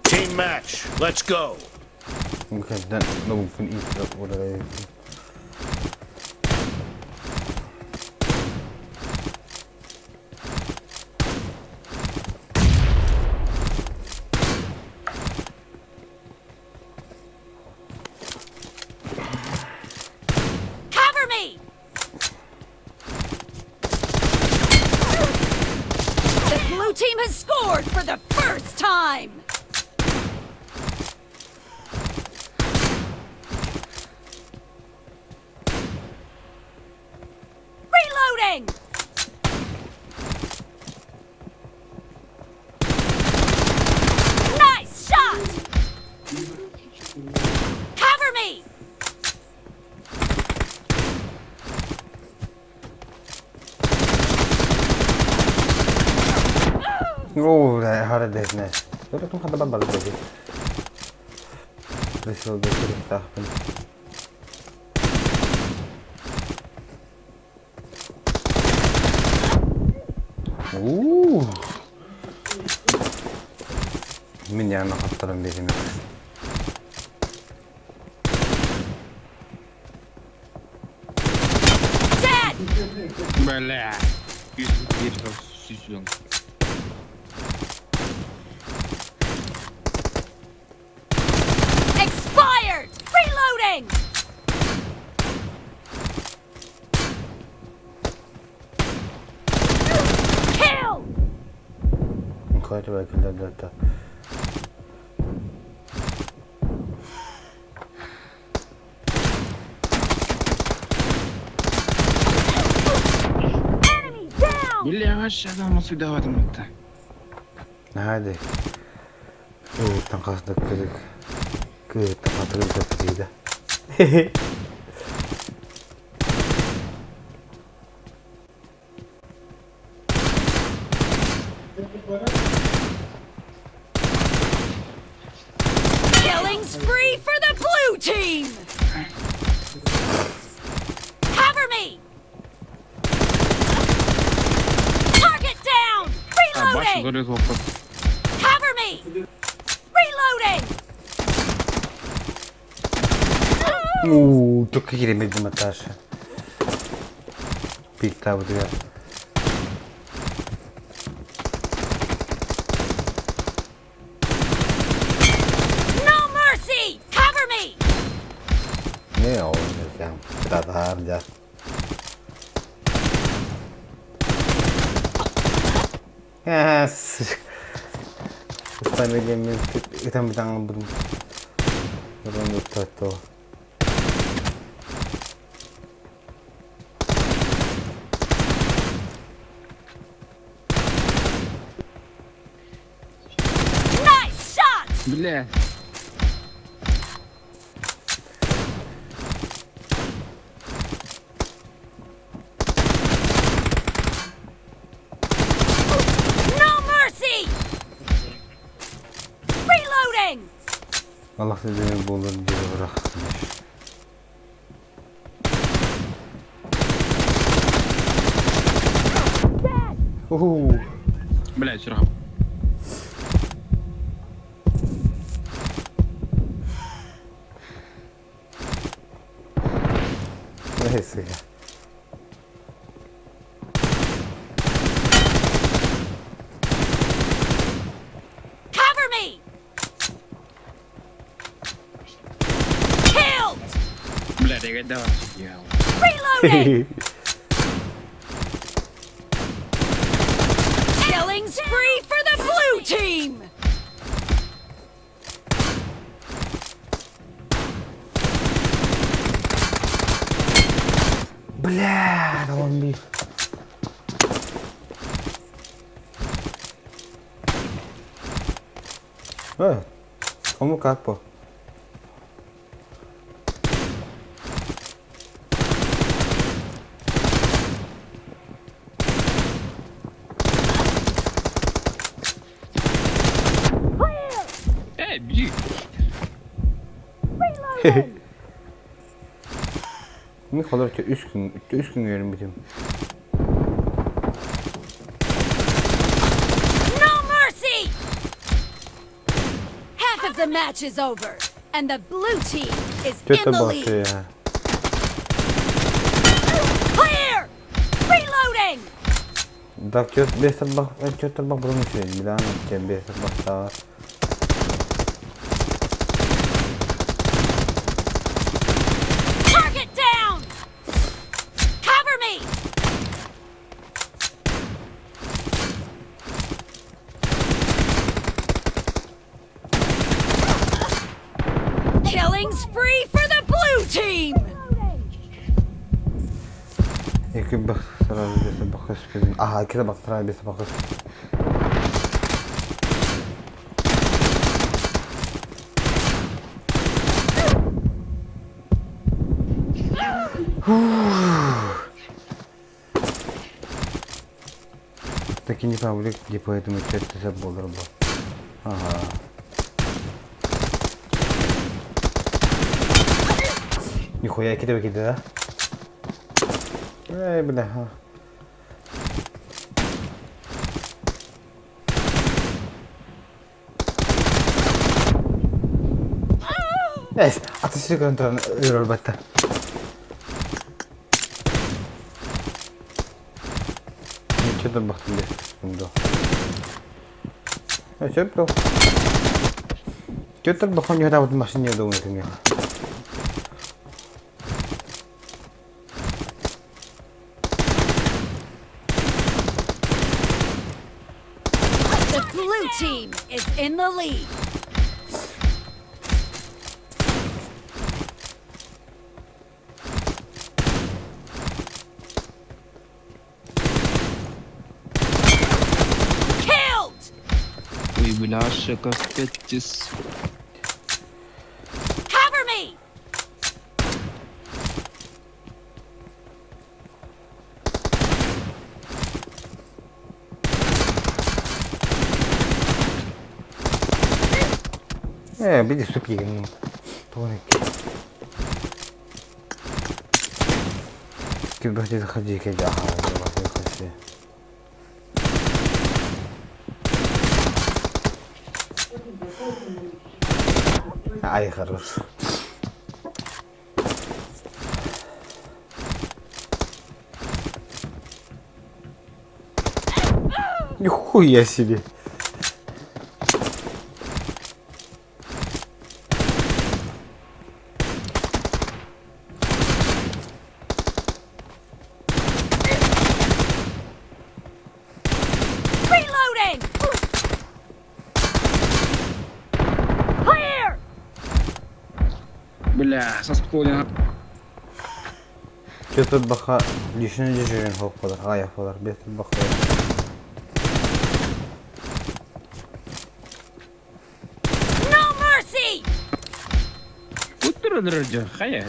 Team match. Let's go. Mükemmel mümkün ilk oraya. Cover me! The blue team has scored for the first time! Reloading! Nice shot! Cover me! Oh, hard business. Pero kung kada ba balik Please will be Уу. Мин яна хаттаран беремин. Dead! Бля. 101 сүйсүң. Expired! Reloading! Kill! Incredible да. Enemy down! Бля, вообще адам сюда это. Hadi. Кыыттан қасында кірік. Кыыттан қатырып дейді. Killing spree for the blue team! Reloading! Cover me! Reloading! Уу, только киирэммит Наташа. Пиктаабытыгар. No mercy! Cover me! Не, ол нельзя. Кытатаар дьэ. Ыстан ытан бытаҥ бутум. Ытан Nice shot! Бля. No mercy! Reloading! Allah dediğini bulur diye bırak. Uhu. Бля, сүрэх. Neyse. Cover me! Killed! Бля, давай. Reloading! Killing spree for the blue team! Бля, да он бил. Э, кому как по? Э, беги. Мин холор үс күн, үс күн үөрэммитим. No mercy! Half of the match is over, and the blue team is in the lead. Clear! Reloading! Так, 5 тарбах бұрын үчүгэй, билан иккиэн 5 тарбахтааҕар. Target down! Cover me! Killing spree for the blue team! Икки бах сразу 5 тарбах көспүтүн. Аха, икки тарбах сразу 5 тарбах көспүт. Таки не павлик, где поэтому чет болдыр бу. Ага. Нихуя киде киде да? Эй, бля. Эс, аты көрөн туран өр албатта. Ничего бахтым бе. Э, сөп то. Чөтөр бахан юхта машине думаю ты The blue team is in the lead. Killed! Ой, бляша, капец. Cover me! Э, биди суп егин. Тоник. Ким бахти заходи кеди. Ага, бахти заходи. Ай, хорош. Нихуя себе. Reloading! Clear! Бля, саспыт Kötü баха düşününce jürün hoppalar, ay yapalар, бетер баха. No mercy! Уттура хайа.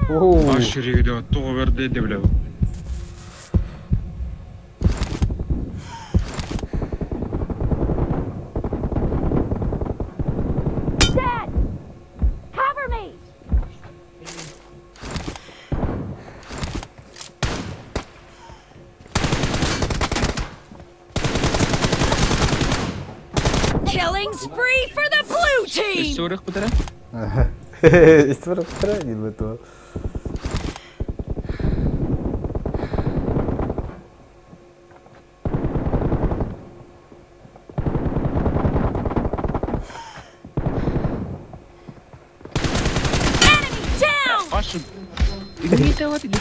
Оу. Аш жүрегі тоға берді де бля. Dead! Cover me! Killing spree for the blue team! Сорық бітірі? История правильно этого. Enemy down! Аш. Reloading!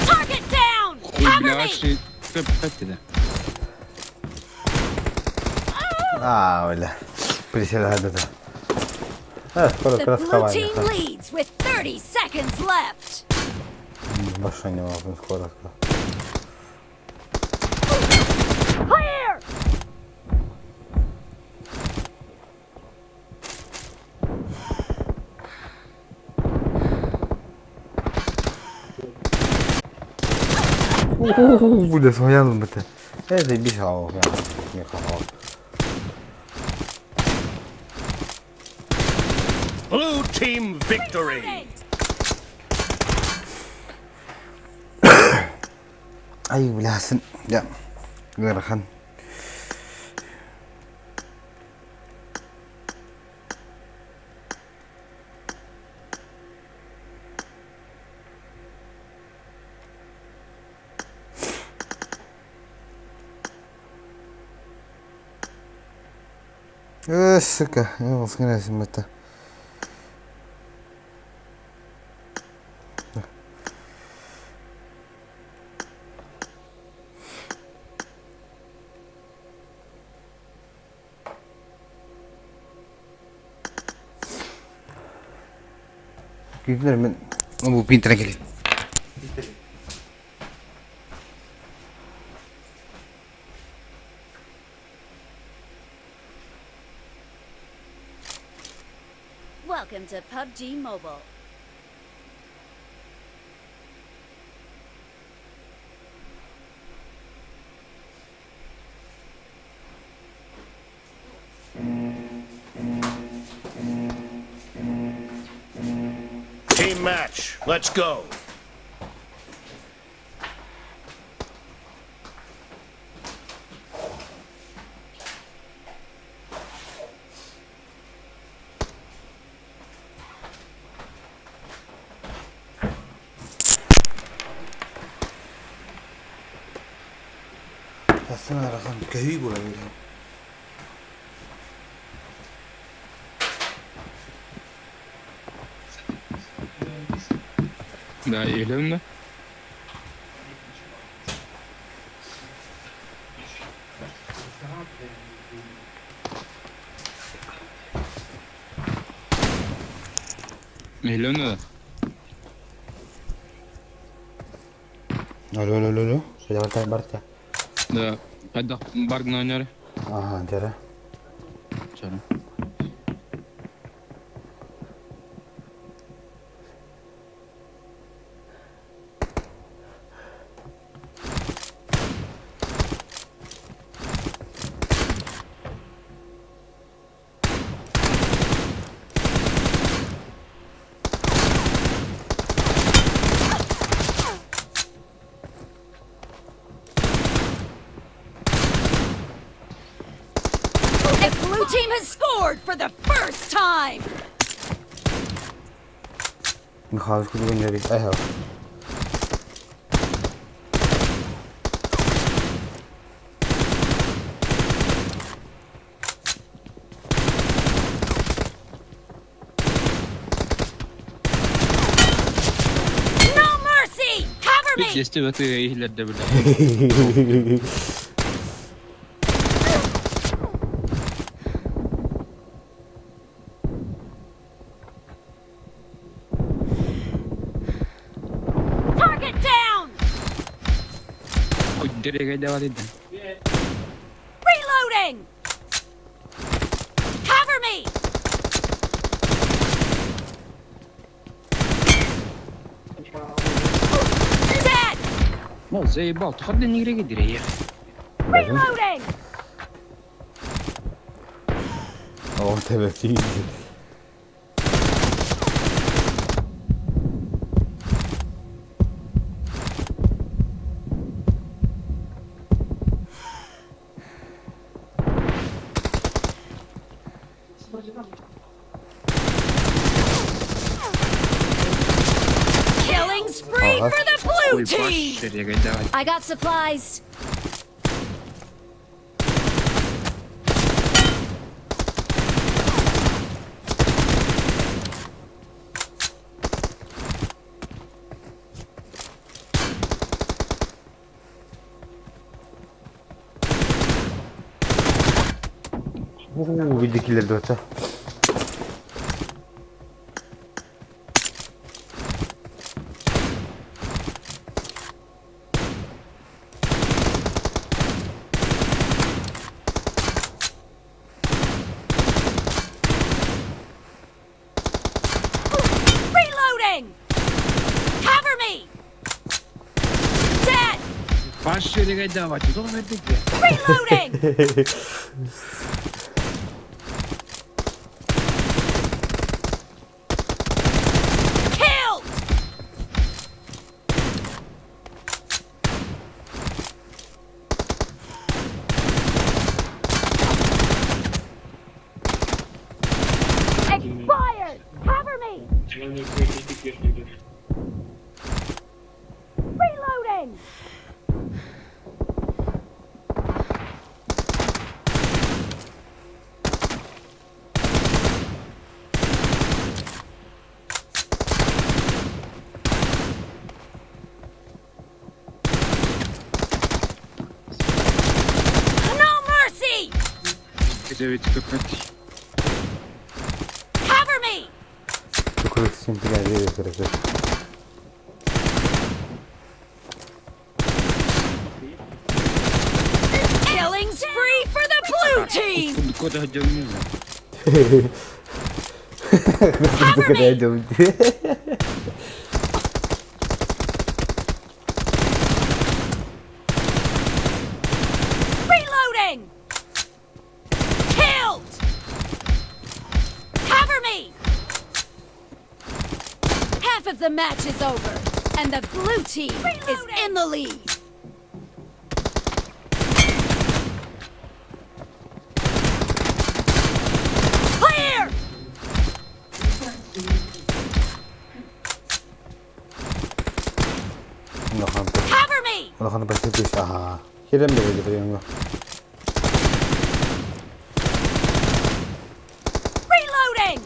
Target down! Cover me! А, бля. Присела это. А, скоро The как раз blue team хавание. leads with 30 seconds left. Большой не могу, скоро. Clear! Бля, своя это. Это бежал, не хавал. Blue team victory. Ай, бля, сын. Я. Гархан. Сука, я вас это. Күйділер мен бұл пинтера келеді. Welcome to PUBG Mobile. Team match. Let's go. Тасына арахан көһүй була берем. Да, елемді. Елемді да. Алло, алло, алло. Барта, барта. Да, қайда бардың ойнары? Ага, жара. Жара. leaderboard for the first time! Михаил курдук эһэ. No mercy! Cover me! Естественно, иһиллэрдэ бile. Target down! Reloading! Cover me! Dead! Ну, заебал, ходи не гри Reloading! О, тебе пиздец. Killing spree Ага. for the blue team! I got supplies. Уу, видикилер дуота. Reloading! Cover me! Dead! Reloading! Killed! Expired! Cover me! Reloading! No mercy! Cover me! Killing spree for the blue team! Cover me! Reloading! Killed! Cover me! Half of the match is over, and the blue team is in the lead. Clear! Cover me! Reloading!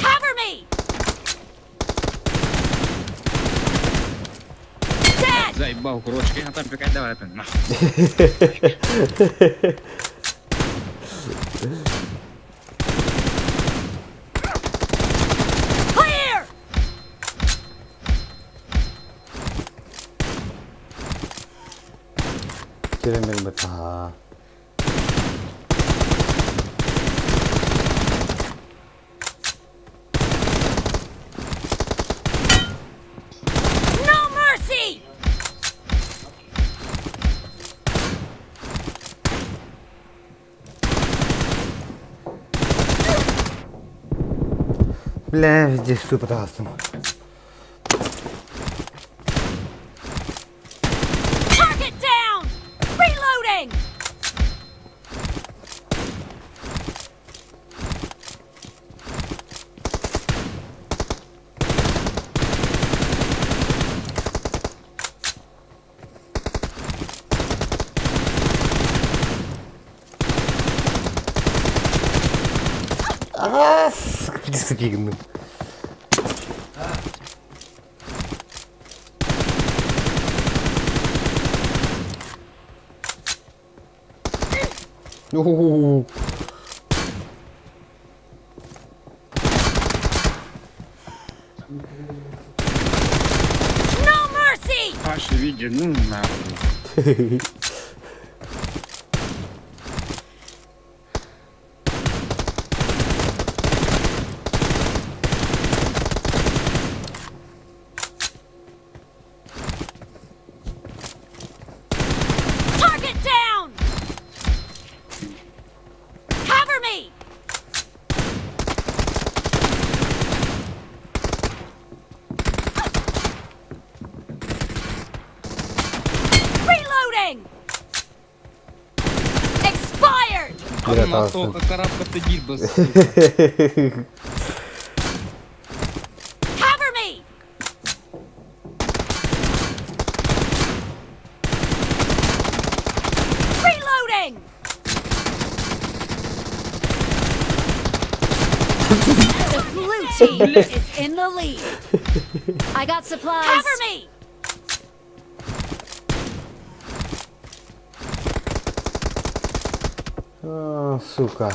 Cover me! Dead! Заебал, курочка, я там пикать давай это, нахуй. Clear! No mercy! Бля, везде что пытался. Гынным. Уу. No mercy! Паша, види, ну нахуй. Target down! Cover me! Reloading! Expired! Бля, Антоха, таҕыстым. карабка дильба, сука. Cover me! Reloading! The blue team is in the lead. I got supplies. Cover me! А, сука.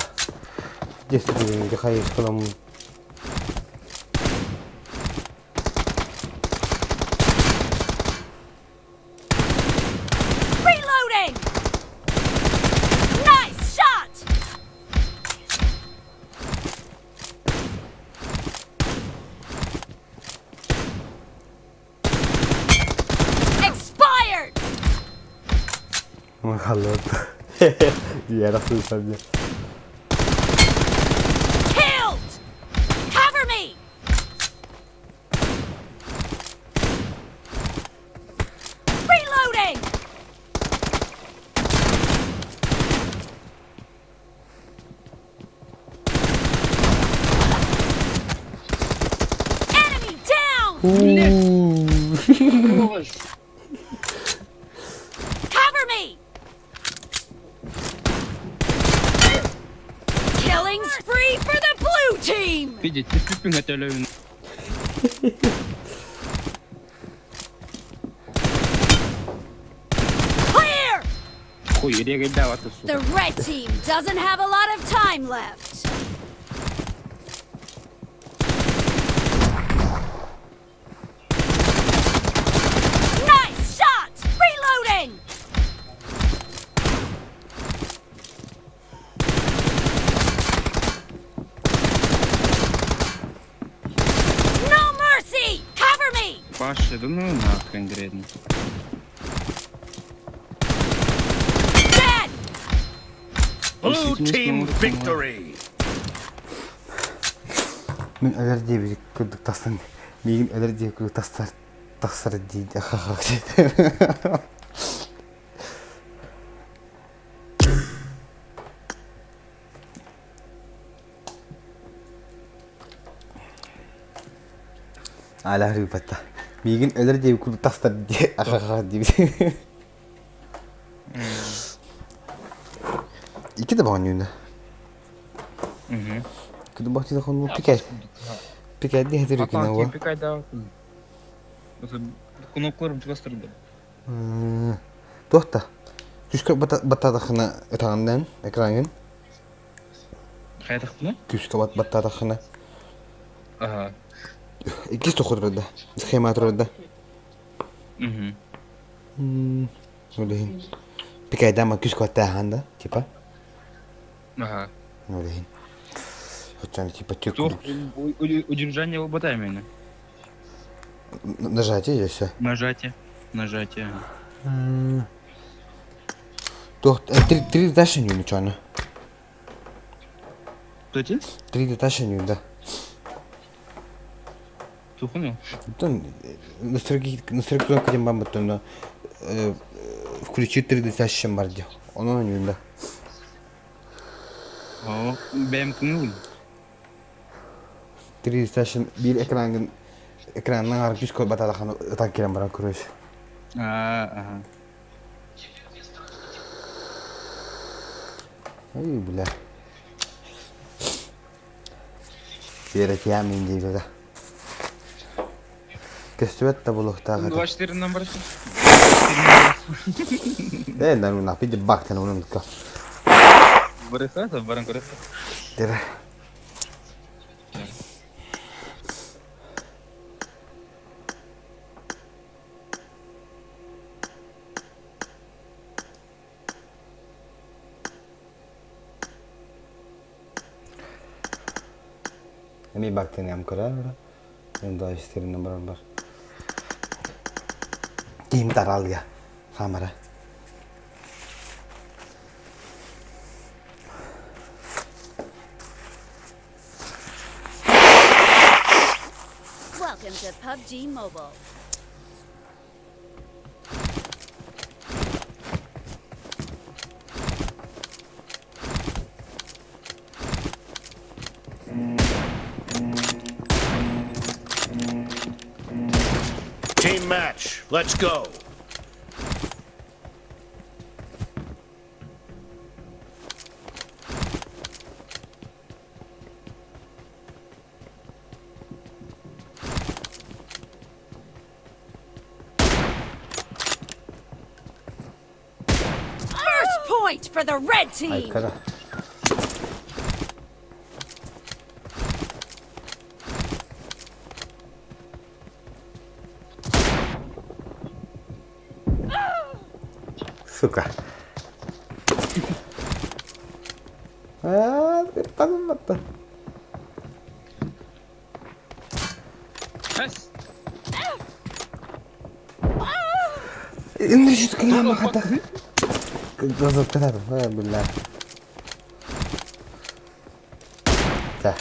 Действительно, хайышкалам. Reloading! Nice shot! Expired! Халлот. Я рахуй Killed! Cover me! Reloading! Enemy down! Cover me! Killing spree for the blue team! Видите, пипин хотели. Clear! Хуй, регай дава ты, сука. The red team doesn't have a lot of time left. Nice shot! Reloading! No mercy! Cover me! Паша, да ну нахрен, гредно. Dead! Blue team victory. Мин өлөр диэбит курдук тахсан миигин өлөр диэбит курдук тахсар тахсар дии Аля рыпатта. Миигин өлөр диэбит курдук тахсар дии диэбит. Ики да баҕанньуна. Күнү бахтыда хонну пикай. Пикайди хэтир үкүнэ уо. Пикай да. Кнопкаларым чугастырды. Туох да. Күскө баттаатахына ытаҕыннан экраҥын. Хайдахпына? Күскө баттаатахына. Ага. Иккис тохотурда. Схема турда. Угу. Ол иһин. Пикайдаама күскө баттаахан да, типа. Ага. Ол иһин. Оччону типа түк Туох удержание лоботами. Нажатие или все? Нажатие. Нажатие. Туох три дальше не ничего. Кто Три дальше не да. Тухуну? Тон настройки настройки кнопка дем бам баттон включи 3D тащим бар де. Оно не да. О, бэм күңүл. 3D тащим бир экрангын экранынан арып күс көр баталахан ытан кирен баран көрөш. А, ага. Ой, бля. Үөрэтиэм мин диэбитэ. Көстүбэт да булуохтаах этэ. 24 номер. Э, да, пиди бактан унутка. Барыха, баран көрөсө. Дere. Эмиэ бактыыныам көрөр Онда истеринен баран бар. Ким таралга хамара. Welcome to PUBG Mobile. Team match. Let's go. First point for the red team. Айкара. Сука. Аа, тагымматта. Эс! Биллэр. Чэ.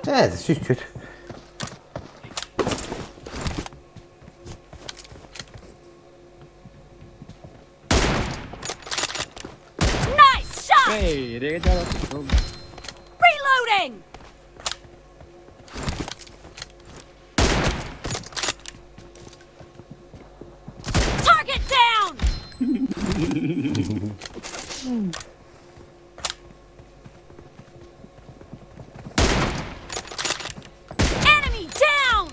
Ээ, сүт-сүт. Nice shot! Эй, рега Reloading! Target down! Enemy down!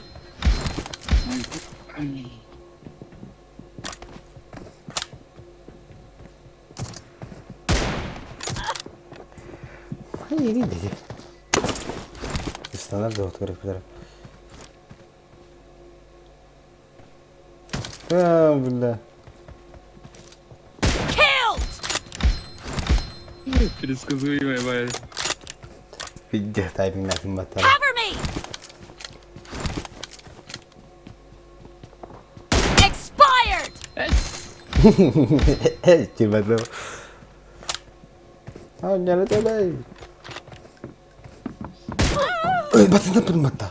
Хайыри диги. Ыстанар да отугар билэр. Аа, бля. Killed! Предсказуемая бая. Пиздец, тайпинг баттара. Cover me! Expired! Кирбэтэ. Аа, нялетэ Ой, батында пын батта.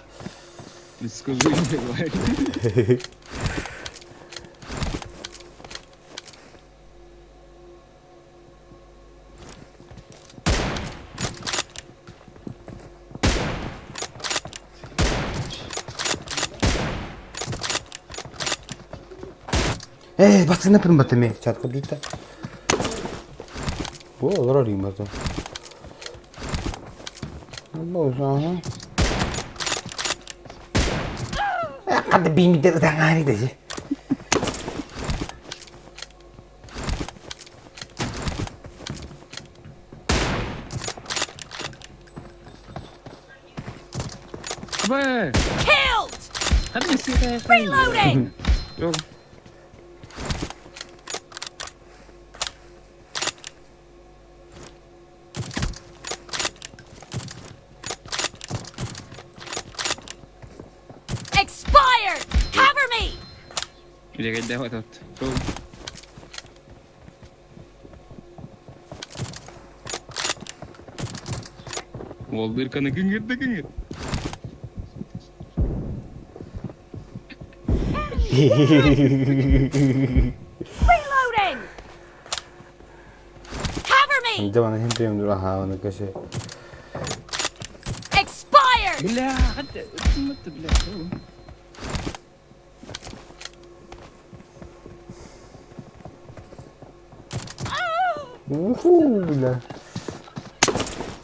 Предсказуемая бая. Э, батында пын батта ме. Чатка бүтэ. Бу олорор юмата. Бу саха. Хады бимидер таңари дежи. Бэ! Killed! Хады Reloading! Жок. Expired! Cover me! Рега этот. Жок. Ол дырканы кыңгырды кыңгыр. Reloading! Cover me! Дивана химпием дураха оны кеше. Expired! Бля, хады, бля. Уху, бля.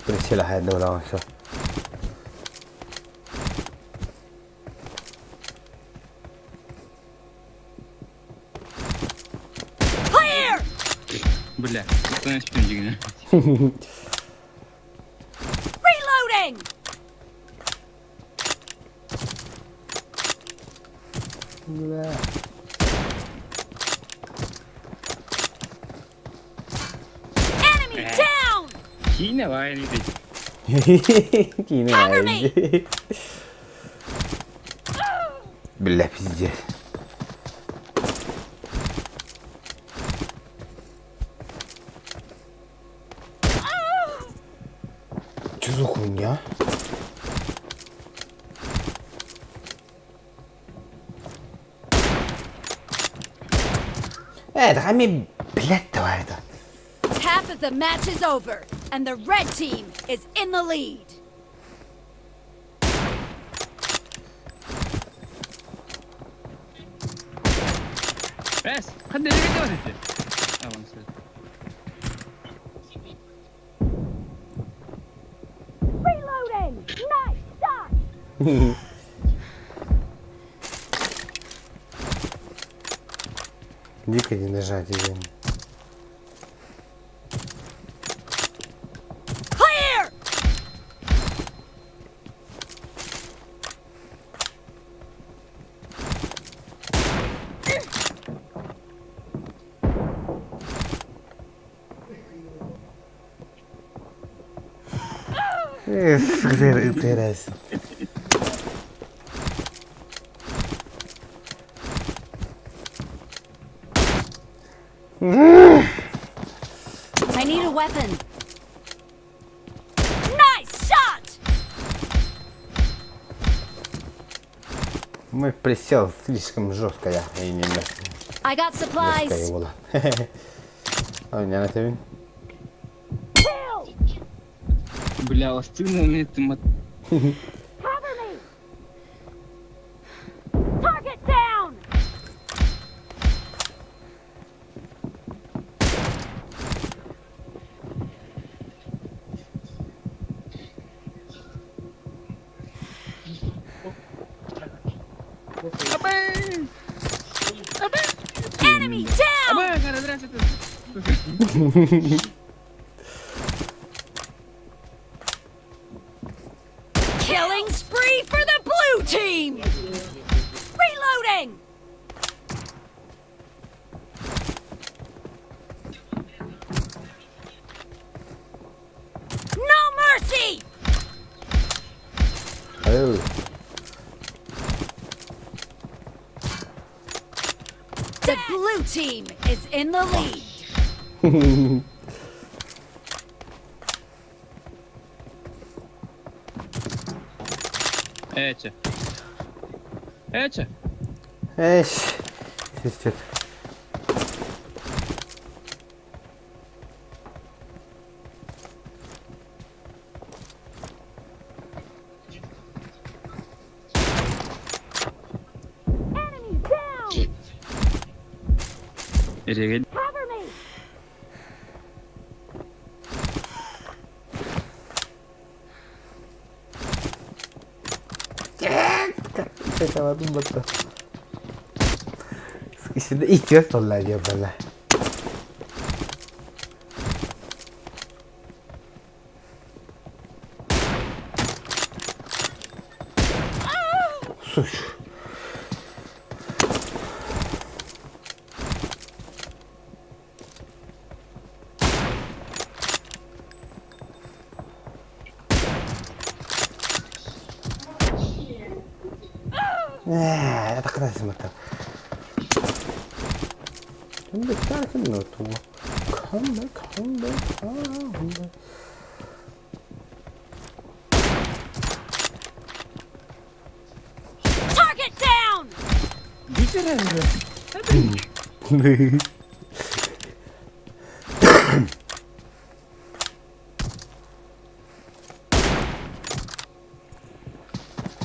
Присела хайда балаҕан Clear! Бля, устан испин дьиҥинэ. Reloading! Бля. Enemy down! Киинэ баайын ити. Киинэ Cover me! Бля, пиздец. Че за хуйня? Э, да ми, блядь, давай это. Half of the match is over, and the red team is in the lead. Эс, ханна эрэ бар этэ. Аванс. Reloading! Nice shot! Дико не нажать, извини. Clear! Эх, I need a weapon. Nice shot! Мой присел слишком жестко, я и не I got supplies. его. А, не на тебе. Kill! Бля, ластына мне ты мат. Cover me! Target down! Enemy down! Абэ, гара, Killing spree for the blue team! Reloading! No mercy! Oh. The blue team is in the lead. Эче. Эче. Эш. Систер. Enemy down! Эреге Cover me! Сатамадым батта. Şimdi ihtiyaç dolar diyor bana. Suç. Атакка смата. Come back, come back, come back. Target down!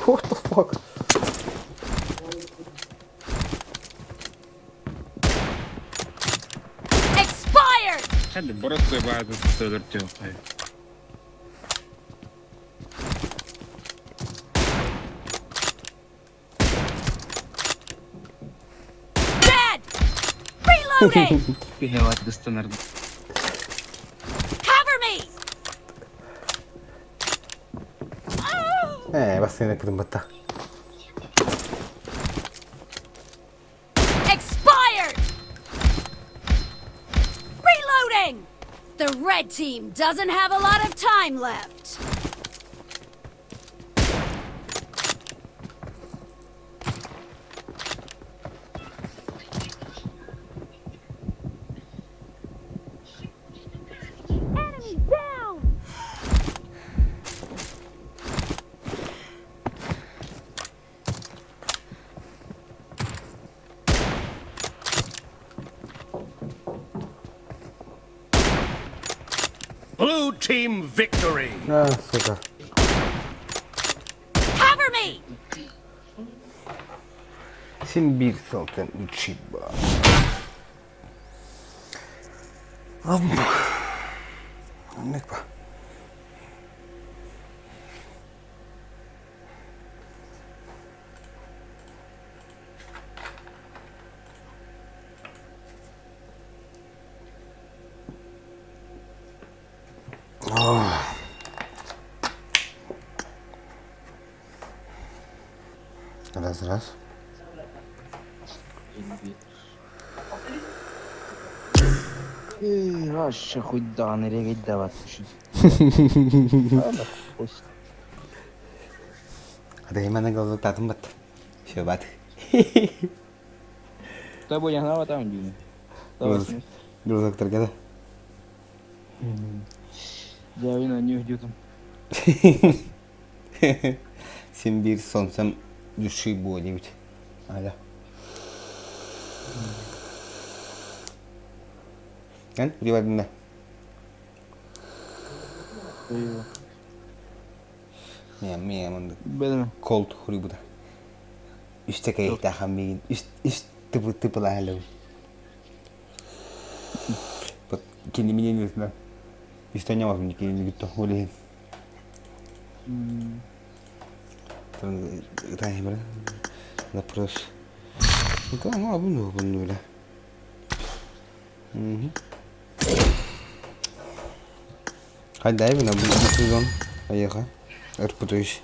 What the fuck? Expired! Хәді просто баады төлөртүөххэ. Dead! Reloading! Киһи ыстанар. Cover me! Ээ, бастыҥ эппитин батта. Expired! Reloading! The red team doesn't have a lot of time left. Enemy down! Blue team victory. А, сука. Cover me! Син биир сылтан учиба. Оннук ба. Раз, раз. Вообще хоть да, нырять давать. Атайымана голубтаатым бат. Все бат. Тобой я гнала там, Дима. Грузоктарга да. Я вина не где там. Син биир солнцем души буо диэбит. Аля. Эн приводина. Миа миа мындык. Бэлэм. Cold хуруйбута. Үстэ кэйиэхтээх миигин үс үс тыпы тыпылаһалым. Вот кини мине Үстэ ньамасым кини бүтто ол иһин. Ытаһымара запрос. Ну, абын бу Хайдайбын бу сезон айыха ырпытыш.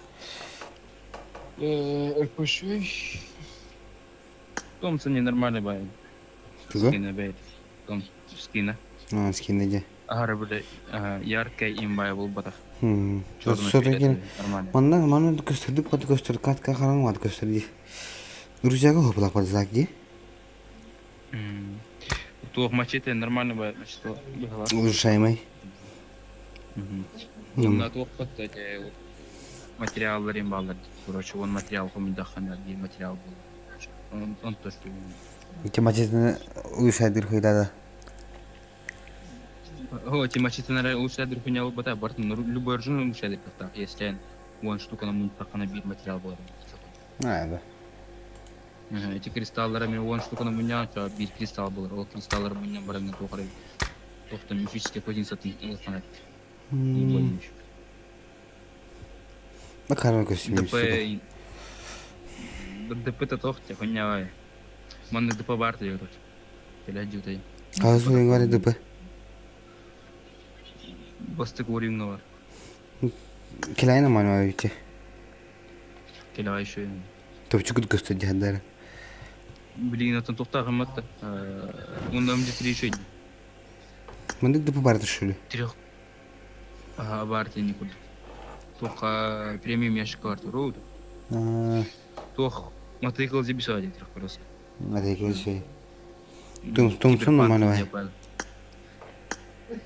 Ырпышый. Томсон ненормальный бай. Туга? Скина бэйт. Том скина. А, скина дьэ. Аһара бile яркай имбай буолбатах. Черный Нормально. Манна манна көстөрдүк бат көстөр катка хараҥ бат көстөр дии. Друзьяга хопулак бат дии. Туох мачете нормально бай мачете быһалар. Улучшаемый. Онна туох бат материалларын баалар. Короче, он материал хомуйдаххана биир материал буолар. Он то что Ити мачетini улучшайдыр хуйдада. О, эти мачете наверное, улучшайдыр хуйня буолбата, бартын любой режим улучшайдыр кахтаах. Если вон штука на мунтахана биир материал буолар. А, да. Эти кристаллары мен он штуканы муньян, биир кристалл буолар. Ол кристаллары муньян баран туохары туохтан мифический позициятын ылханат. Бакарма көстүм. ДП ДП-то тохте, хуйня. Манна ДП бар короче. Теле Казу бар ДП. Бастык уровень бар. Килайна мануа ити. Келе еще. Топчук көстө дьаһаддара. Блин, это тухтагым атта. Онда МД3 еще. Мындык ДП бар шүлү. Трех. Ага, бар не куд. Туха премиум ящик бар туроуд. Тух мотоцикл зибисади трех просто. Мотоцикл шей. Томсон нормально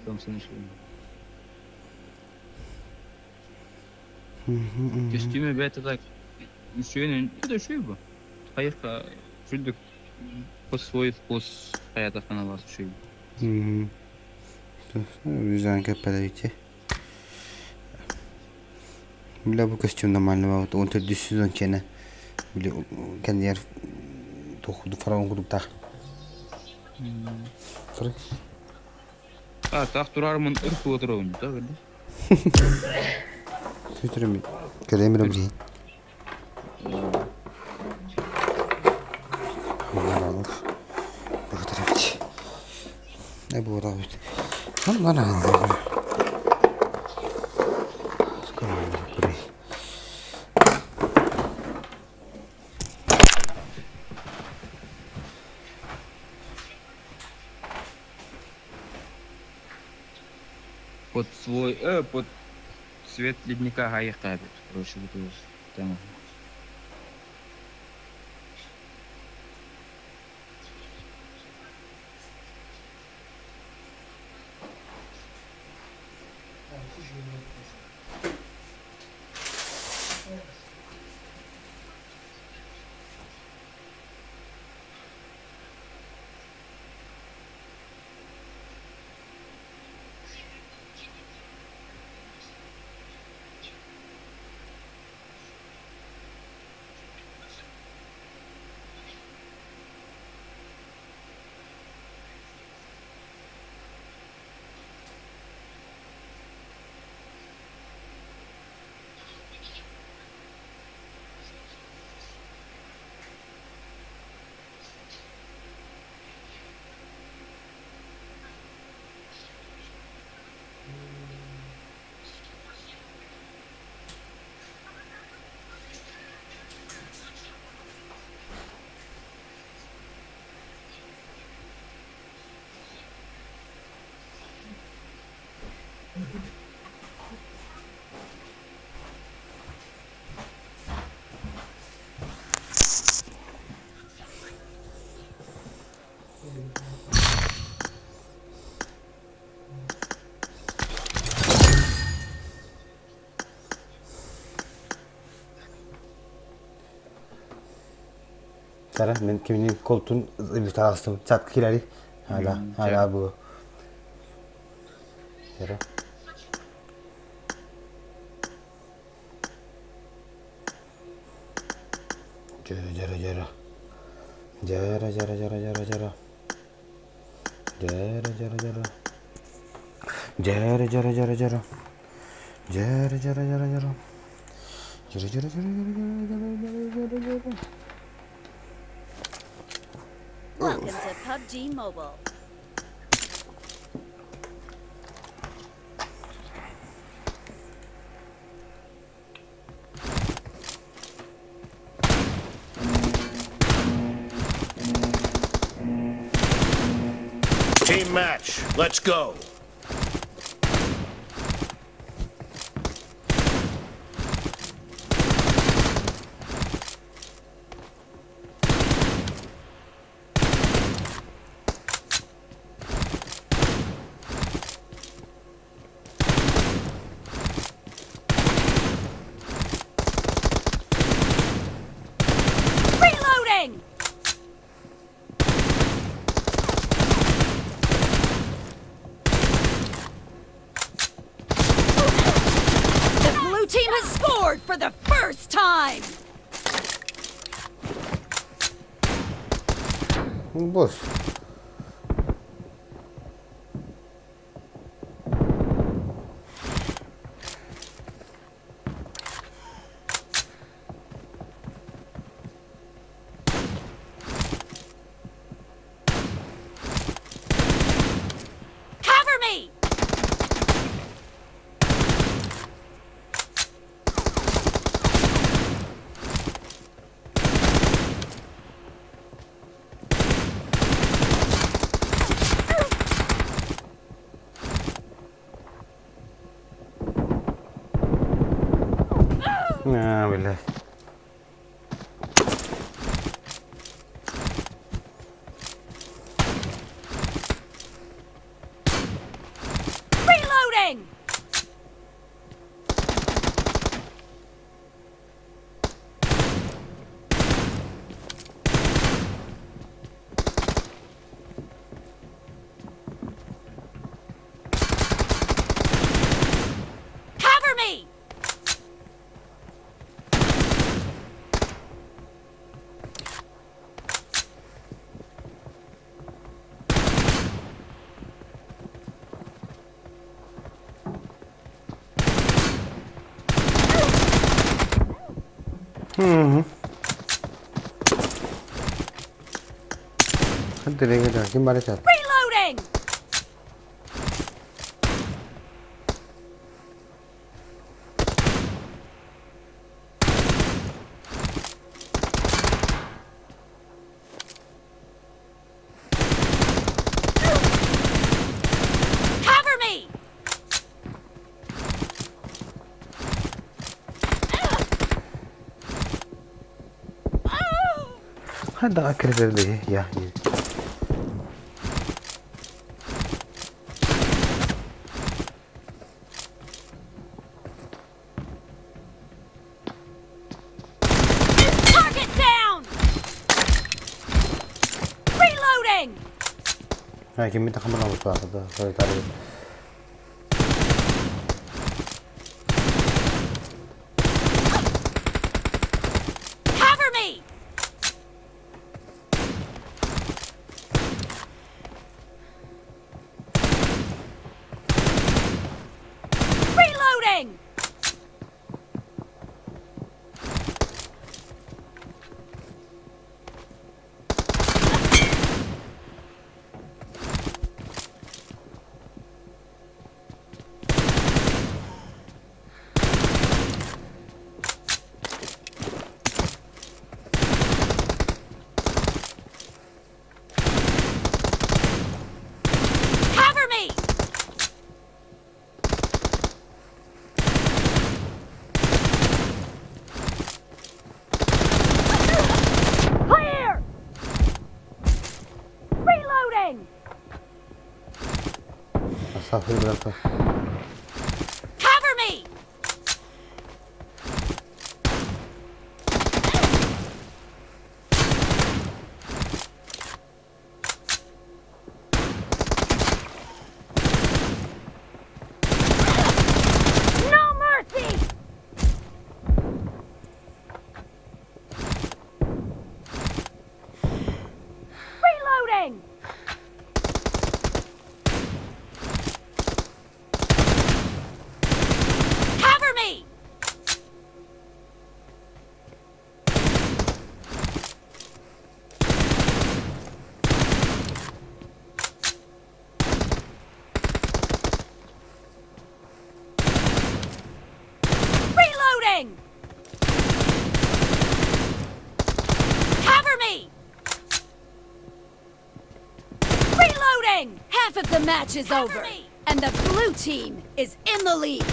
Томсон еще. Костюмы бәйті так. Үшеуін, это үшеу бу. Хайырка жүлдік по свой вкус хаятахана вас үшеу. Визуально подойти. Бля, бу костюм нормально, вот он тут сезон чена. Бля, кендер тохуду фараон кудук тах. А, таах тураармын ыр тула турабын, да, били? Сүтүрүм кэлэм эрэ билиһин. Манан Быгытырабыт. Не буолабыт. Манан аллар. Под свой, под цвет ледника хайыхтаабыт, короче, бу тема. Сара, мен кимини колтун таҕыстым. Чат кирэри. Hala, hala bu. Сара. Жара, жара, жара. Жара, жара, жара, жара, жара. Жара, жара, жара. Жара, жара, жара, жара. Жара, жара, жара, жара. Жара, жара, жара, жара, жара, жара, жара, жара. Welcome to PUBG Mobile. Team match, let's go. Reloading! The blue team has scored for the first time! Босс. Cover me! А, бля. Reloading! Cover me! Ким бары сэр? Reloading! Cover me! Хайдаҕа кирбэрбиһи я Target down! Reloading! Киммит хаманаабыт Cover me! Reloading! Cover me! Clear! Reloading! Астафыр Cover me! No mercy! Reloading! Cover me! Reloading! Cover me! Reloading! Half of the match is over, and the blue team is in the lead.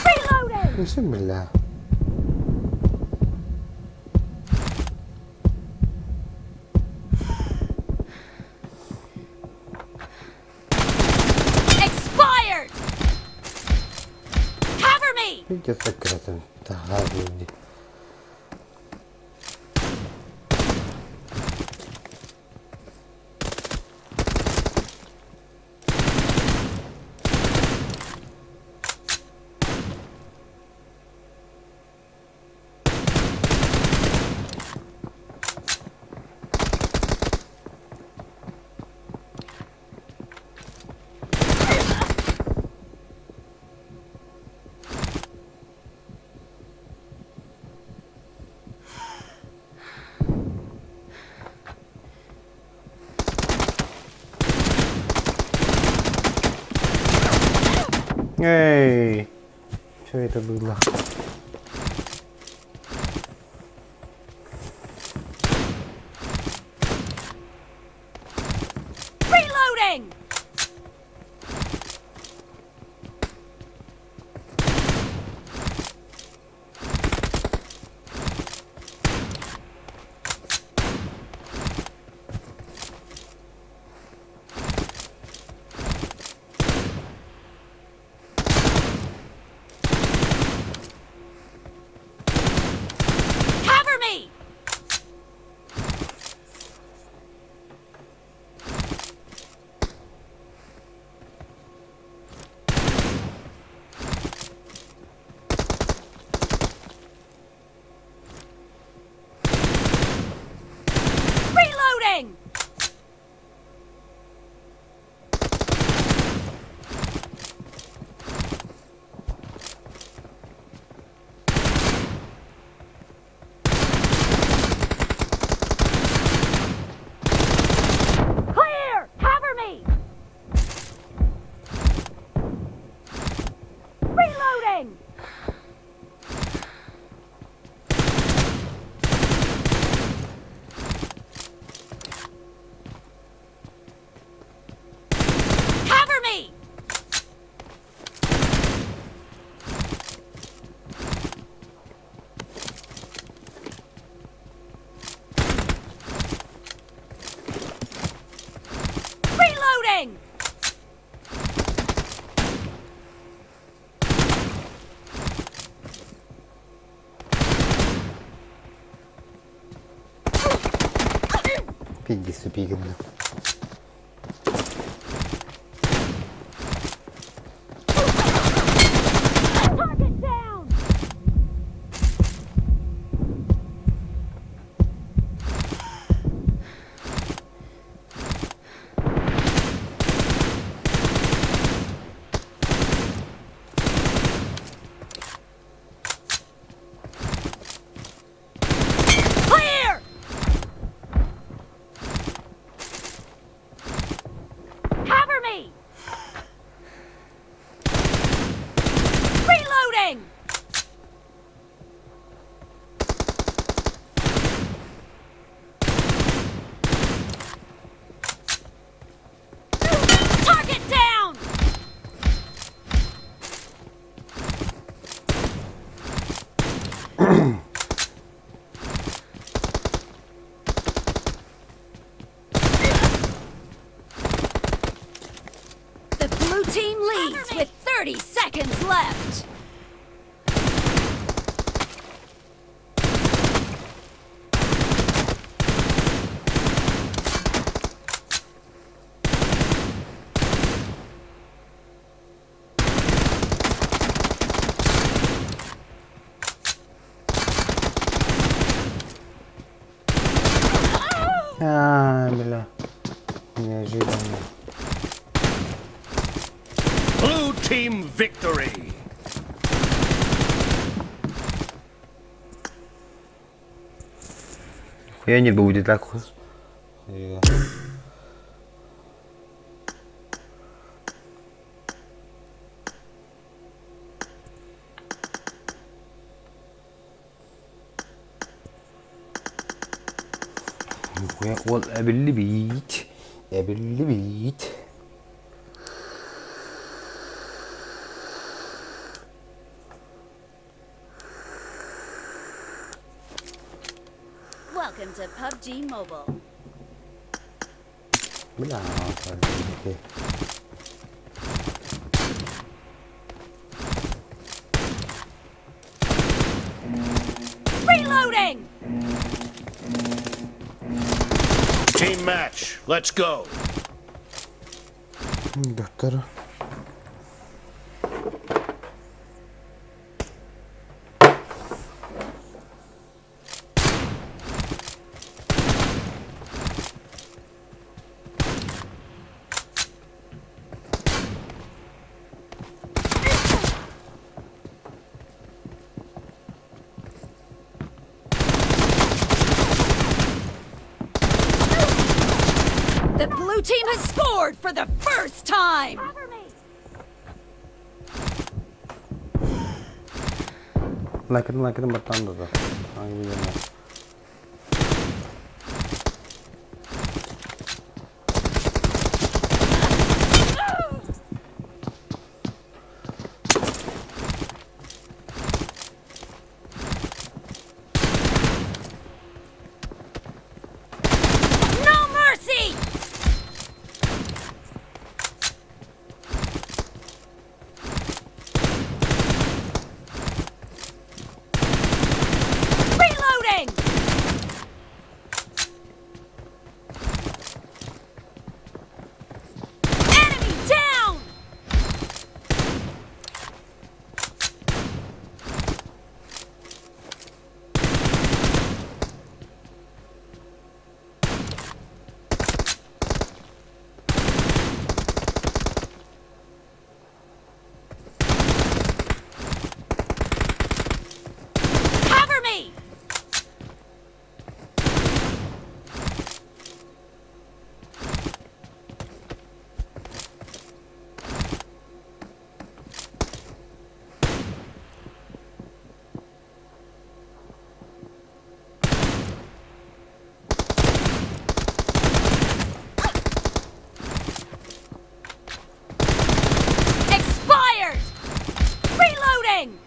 Reloading! Bismillah. Expired! Cover me! Видите, закрытым. Таһаарыы. Эй! Что это было? Reloading! Пиздец тупи гынным. Target down! Clear! Cover me! Reloading! Target down! The blue team leads with 30 seconds left. А, бля. Неожиданно. Blue team victory. Я не будет так. Нихуя уол эбиллибиит, эбиллибиит. Welcome to PUBG Mobile. Бля, Reloading! Team match. Let's go. Доктор. The blue team has scored for the first time! Лайкатын лайкатын баттаан да. Ай, No mercy! Reloading! Enemy down! Cover me! Expired! Reloading!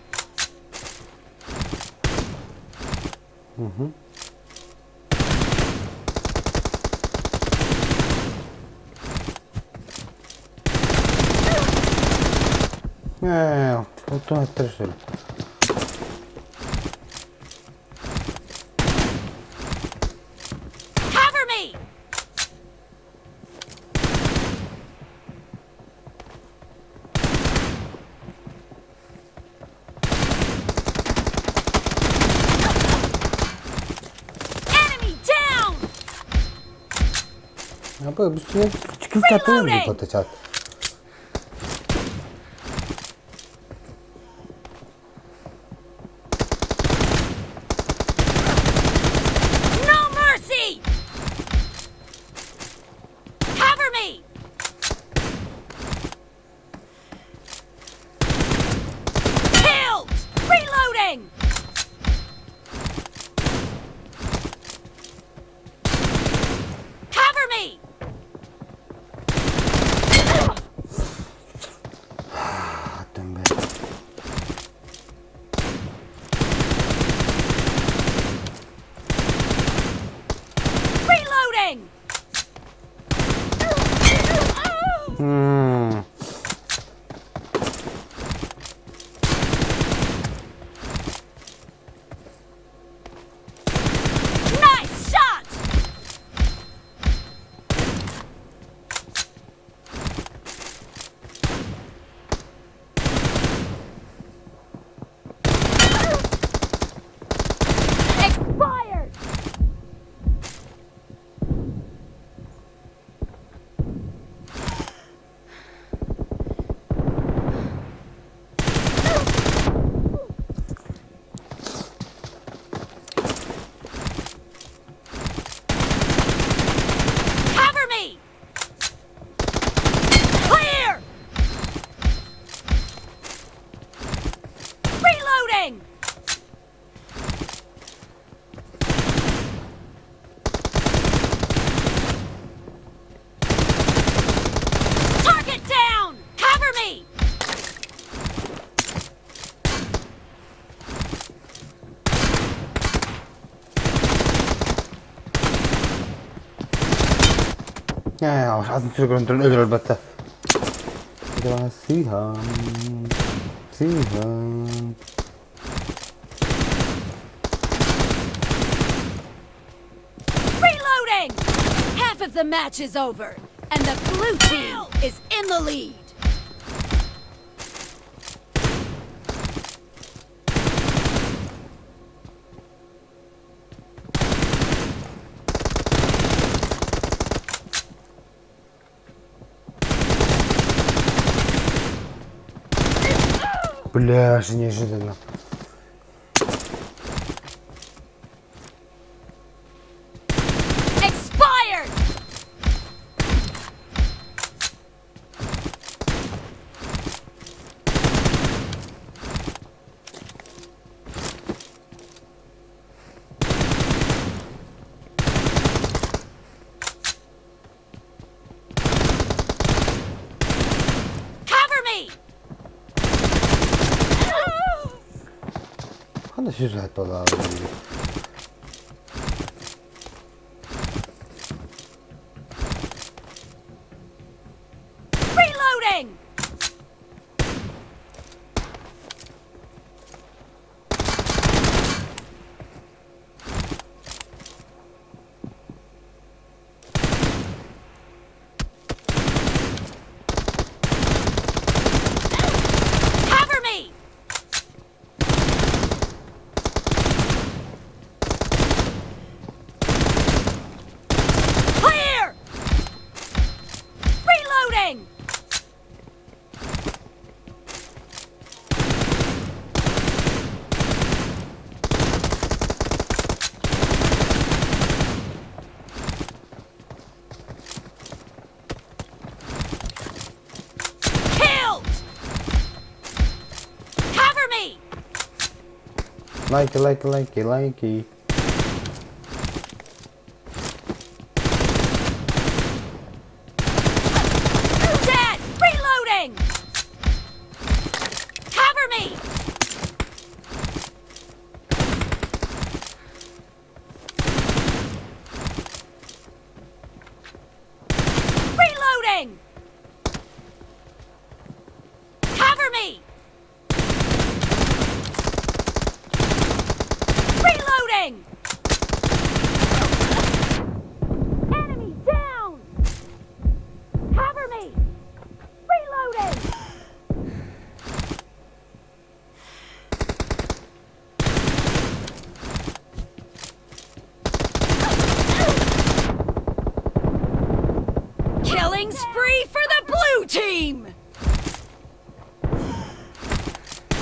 Ээ, оттон эттэр что ли? Cover me! Бу Чүкүл чат. No mercy! Cover me! Killed! Reloading! Cover me! Reloading! Nice shot! Expired! Cover me! Clear! Reloading! Target down! Cover me! Атын сүргүн өлөрбөттө. Сыһам, сыһам. Reloading! Half of the match is over, and the blue team is in the lead. Бля, неожиданно. Expired! Cover me! Ханна сүүс болаа. Reloading! Cover me! Clear! Reloading! Killed! Cover me! Like, like, like, like. Dead! Reloading! Cover me! Reloading! Cover me! Reloading! Enemy down! Cover me! Reloading! Killing spree for the blue team!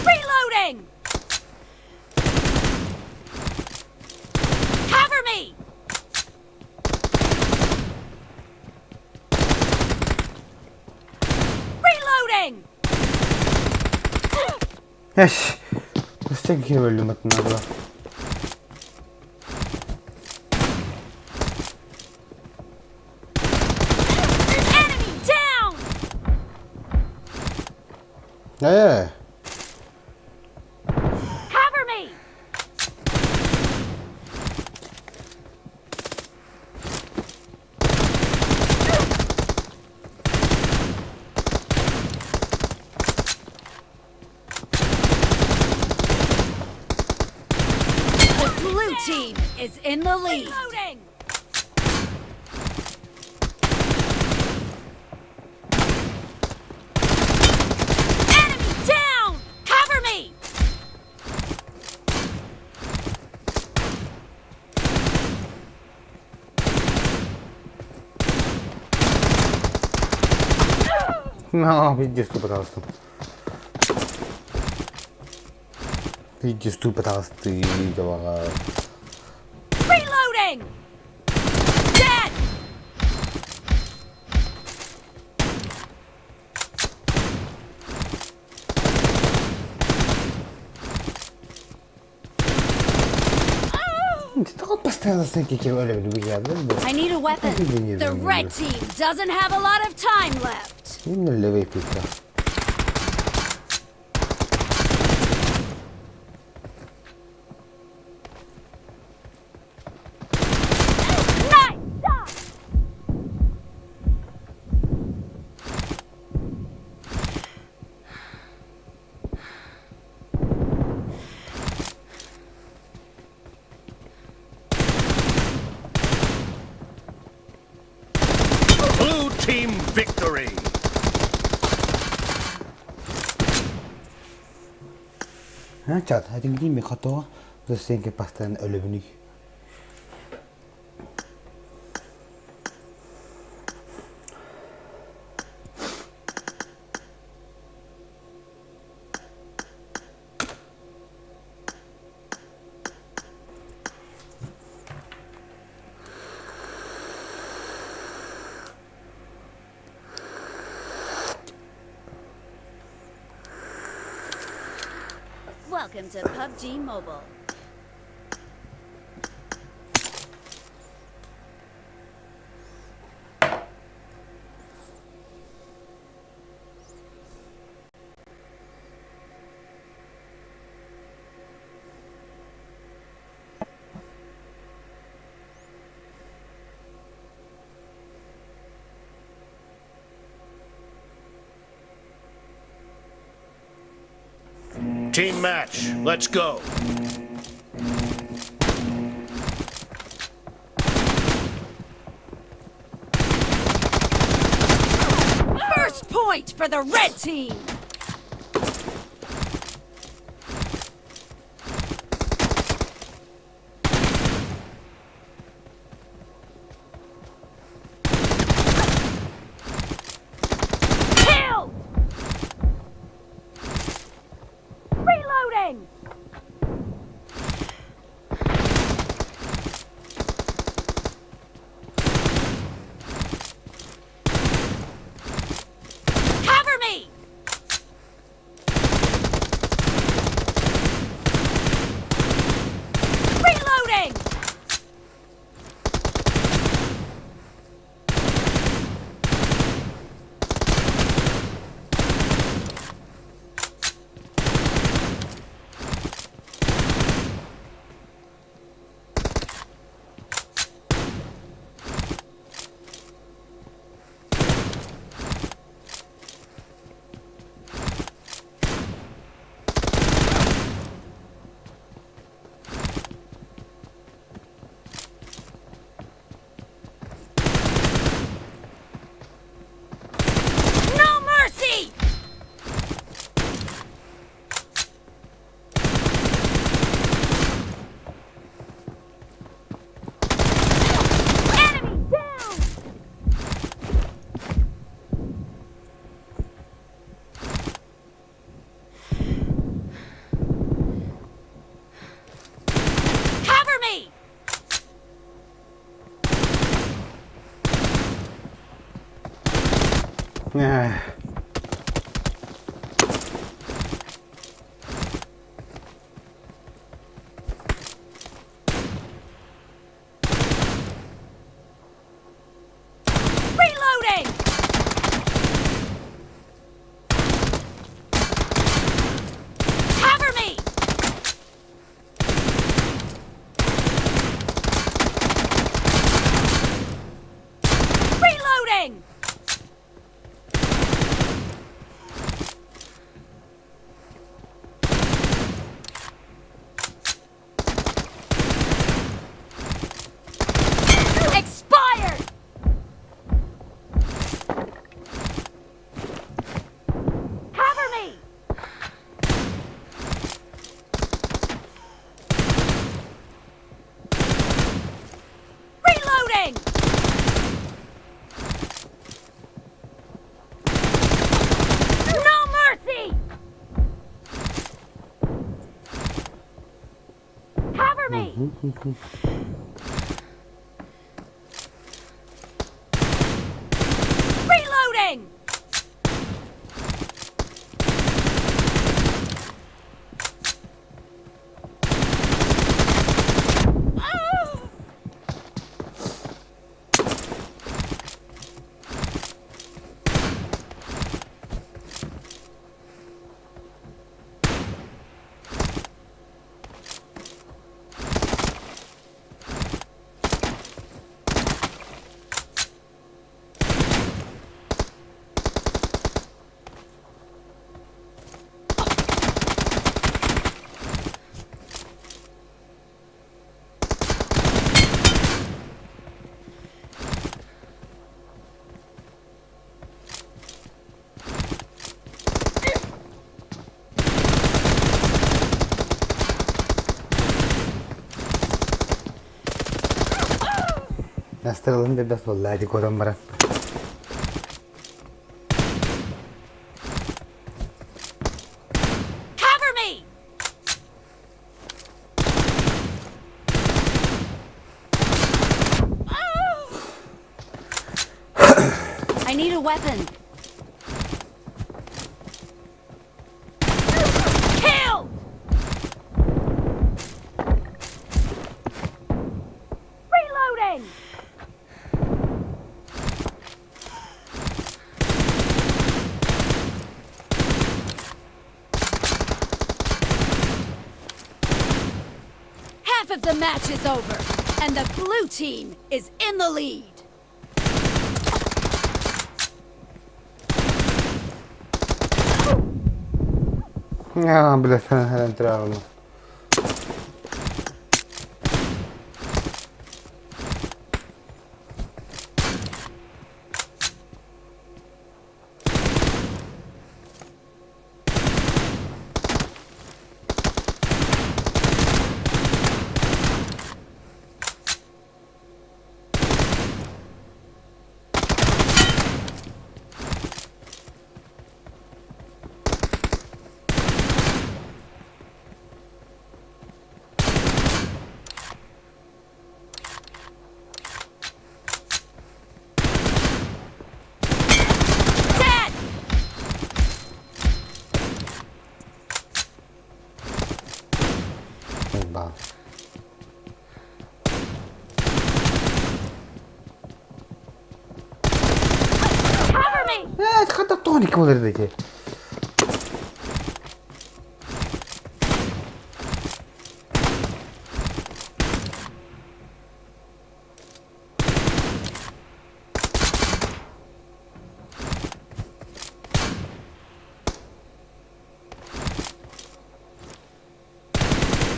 Reloading! Cover me! Reloading! Эш! Өстен киһи өллүм атына Enemy down! Ээ! Cover me! The blue team is in the lead. Reloading! Enemy down! Cover me! No, пиздец, тупо Пиздец, тупо ты, давай. Reloading! Dead! Постоянно I need a weapon. The red team doesn't have a lot of time left. Именно левый пика. Nice shot! Blue team victory. Чат, этиҥ ми хотоо, сенке постоянно өлөбүнүй. Welcome to PUBG Mobile. Team match. Let's go. First point for the red team! Killed! Reloading! Cover me! Reloading! Cover me! Reloading! Expired! Cover me! Reloading! No mercy! Cover me! Reloading! Настыралын бэрбэт буолла ди куотан баран. Cover me! I need a weapon. Killed! Reloading! Half of the match is over, and the blue team is in the lead. Аа, бля, entravo. Dead! Бал. Cover me! Э, хата тоник болар дети.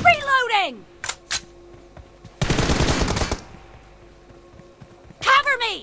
Reloading! Cover me!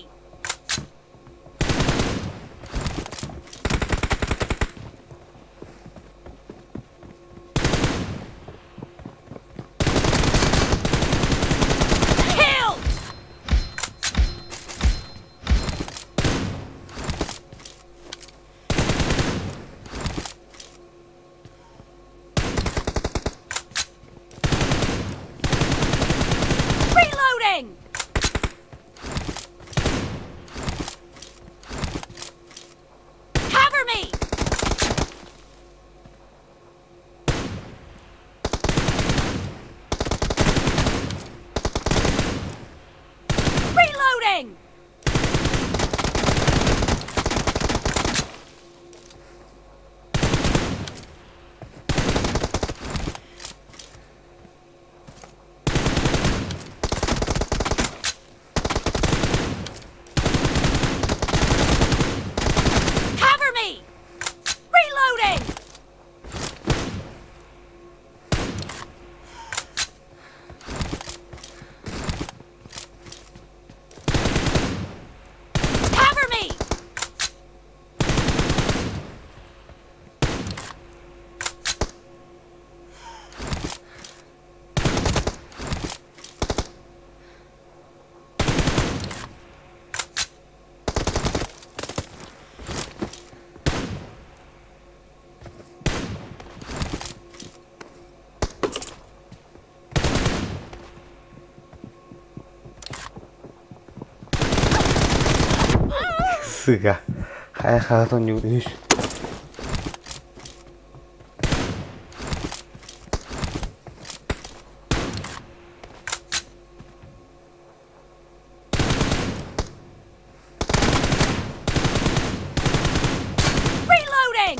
Сыга. Хайа хаһан оонньуур үһүс. Reloading!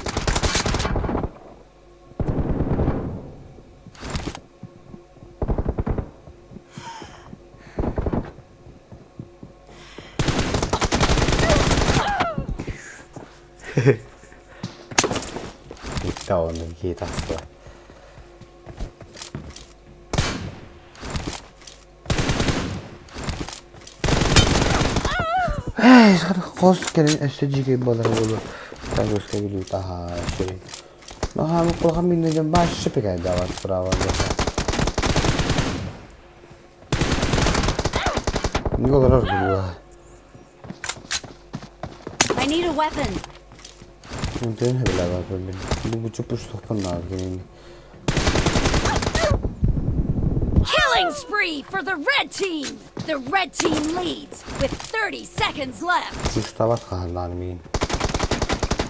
Икки оннун киһи тахсыа. Эй, хос кэлин өссө дьиикэй буолара буолуо. Загрузка билүү таһаа үчүгэй. Наһаа улахан миннэ дьон баашшы пекайдаабат справа Не олорор билүү. I need a weapon. Онтон хөбүлээбэппин. Бу бу чуппуштухпун наар кинини. Killing spree for the red team! The red team leads with 30 seconds left. Пуштабат хаһан миин.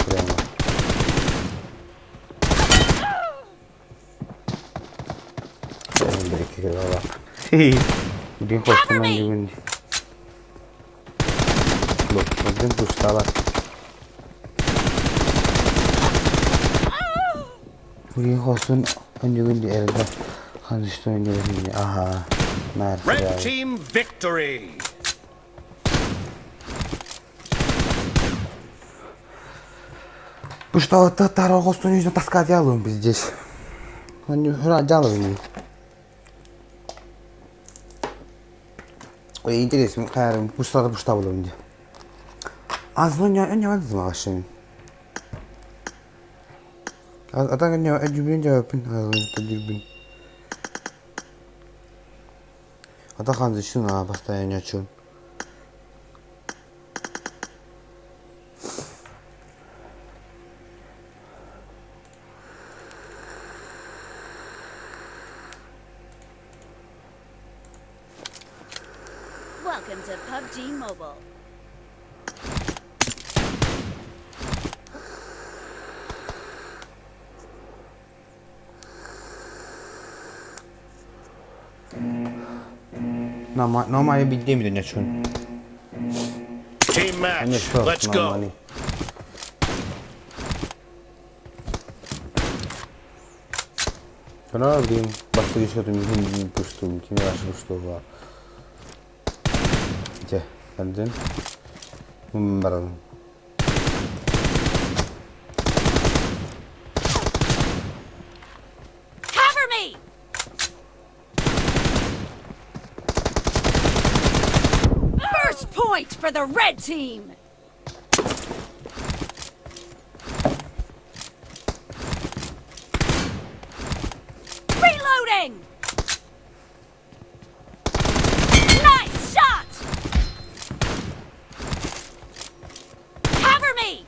Прямо. Дин Cover me! хоспунан Бу, один пуштабат. Бүгүн хоспун онньугун эрдэ ханыстын онньугун аха наар Red team victory! Пуштабатта тара хоспун yüzüne таска дьаалыым пиздец. Хра дьаалыым. Ой, интересно, хайарым пуштада пуштабылым ди. Азлы не вадзмашын. Атан не эдүбүн жабын азлы дүбүн. Ата ханды шуна постоянно чун. Welcome to PUBG Mobile. Нормально бидем дня чун. Team Они match, что, let's go. нормально. Канал блин, бастыгы счету не пушту, кими ваши пушту. Дьэ, эрдин. Барабын. Cover me! First point for the red team! Reloading! Nice shot! Cover me!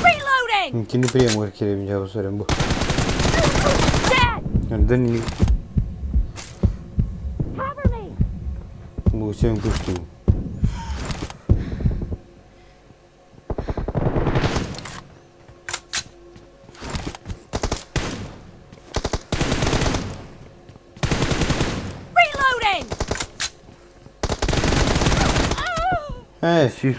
Reloading! Кини приемугар кирэбин дьэ сөрөм бу. Dead! Эрден Cover me! бу сен пушту. Reloading! Ээ, сүүс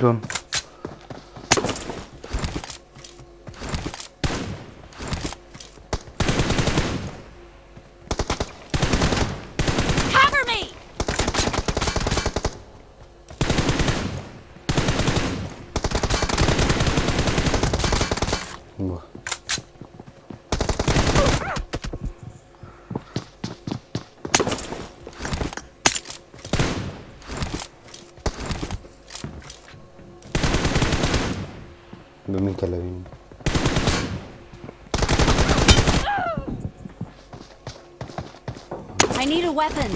Cover me! Бу. Бу мин кэлэбин. I need a weapon.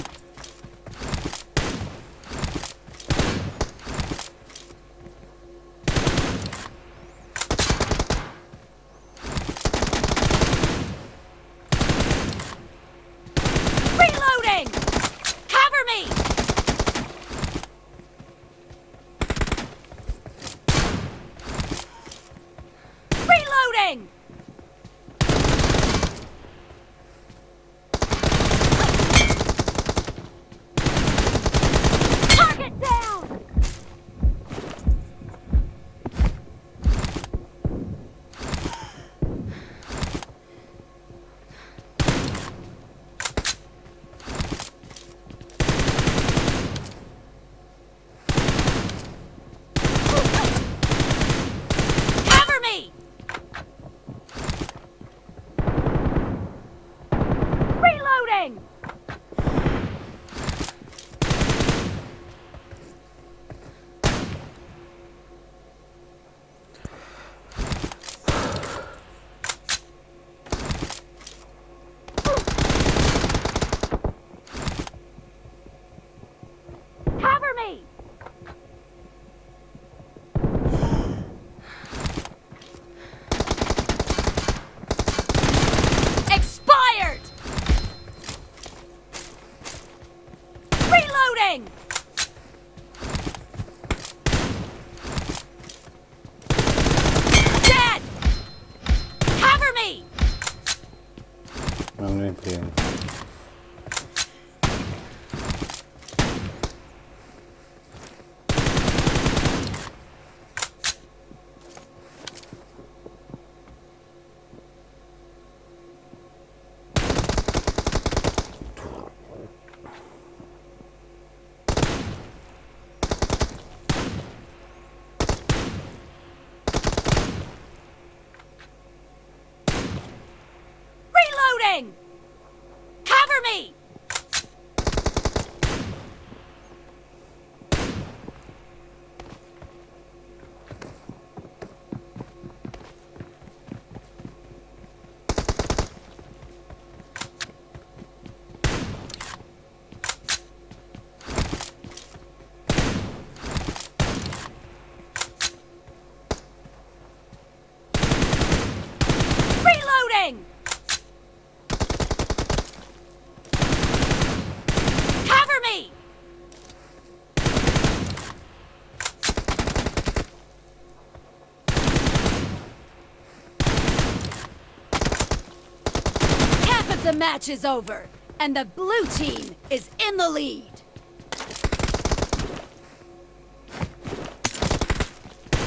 match is over, and the blue team is in the lead.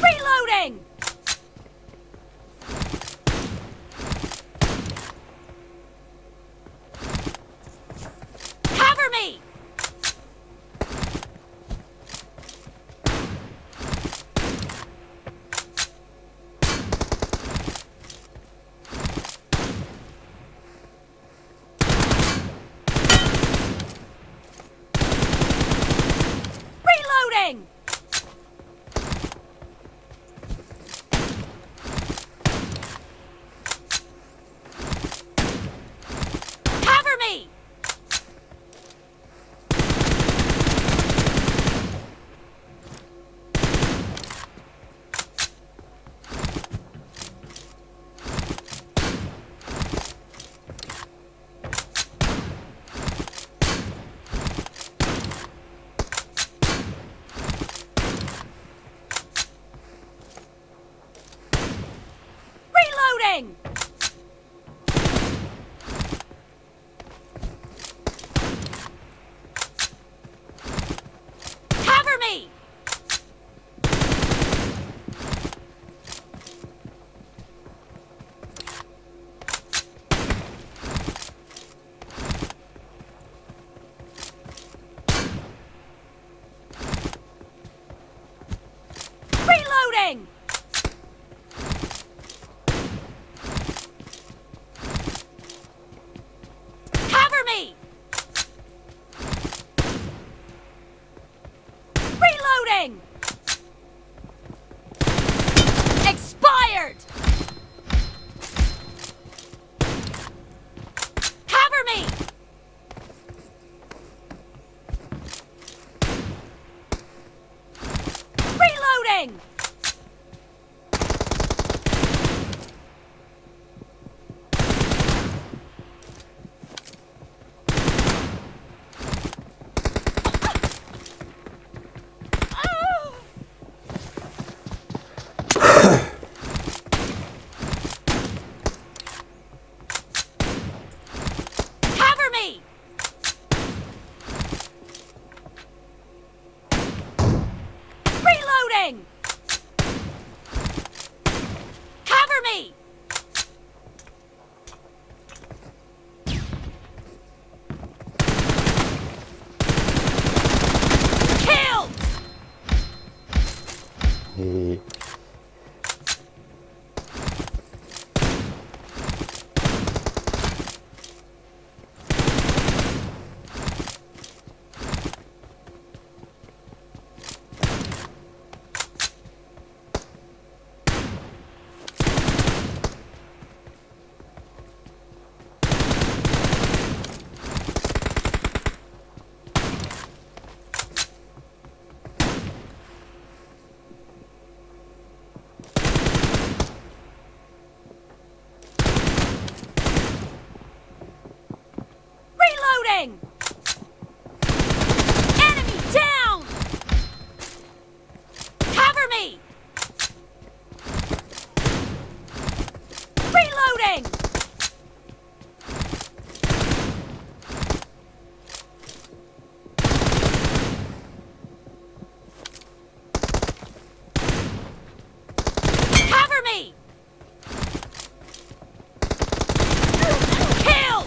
Reloading! Cover me! Reloading! Cover me! Reloading! Cover me! Reloading! Cover me! Reloading! Expired! Cover me! Reloading! Cover me! Reloading! Cover me! Killed! Reloading! Enemy down! Cover me! Reloading! Cover me! Killed!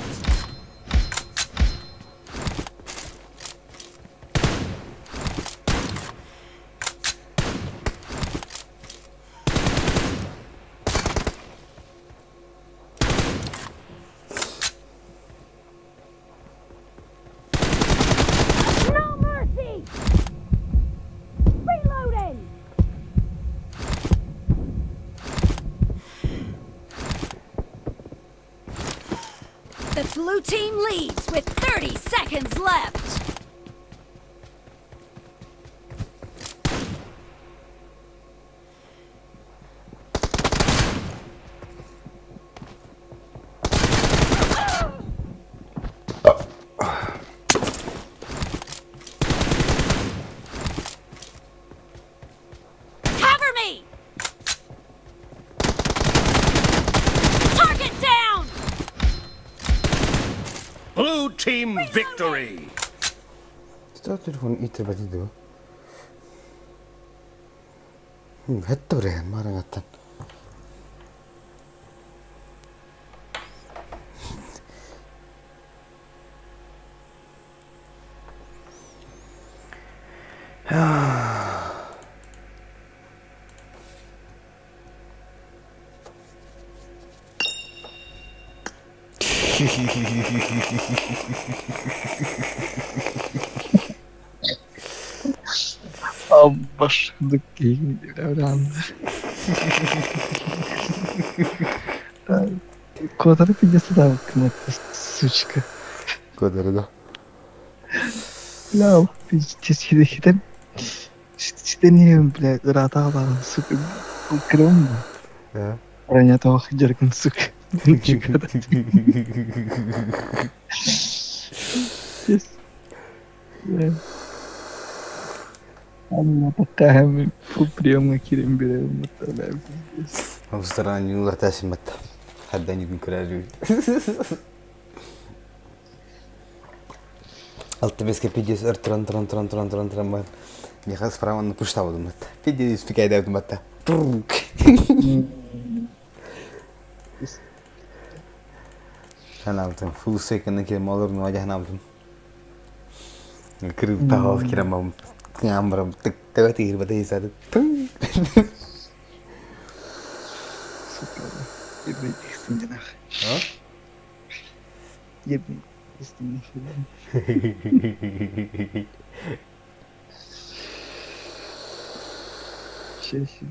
No mercy! Reloading! The blue team leads with 30 seconds left. Cover me! Target down! Team victory! Что телефон итербәти дуо? Хэтте бирэ мараңаттан. Başladık evren. Квадрат 50 сучка. Кодары да. Бля, пиздец, хитем. Ситением, бля, ыраата сука. Крым. Да. Бронятоох дьаргын, сука. Приемҥа киирэн биэрэбин Абыстаран юлар тәсиммат. Хаддан югун көрәрүү. Алты беске пидес өр туран туран туран туран туран туран бар. Миха справа пуштабыдым батта. Пидес пикайдабыдым батта. Ханаабытым. Full second кирем олорун вадя ханаабытым. Кырып таҕал кирем тыҥаан барам тык тэбэ тыырбата иһисады. Сука, ебать, нах. Ебать, Чаще.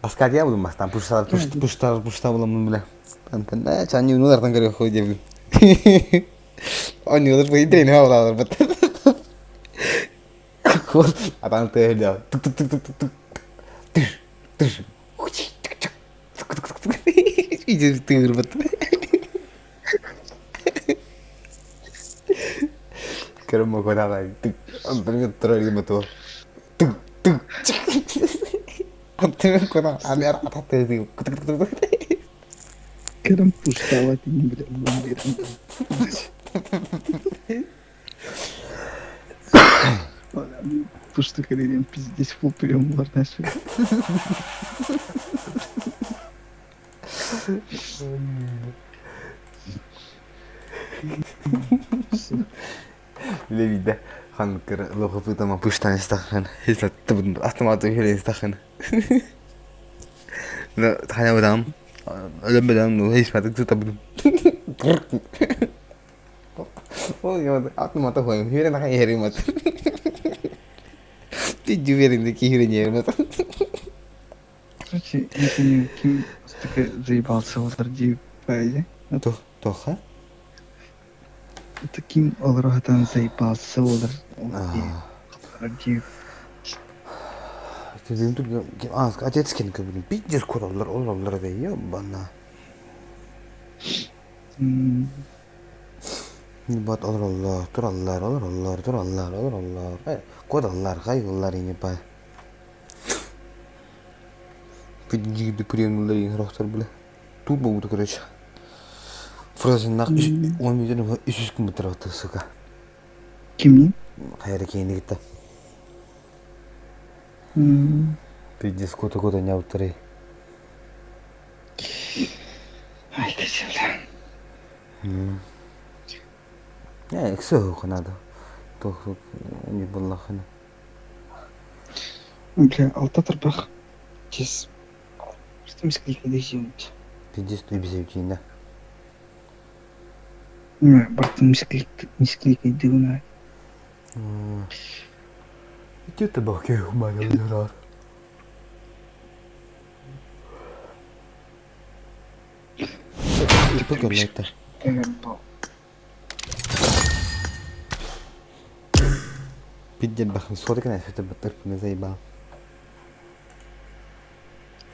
Аскадия булум бастан пуштар пуштар пуштар буламын биле. Антан да чанни унулартан көрө хой дебил. Они олар бу идрен хаалар бат. Атан тыһыда. Тук тук тук тук тук. Тыш тыш. Иди тыгыр бат. Көрөм мокодала. Тук. Антан турар мату. Тук тук. Антан кона амер ататы. Тук тук тук. Керем пуштава тин бля бомбирам. Пушта кэлэрин пиздец фул приемлар нәрсе. Левиде хан кыр лохопытама пуштан истахан. Хисаттыбын автомат үхеле истахан. Да ханя бадам. Өлөм бадам ну хисматык тутабын. Ол я автомат хоем. Хире на хери мат. Ти жуверин де кихире не мат. Короче, я помню, ким столько заебался олар дии баайы. Тох тоха. Это ким олорохатан заебался олар дии. А, отец кем кабин. Пиздец кураллар, олалар да ебана. Бат олалар, тураллар, олалар, тураллар, олалар. Кодаллар, кайгылар не па. Пиджигди приемнулар ең рохтар бile. Тут болду, короче. Фразын нақ 10 минут 300 күн бітір сука. Кимнин? Хайра кейінді кетті. Пиздец кота кота не ауттыры. Ай, да земля. Не, эксө ханада. Тох не буллахына. Бля, алта тарбах. Тес. Что мисклик не десимт. Пиздец ты безевчинда. Бартын мисклик мисклик идуна. Идет баке хумана Покормайте. Пиздец бахын соток на это батырпны заебал.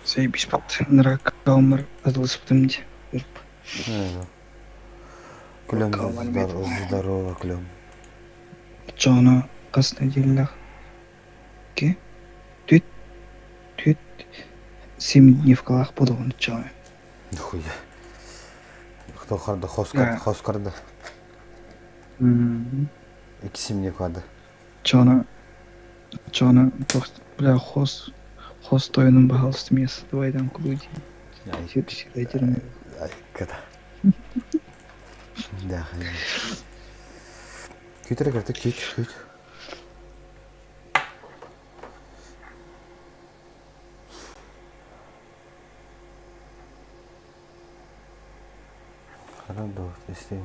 Заебись бат. Нрак калмар адылыспытым ди. Клем здорово, клем. Жана қас неделях. Ке? Түт түт семидневкалах бодоғын чаны. Нихуя. Тохарда хоскарда. Иккисим не квады. Чона Чона бля хос хос тойонун баһалыстым ес давайдан кулуди. Сир Айката. Да. Күүтэрэ кэртик күүт күүт. Хара доҕор истиҥ.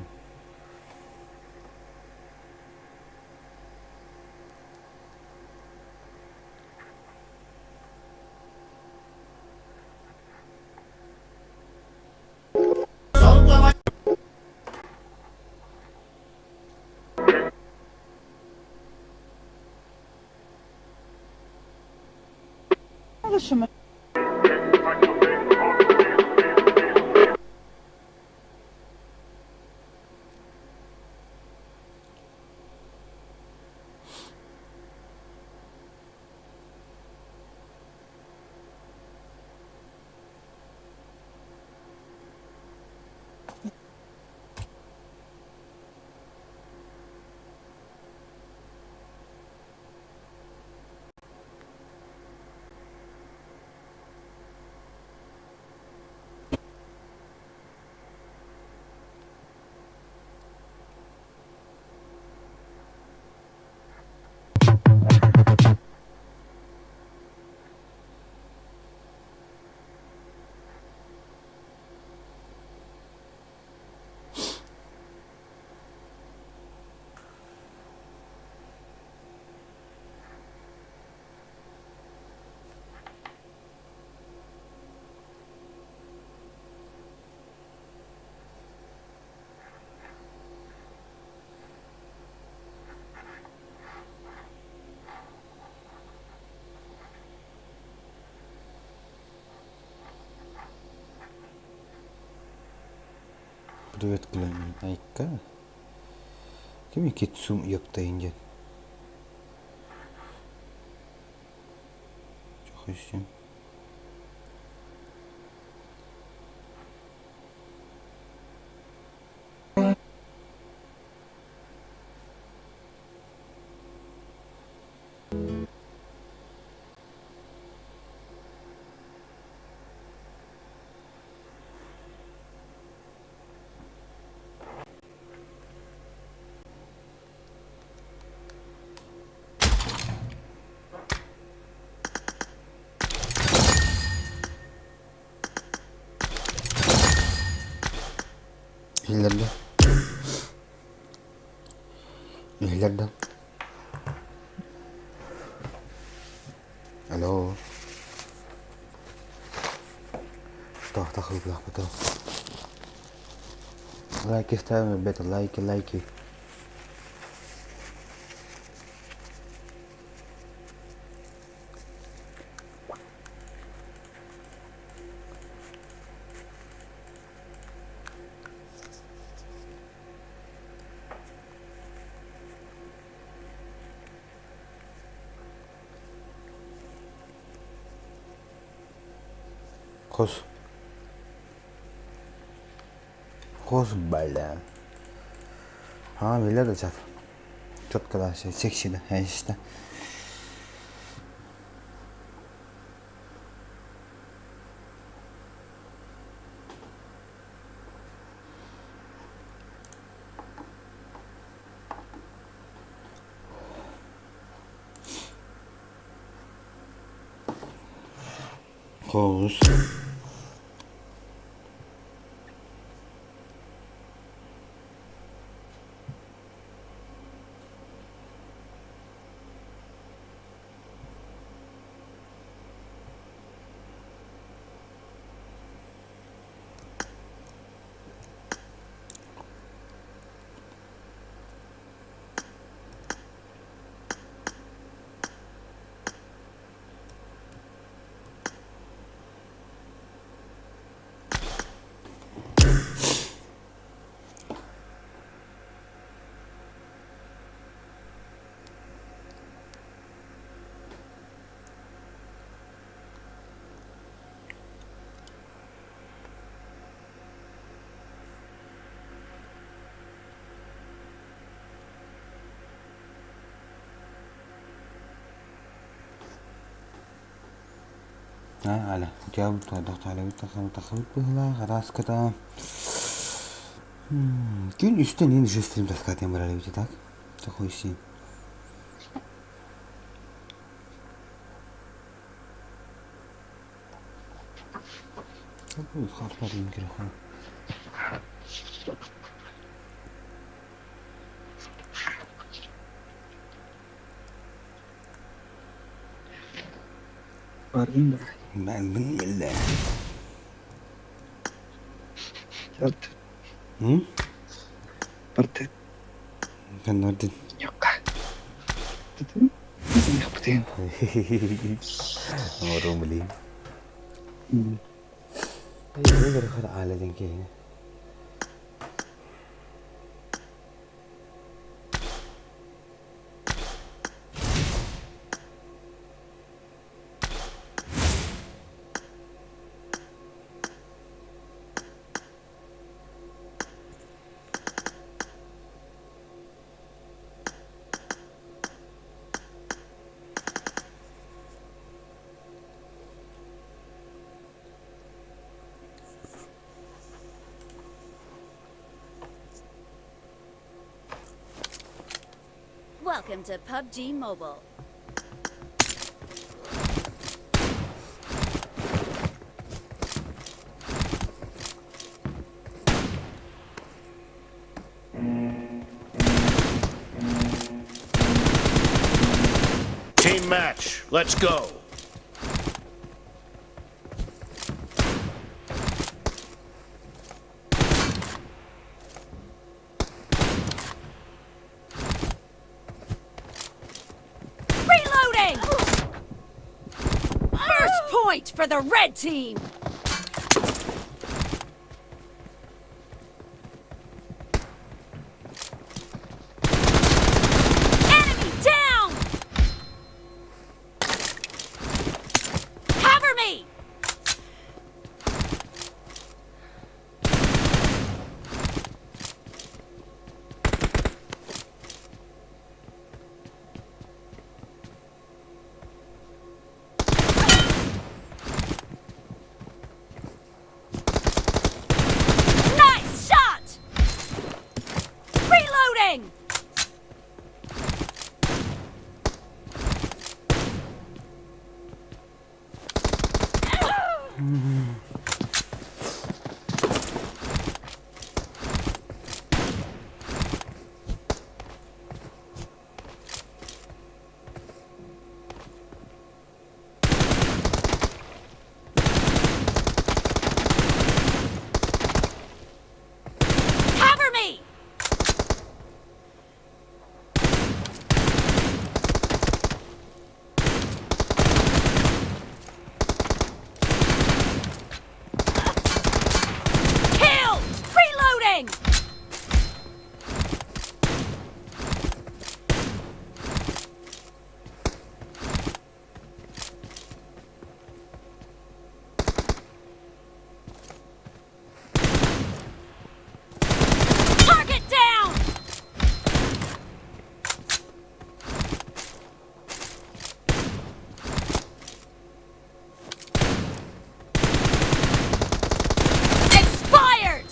Привет, Клен. Айка. Ким Китсум ёптайын диэн. Чохойсун. Иһиллэр да? Иһиллэр да? Алло. Тохтох ыыппатах. Лайки ставим, ребята, лайки, лайки. Хос. Хос бля. А, билэр да чат. Четко да, секси да, конечно. Хос. Аля, дьэ тохтоолобут тахсыбыт быһыылаах араската күн үстэн иин стрим таскаатыан барар эбит так такой син Бардын да. Бардын биллэ. Бардын. М? Бардын. Бардын. Ньокка. Бардын. Бардын. Оҥоруом билиим. Ай, аала диэн киһини. Welcome to PUBG Mobile. Team match. Let's go. Reloading! First point for the red team! Enemy down! Cover me! Nice shot! Reloading! Cover me! Killed! Reloading! Target down! Expired!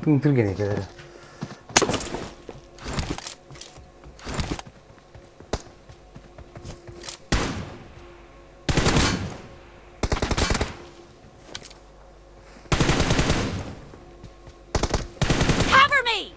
Түргэн кэлэр. Cover me!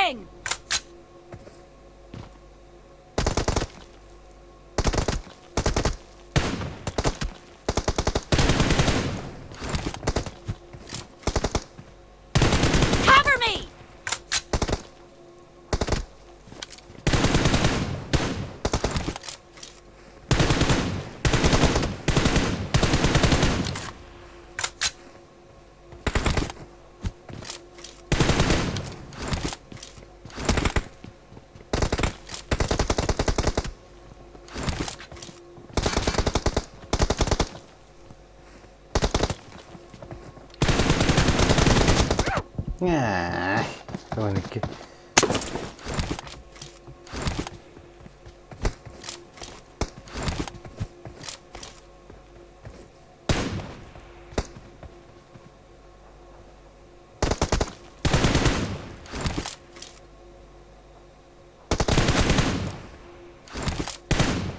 Reloading! Cover me! 12.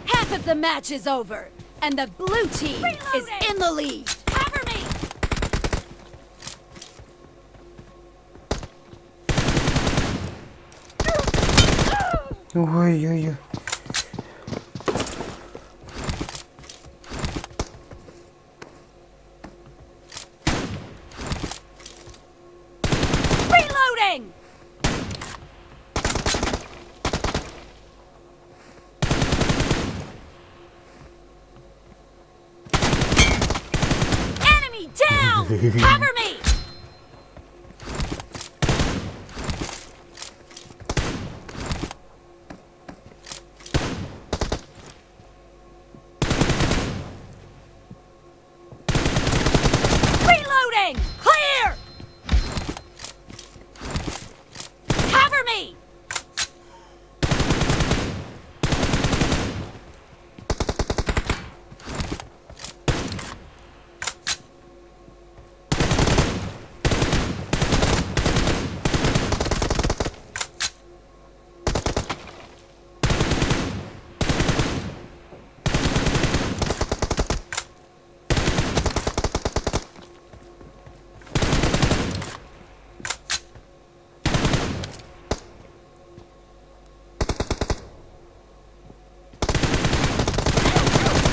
Half of the match is over, and the blue team is in the lead. Cover me! Ой-ой-ой. Reloading! Enemy down! Cover me! Reloading! Clear! Cover me!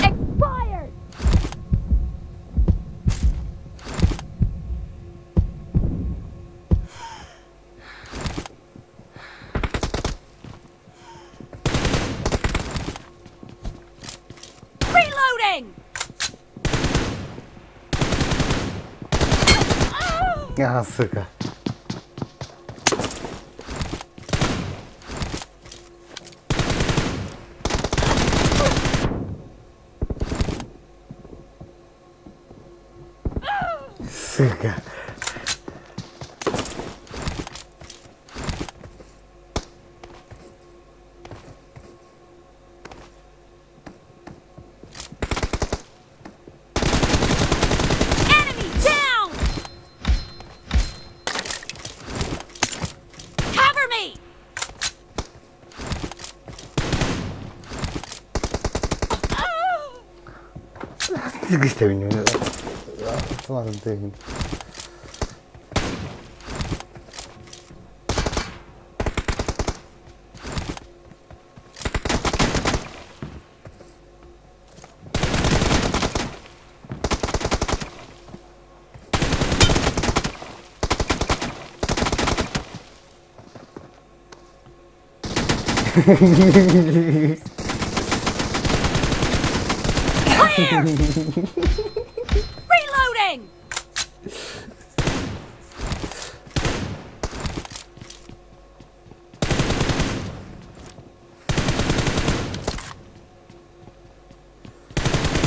Expired! Reloading! А, сука. Сука. Enemy down! Cover me! Сыгыста мине. Clear! Reloading!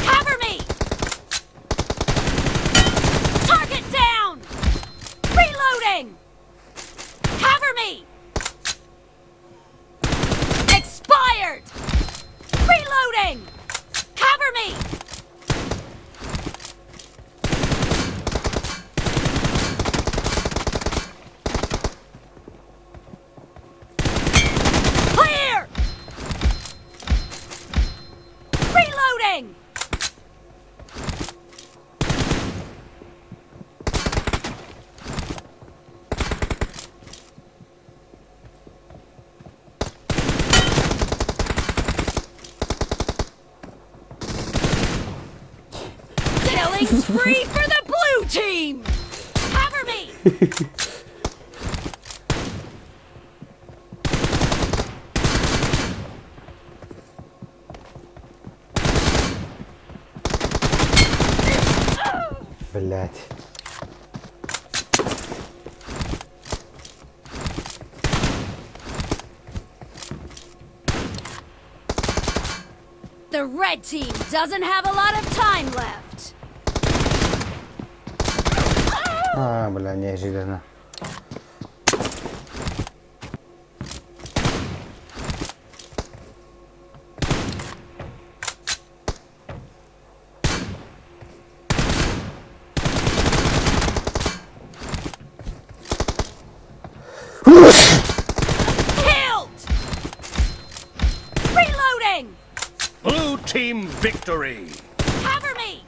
Cover me! Target down! Reloading! Cover me! Expired! Reloading! Cover me! Блять. The red team doesn't have a lot of time left. А, бля, неожиданно. Killed! Reloading! Blue team victory. Cover me!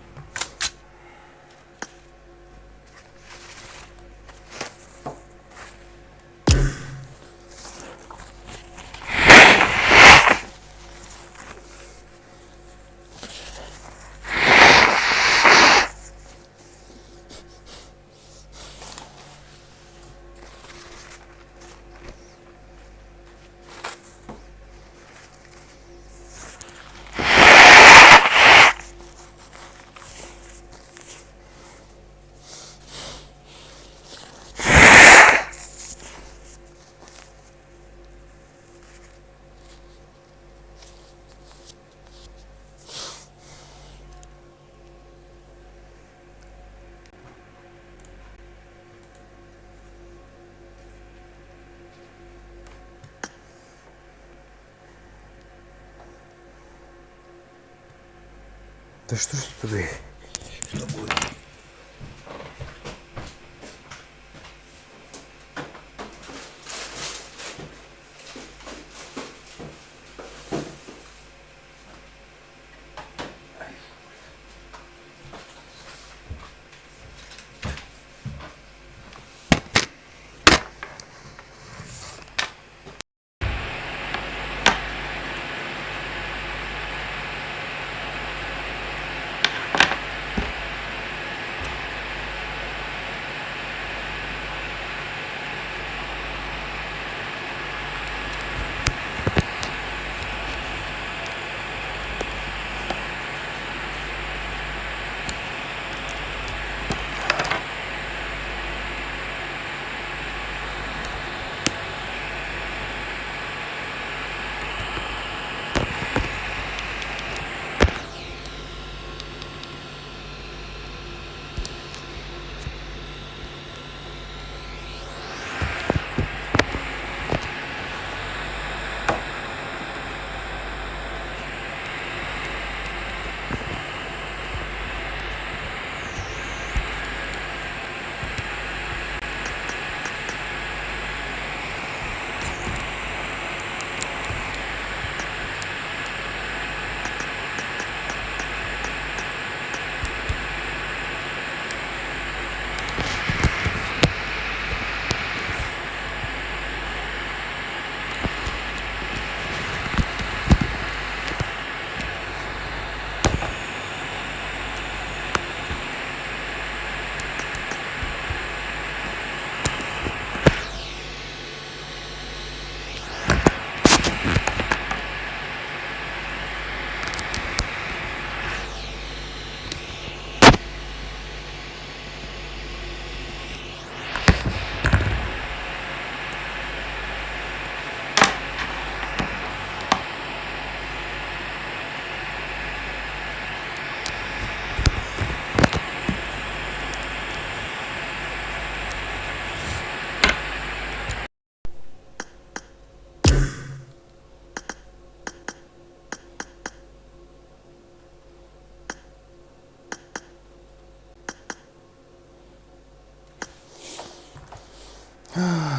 Да что ж ты?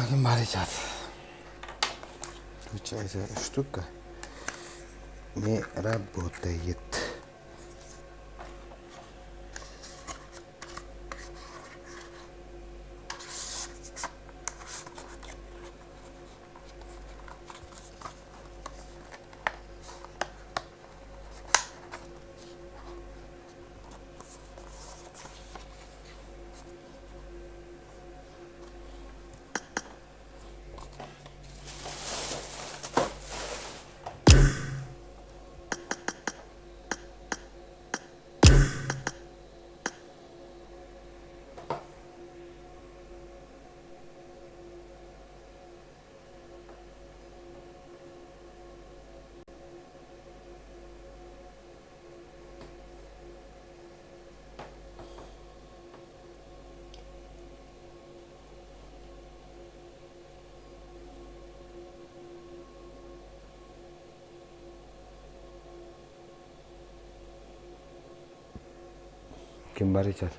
Ким баарый чат? Получается, штука не работает. Ким бар ичэр?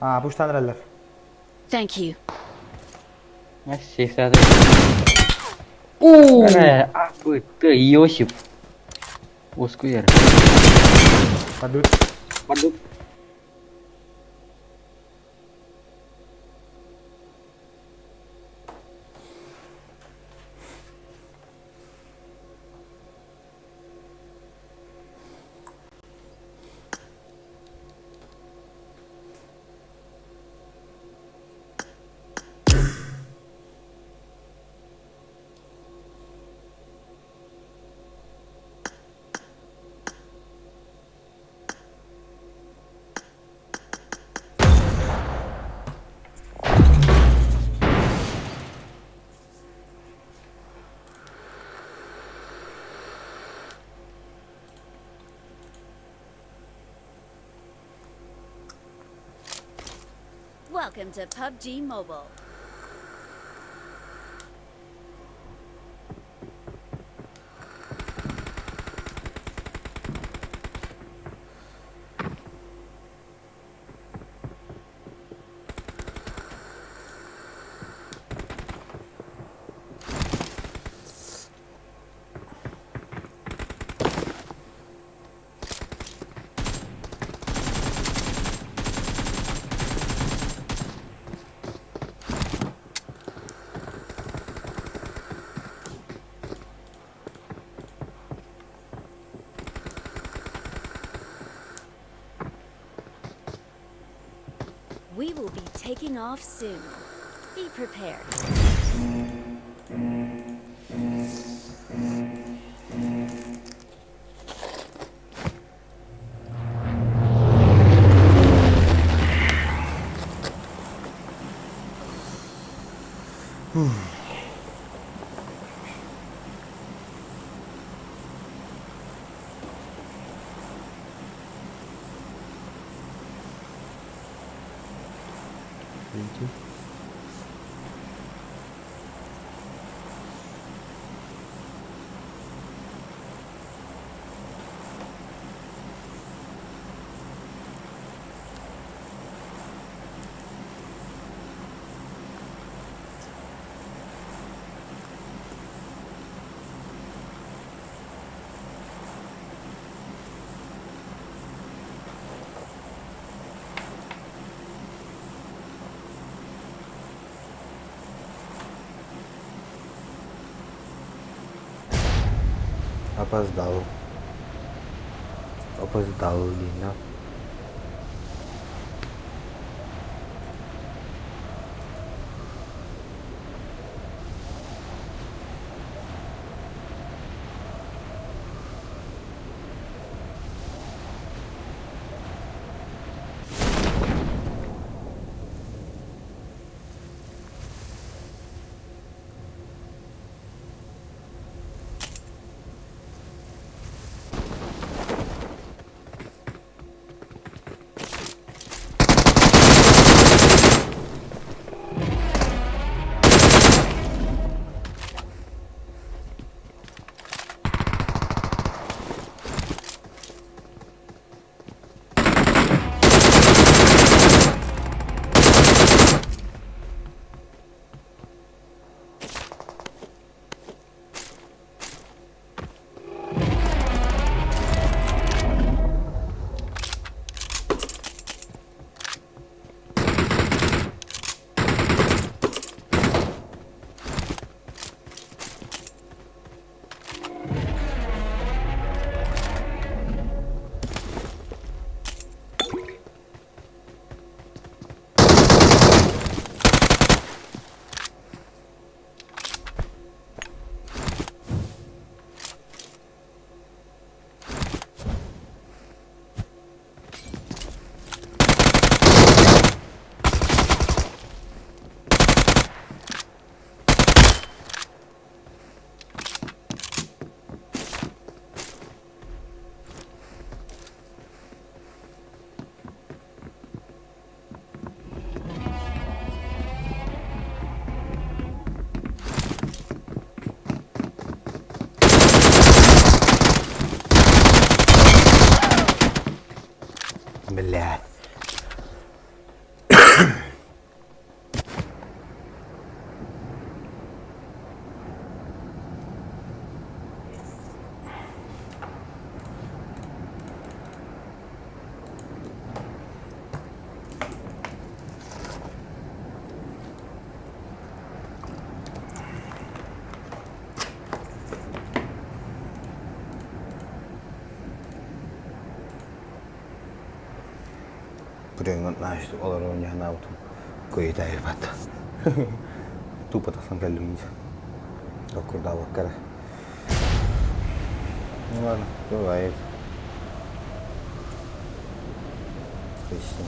Аа, пуштан эрэллэр. Thank you. Иосиф. Оскуер. Бардыбыт. Бардык. Welcome to PUBG Mobile. We will be taking off soon. Be prepared. Опоздал. Опоздал Лина. Блядь. Күрүөҥҥэ наһаа олоруон дии санаабытым кыайытаайбат. Тупо тахсан кэллим дии. Токкурдаабакка эрэ. Ну ладно, бывает. Отлично.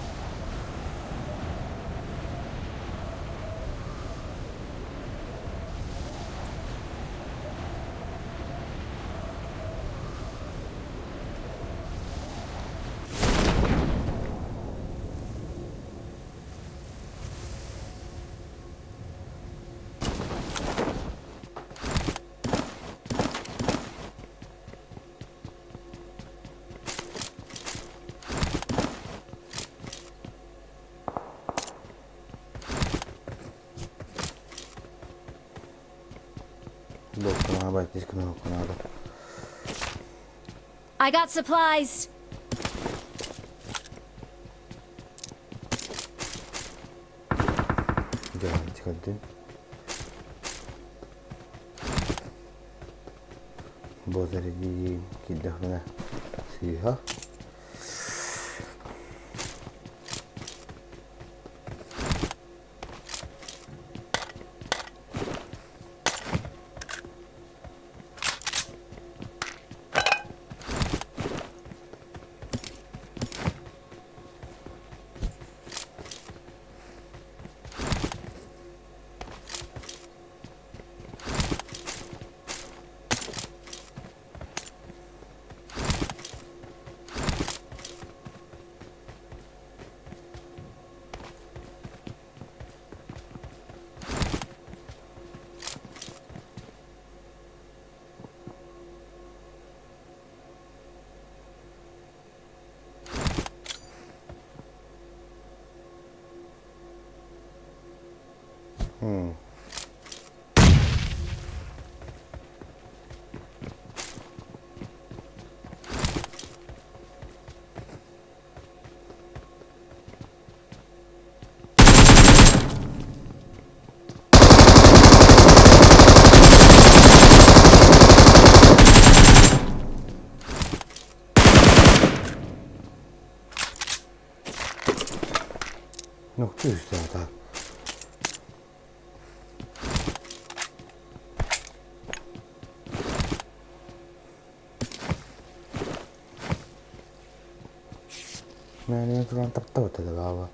I got supplies. Дьэ, Буолар дии киирдэхпинэ сыыһа. Нохтуу үстээх Мээнэ туран таптабыта да баава.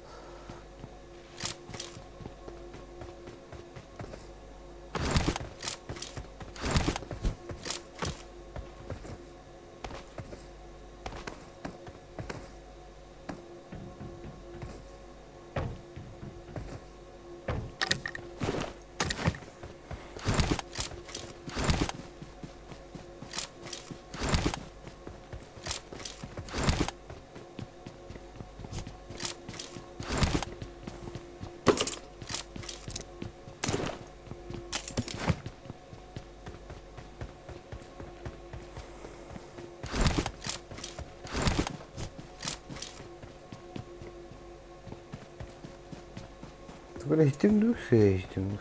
Тугу эрэ иһиттим дуу, сыыһа иһиттим дуу?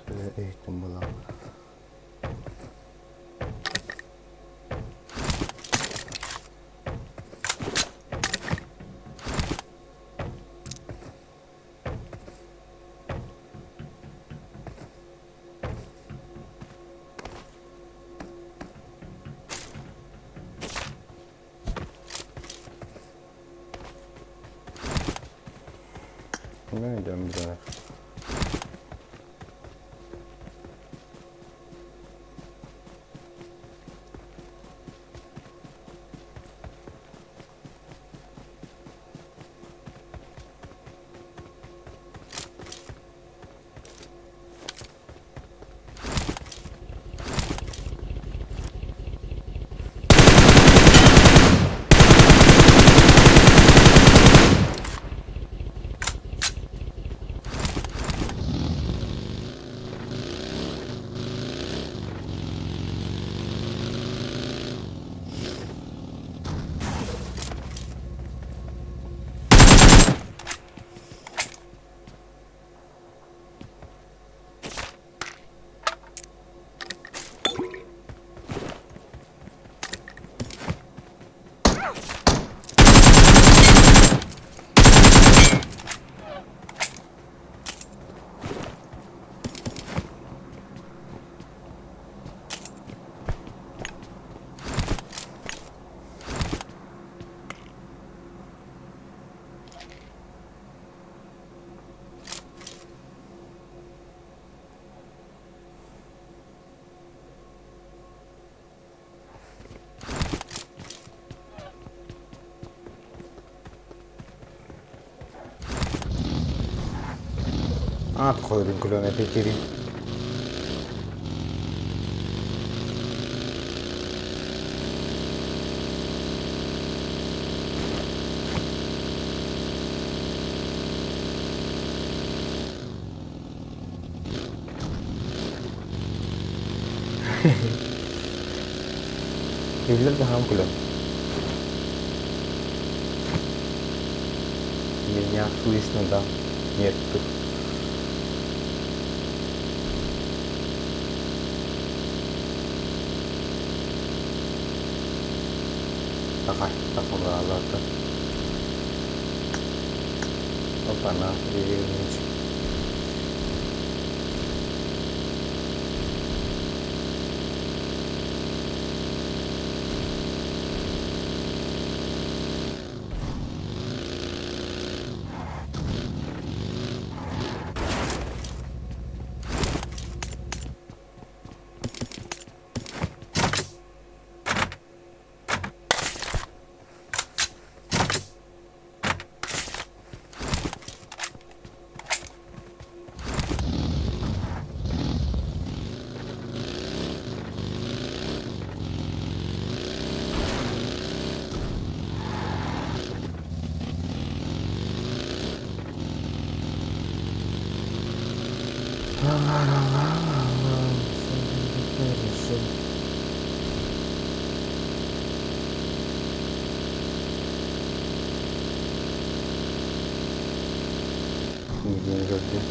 Сыыһа иһиттим буоллаҕым. Ne diyeceğim bir daha? Аат хойрун күлэн эпикирин. Биллэр даһаан күлэн. Меня слышно, да? Нету. Такай, такалаалата. Опа-на, перевернуть. Миигин көрдүм.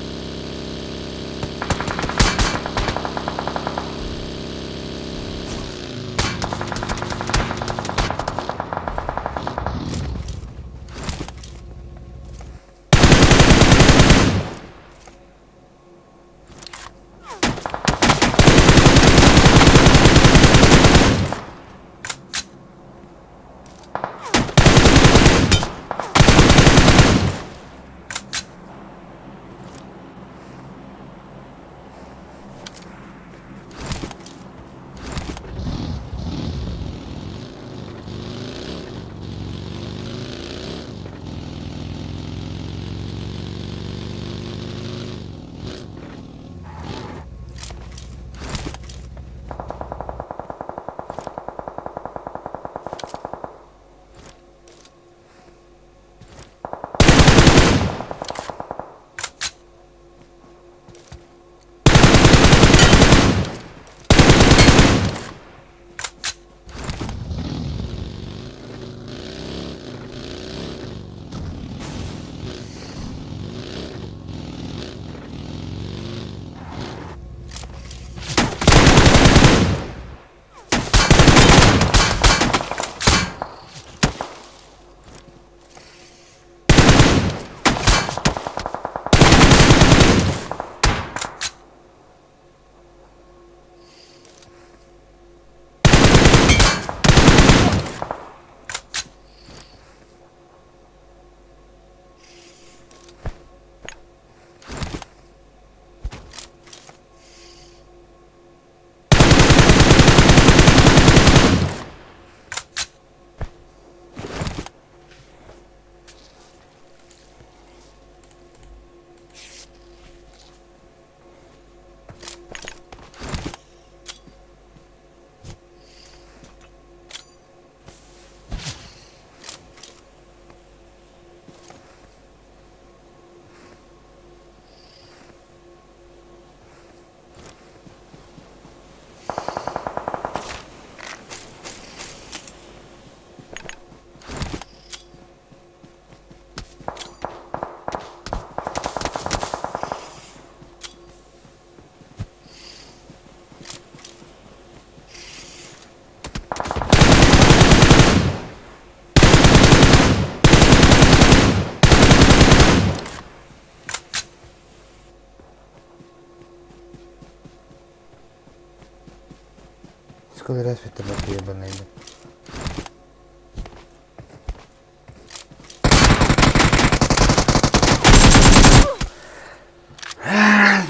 Сколько раз это ебаный.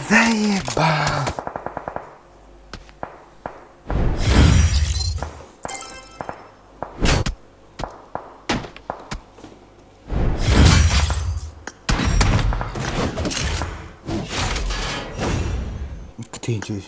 Заебал. 70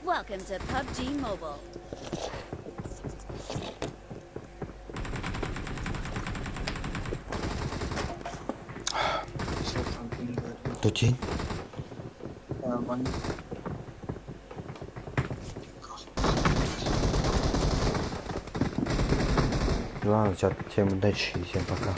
Welcome to PUBG Mobile. Тутень. Ладно, всем удачи и всем пока.